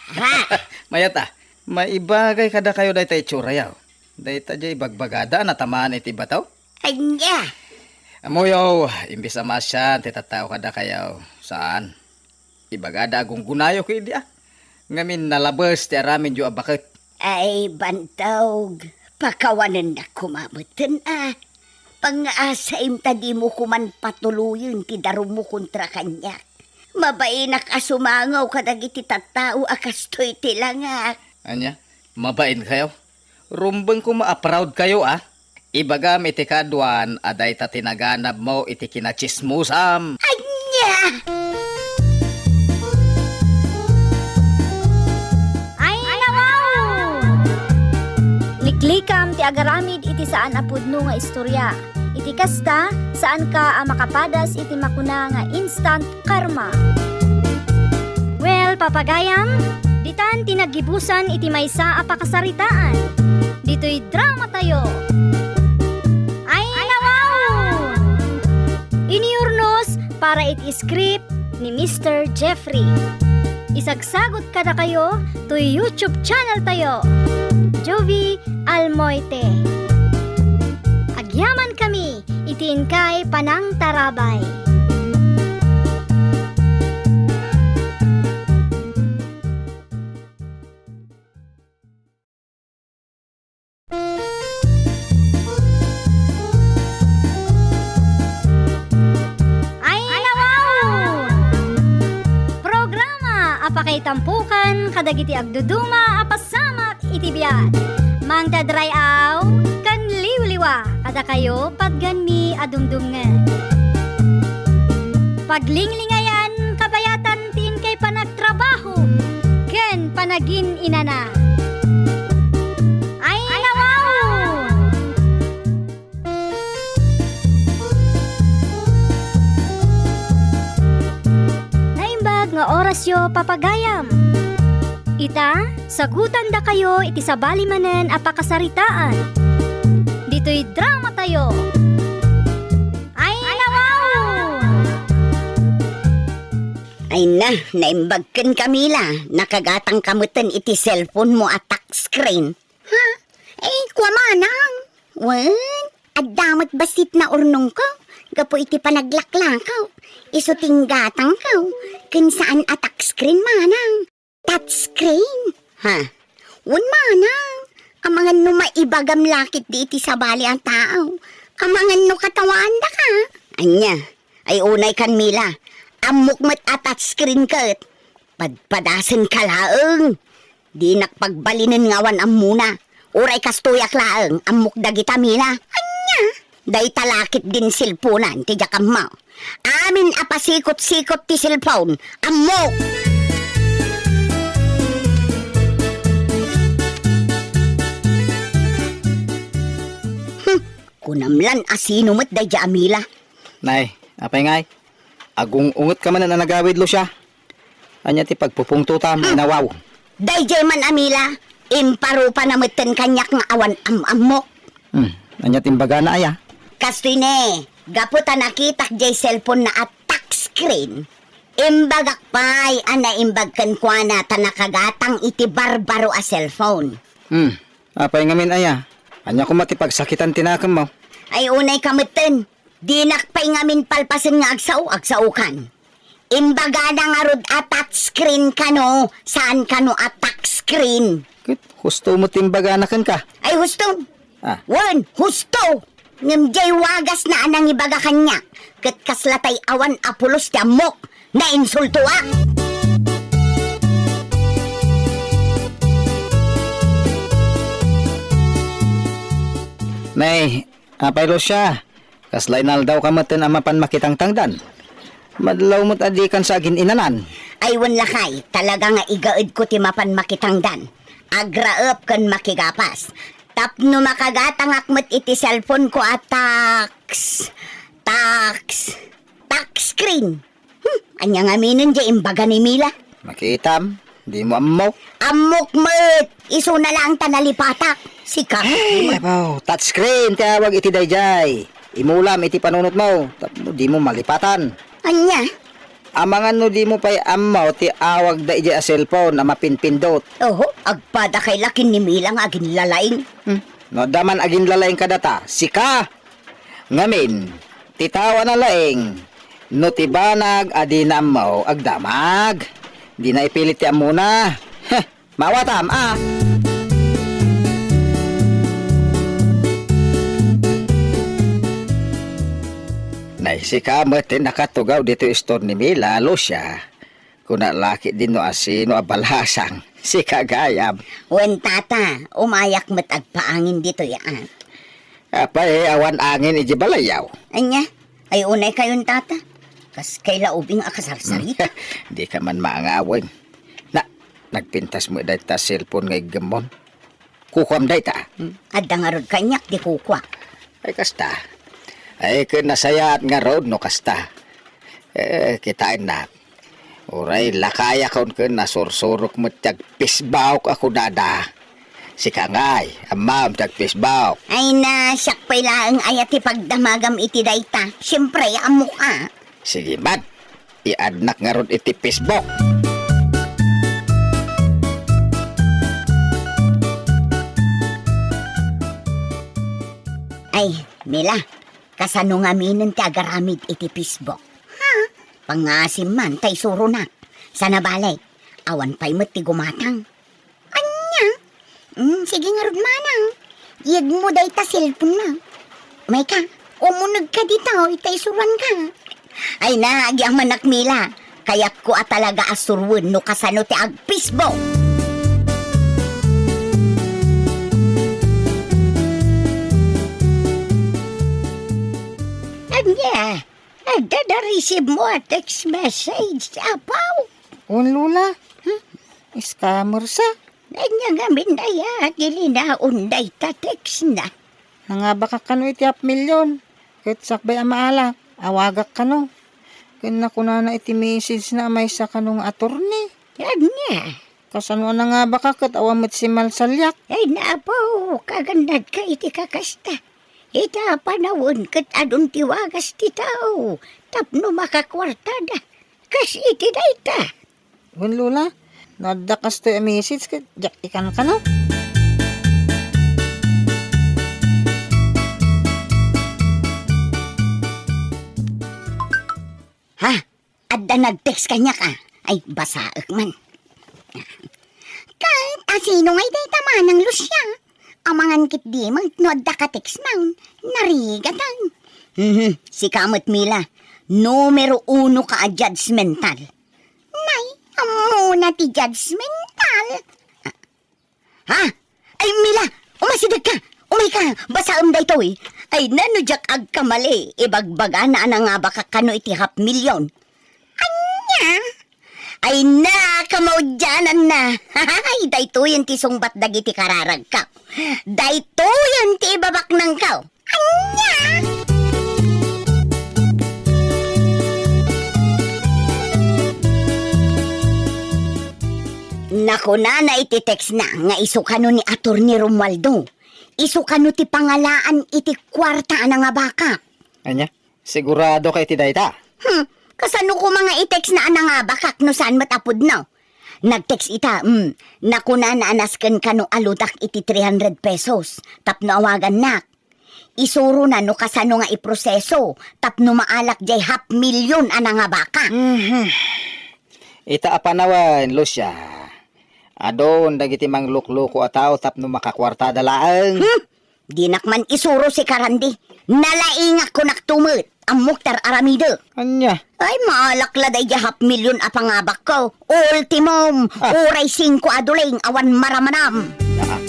Ha? Mayat, a. Maibagay kadakayo dayta itsuraya. Dayta diay ibagbagada a natamaan iti bato? Ania? Ammoyo, imbes a maasian ti tattao kadakayo, saan? Ibagada a gunggunayo ket idi, a. Ngamin nalabes ti aramidyo a baket. Ay, bantog, pakawanennak koma metten, a. Pangngaasam ta dimo koman patuloyen ti darummo kontra kaniak. Mabainak a sumangaw kadagiti tattao a kastoy ti langak. Ania? Mabainkayo? Rumbeng koma a proud kayo, a. Ibagam iti kaduan a dayta ti naganabmo iti kinatsismosam. Ania? Ay, nawaw! Liklikam ti agaramid iti saan a pudno nga istorya. Iti kasta, saanka a makapadas iti makuna nga instant karma. Well, papagayam, ditan ti naggibusan iti maysa a pakasaritaan. Ditoy dramatayo. Ay, nawaw! Inurnos para iti script ni Mister Jeffrey. Isagsagot kadakayo toy YouTube channel tayo, Jovie Almoite. Agyamankami iti inkay panangtarabay. Ay, nawaw! Programa a pakaitampokan kadagiti agduduma a pasamak iti biag. Mangted ray-aw ken liwliwa kadakayo patgenmi a dumdumngeg. Paglinglingayan kabayatan ti inkay panagtrabaho ken panagin-inana. Ay, nawaw! Naimbag nga orasyo, papagayam. Ita, sagutandakayo iti sabali manen a pakasaritaan. Ditoy dramatayo. Ay, nawaw! Ay na, naimbag ken Camila, nakagatangka metten iti cellphone mo a touch screen. Ha? Ay, kua manang. Wen, adda met bassit naurnongko gapu iti panaglaklakaw. Isu ti inggatangko ken saan a touch screen manang. Touch screen? Ha? Wen manang. Amangan no maibagam lakit di iti sabali a tao. Amangan no katawaandaka. Ania? Ay unay kan Mila. Ammok met a touch screen ket. Padpadasenka laeng. Dinak pagbalinen nga awan ammona. Uray kastoyak laeng, ammok dagita Mila. Ania? Dayta lakit din cellphonan ti diak ammo. Amin a pasikot-sikot ti cellphone, ammok! Hmm, kunam lan a sino met daydiay a Mila. Nay, apay ngay? Agung-ungetka manen a nagawid, Lucia. Ania ti pagpupungtotam, hmm, nawaw? Daydiay man a Mila, imparupana metten kaniak nga awan am-ammok. Hmm, ania ti imbagana aya? Kastoy ne, gapu ta nakitak diay cellphone na a touch screen. Imbagak pay a naimbag kenkuana ta nakagatang iti barbaro a cellphone. Hmm, apay ngamin aya? Ania koma ti pagsakitan ti nakemmo? Ay unay ka metten. Dinak pay ngamin palpasen nga agsao, agsaokan. Imbagana ngarud a touchscreen kano, saan kano a touchscreen. Ket husto met ti imbagana kenka. Ay, husto. Ah. Wen, husto. Ngem diay wagasna a nangibaga kaniak. Ket kasla tay awan a pulos ti ammok. Nainsultoak. Nay, apay Lucia, kasla inaldawka metten a mapan makitangtangdan? Madlaw met a dikan sa agin-inanan. Ay, wen lakay, talaga nga igaedko ti mapan makitangdan. Agraep ken makigapas. Tapno makagatangak met iti cellphone ko a tax, tax, tax screen. Hmm, ania ngaminen diay imbaga ni Mila? Makitam, dimo ammo. Ammok met, isuna laeng ta nalipatak. Sika. Ay, abaw, touchscreen ti awag iti daydiay. Imulam iti panunotmo, tapno dimo malipatan. Ania? Amangan no dimo pay ammo ti awagda idiay a cellphone a mapinpindot. Oho, agpadakay la ken ni Mila nga aginlalaing. Hmm, no adda man aginlalaing kadata, sika. Ngamin, ti tao a nalaing, no ti banag a dina ammo agdamag, dina ipilit ti ammona. Heh, mawatam, a! Naisika met ti nakatugaw ditoy istor ni Mila, Lucia. Kuna la ketdi no asino a balasang, sika gayam. Wen, tata, umayak met agpaangin ditoy, a. Apay, awan angin iti balayyo? Ania? Ay, unay kayon, tata. Kas kay la ubing a kasarsarita. Dika man maangawen. Na, nagpintas met dayta cellphone nga iggemmon. Kukuam dayta. Hmm. Adda ngarud kaniak ti kukua. Ay, kasta. Ay, ket nasayaat ngarud no kasta. Eh, kitaennak. Uray lakayakon ken nasursurok met ti agpisbawk a kunada. Sika ngay, ammam ti agpisbawk. Ay na, siak pay laeng aya ti pagdamagam iti dayta. Siempre, ammok a. Sige man, i-add-nak ngarud iti Facebook. Ay, Mila, kasano ngaminen ti agaramid iti Facebook? Ha? Pangngaasim man ta isuronak. Sana bale, awan pay met ti gumatang. Ania? Mm, sige ngarud, manang. Iyegmo dayta cellphone-na. Mayka, umunegka dita, ta isuroanka. Ay na, agyamanak, Mila. Kayatko a talaga a suroen no kasano ti agpisbok. Ania? Adda na-receive-mo a text message, Apo? Wen, Lola. Hmm? Scammer sa. Ania ngamin aya ti linaon dayta text-na? Nangabakak kano iti half million. Ket sakbay a maalak, awagak kano. Ken nakunana iti message-na a maysa kano nga attorney. Ania? Kasano a nangabakak ket awan met simmalsaliak? Ay, Apo, kagannadka iti kakasta. Ita panawen ket adun ti wagas ti tao tapno makakuartada. Kas iti dayta. Wen, Lola, no adda kastoy a message ket diak ikankana. Ha? Adda nag-text kaniak, a. Ay, basaek man. Ket asino ngay dayta, Manang Lucia? Amangan ketdi met no adda ka-text-na, narigatan. Mhm, sika met, Mila. Numero uno ka a judgmental. Nay, ammona ti judgmental. Ha? Ay, Mila! Umasidegka! Umayka! Basaem daytoy! Ay, nano diak agkamali, ibagbagana a nangabakak kano iti half million. Ania? Ay na, kamaudiananna! Ay, daytoyen ti sungbat dagiti kararagko. Daytoyen ti ibabaknangko. Ania? Nakunana iti text-na nga isu kano ni Attorney Romualdo. Isu kano ti pangalaan iti kuarta a nangabakak. Ania? Sigurado ka iti dayta? Hmm, kasano koma nga i-text-na a nangabakak no saan met a pudno? Nag-text ita, hmm, nakunana a nasken kano a ludak iti three hundred pesos tapno awagannak. Isurona no kasano nga iproseso tapno maalak jay half million a nangabaka. Mhm. Ita a panawen, Lucia, adun dagiti manglukloko a tao tapno makakuartada laeng. Hmm? Dinak man isuro sika, Randy. Nalaingak kunak to met. Ammok ti ar-aramidek. Ania? Ay, maalak la daydiay half million a pangabakko. Ultimum, Ah. uray singko a duling awan maramanam. Ah.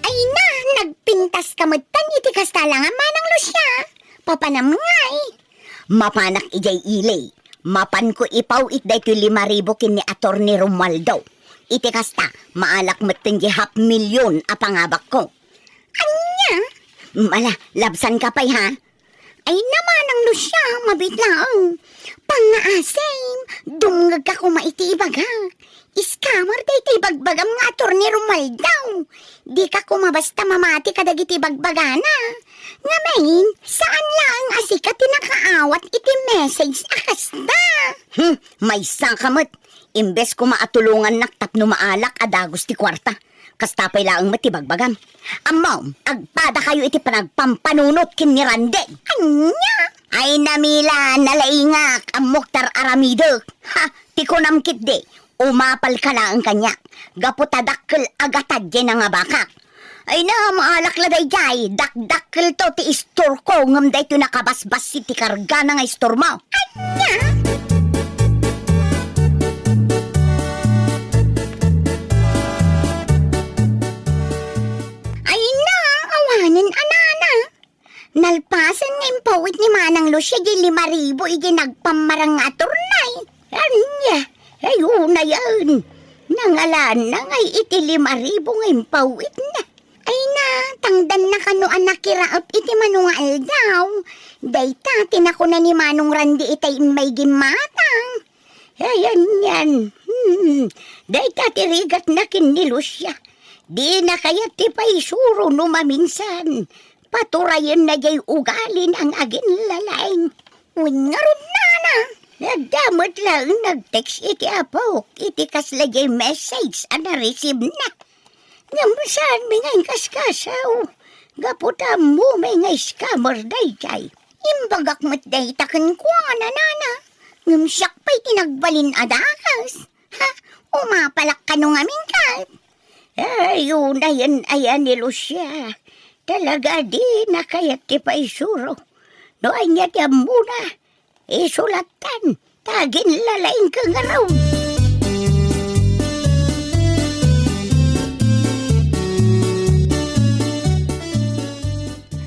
Ay na, nagpintas ka metten iti kasta la nga, Manang Lucia. Papanam ngay. Mapanak idiay ili. Mapanko ipaw-it daytoy lima ribu ken ni Attorney Romualdo. Iti kasta, maalak metten diay half million a pangabakko. Ania? Mala, labsanka pay, ha? Ay na, Manang Lucia, mabiit laeng. Pangngaasim, dumngegka koma iti ibagak. Scammer daytoy ibagbagam nga Attorney Romualdo. Dika koma basta mamati kadagiti ibagbagana. Ngamin, saan laeng a sika ti nakaawat iti message a kasta. Hmm, maysaka met. Imbes koma a tulongannak tapno maalak a dagus ti kuarta. Kasta pay laeng met ti bagbagam. Ammom, agpadakayo iti panagpampanunot ken ni Randy. Ania? Ay na, Mila, nalaingak, ammok ti ar-aramidek. Ha, ti kunam ketdi, umapalka laeng kaniak. Gapu ta dakkel a gatad diay nangabakak. Ay na, maalak la daydiay, dakdakkelto ti istorko, ngem daytoy nakabasbassit ti kargana nga istormo. Ania? Ay na, awanen a nana. Nalpasen nga impaw-it ni Manang Lucia diay lima ribu idiay nagpammarang nga attorney. Ania? Ay, unayen. Nangalanna ngay iti lima ribu nga impaw-itna. Ay na, tangdanna kano a nakiraep iti mano nga aldaw. Dayta ti nakuna ni Manong Randy itay immay gimmatang. Ay, anian. Hmm. Dayta ti rigatna ken ni Lucia. Dina kayat ti paisuro no maminsan. Paturayenna diay ugalina nga aginlalaing. Wen ngarud, nana, adda met laeng nag-text iti apok iti kasla diay message a na-receive-na. Ngem saanmi nga inkaskasaw, gapu ta ammomi nga scammer daydiay. Imbagak met dayta kenkuana, nana, ngem siak pay ti nagbalin a dakes. Ha? Umapalak kano ngamin ket? Ay, unayen aya ni Lucia. Talaga a dina kayat ti paisuro. No ania ti ammona, isulattan, ta aginlalaingka ngarud.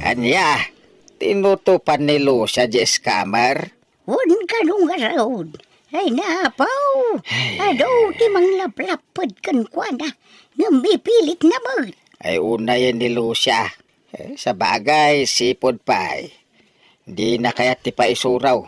Ania? Tinutopan ni Lucia diay scammer? Wen kano ngarud. Ay, napaw! Ay. Adu ti manglaplapped kenkuana, ngem ipilitna met. Ay, unayen ni Lucia. Eh, sabagay, sipud pay. Dina kayat ti paisuro.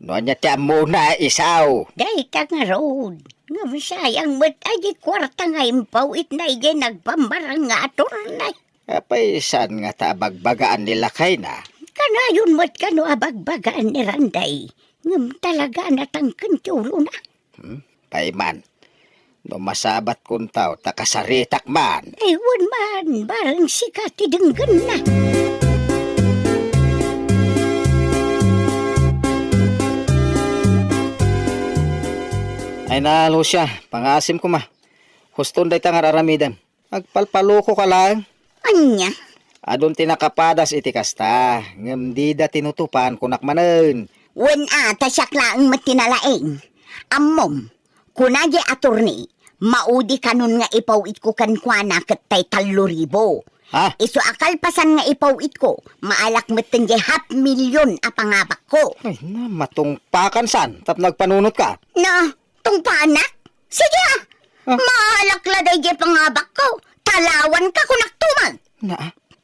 No ania ti ammona, isaw? Dayta ngarud. Ngem sayang met a diay kuarta nga impaw-itna idiay nagpammarang nga attorney. Apay saan ngata a bagbagaan ni lakayna? Kanayon met kano a bagbagaan ni Randy, ngem talaga a natangken ti ulona. Hmm? Pay man, no masabat kuntaw ta kasaritak man. Ay, wen man, bareng sika ti denggenna. Ay na, Lucia, pangngaasim koma. Huston dayta nga ar-aramidem. Agpalpalokoka laeng. Ania? Adun ti nakapadas iti kasta, ngem dida tinutopan, kunak manen. Wen a, ta siak laeng met ti nalaing. Ammom, kuna diay attorney, maudi kanon nga ipaw-itko kenkuana ket tay tallo ribu. Ha? Isu a kalpasan nga ipaw-itko, maalak metten diay half million a pangabakko. Ay na, matungpakan san, tapno agpanunotka? Na, tungpaanak? Sige, ah. Ah. Maalak la daydiay pangabakko. Talawanka, kunak tuman. Na,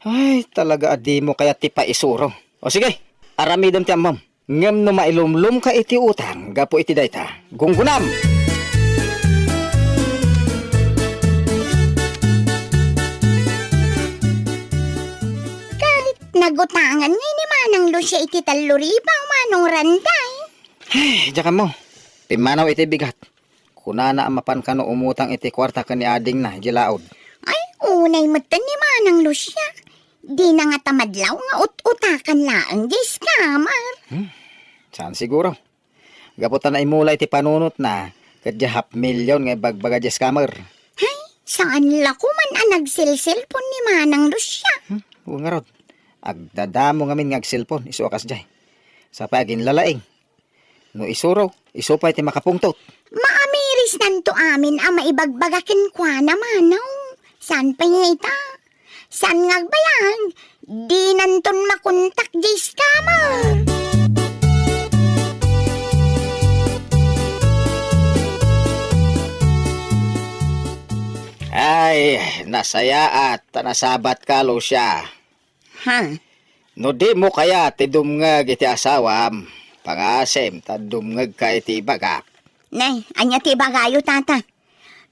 ay, talaga a dimo kayat ti paisuro. O sige, aramidem ti ammom. Ngem no mailumlomka iti utang gapu iti dayta, gunggonam! Ket nagutangan ngay ni Manang Lucia iti tallo ribu, Manong Randay. Ay, diak ammo. Pimmanaw iti bigat. Kunana a mapan kano umutang iti kuarta ken ni adingna idiay laud. Ay, unay metten ni Manang Lucia. Dina ngata madlaw nga ut-utakan laeng diay scammer. Hmm, saan siguro? Gapu ta naimula iti panunotna, ket diay half million nga ibagbaga diay scammer. Hay, saan la koman a nagselselpon ni Manang Lucia? Hmm, wen ngarud. Agdadamo ngamin nga agselpon, isu a kasdiay. Sapay aginlalaing. No isuro, isu pay ti makapungtot. Maamirisnanto amin a maibagbaga kenkuana, Manong. Saan pay nga ita? Saan nga agbayag? Dinanton makontak diay scammer. Ay, nasayaat ta nasabatka, Lucia. Ha? No dimo kayat ti dumngeg iti asawam, pangaasim ta dumngegka iti ibagak. Nay, ania ti ibagayo, tata?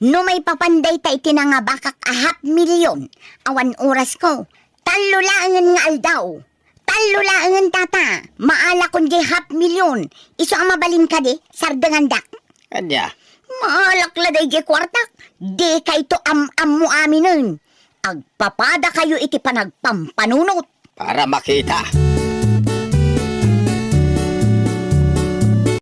No maipapan dayta iti nangabakak a half million, awan orasko. Tallo laengen nga aldaw. Tallo laengen, tata. Maalakon diay half million. Isu a mabalin kadi, sardengandak. Ania? Maalak la daydiay kuartak. Dikayto am-ammo aminen. Agpapadakayo iti panagpampanunot. Para makita.